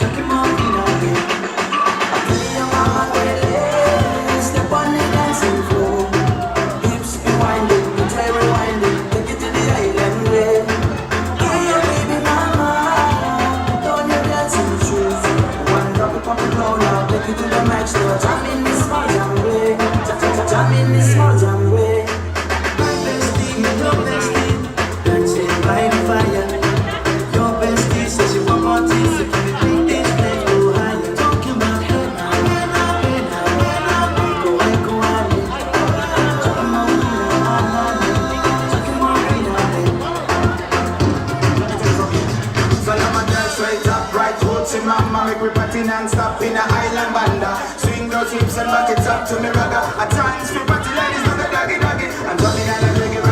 Talking more vina, ane. I tell you, mama, well, step on the dancing floor. Hips be winding, the tail rewinding, take it to the island way. Hey, baby mama, put on your dancing shoes. One drop it, pop it low now, take it to the max now. Jam in this small jam way, jam, jam, jam in this small jam way. My bestie, your bestie, dancing by the fire. Your bestie says she want more tea, so can we make this place go higher? Talking about hey now, hey now, hey now, hey now, aiko, aiko, ane. Salama, girl, straight up, right, roots in my mama, make we party non-stop in a island banda. Swing those hips and back it up to me, ragga. At times, we party ladies do the doggy doggy. And Johnny and the reggae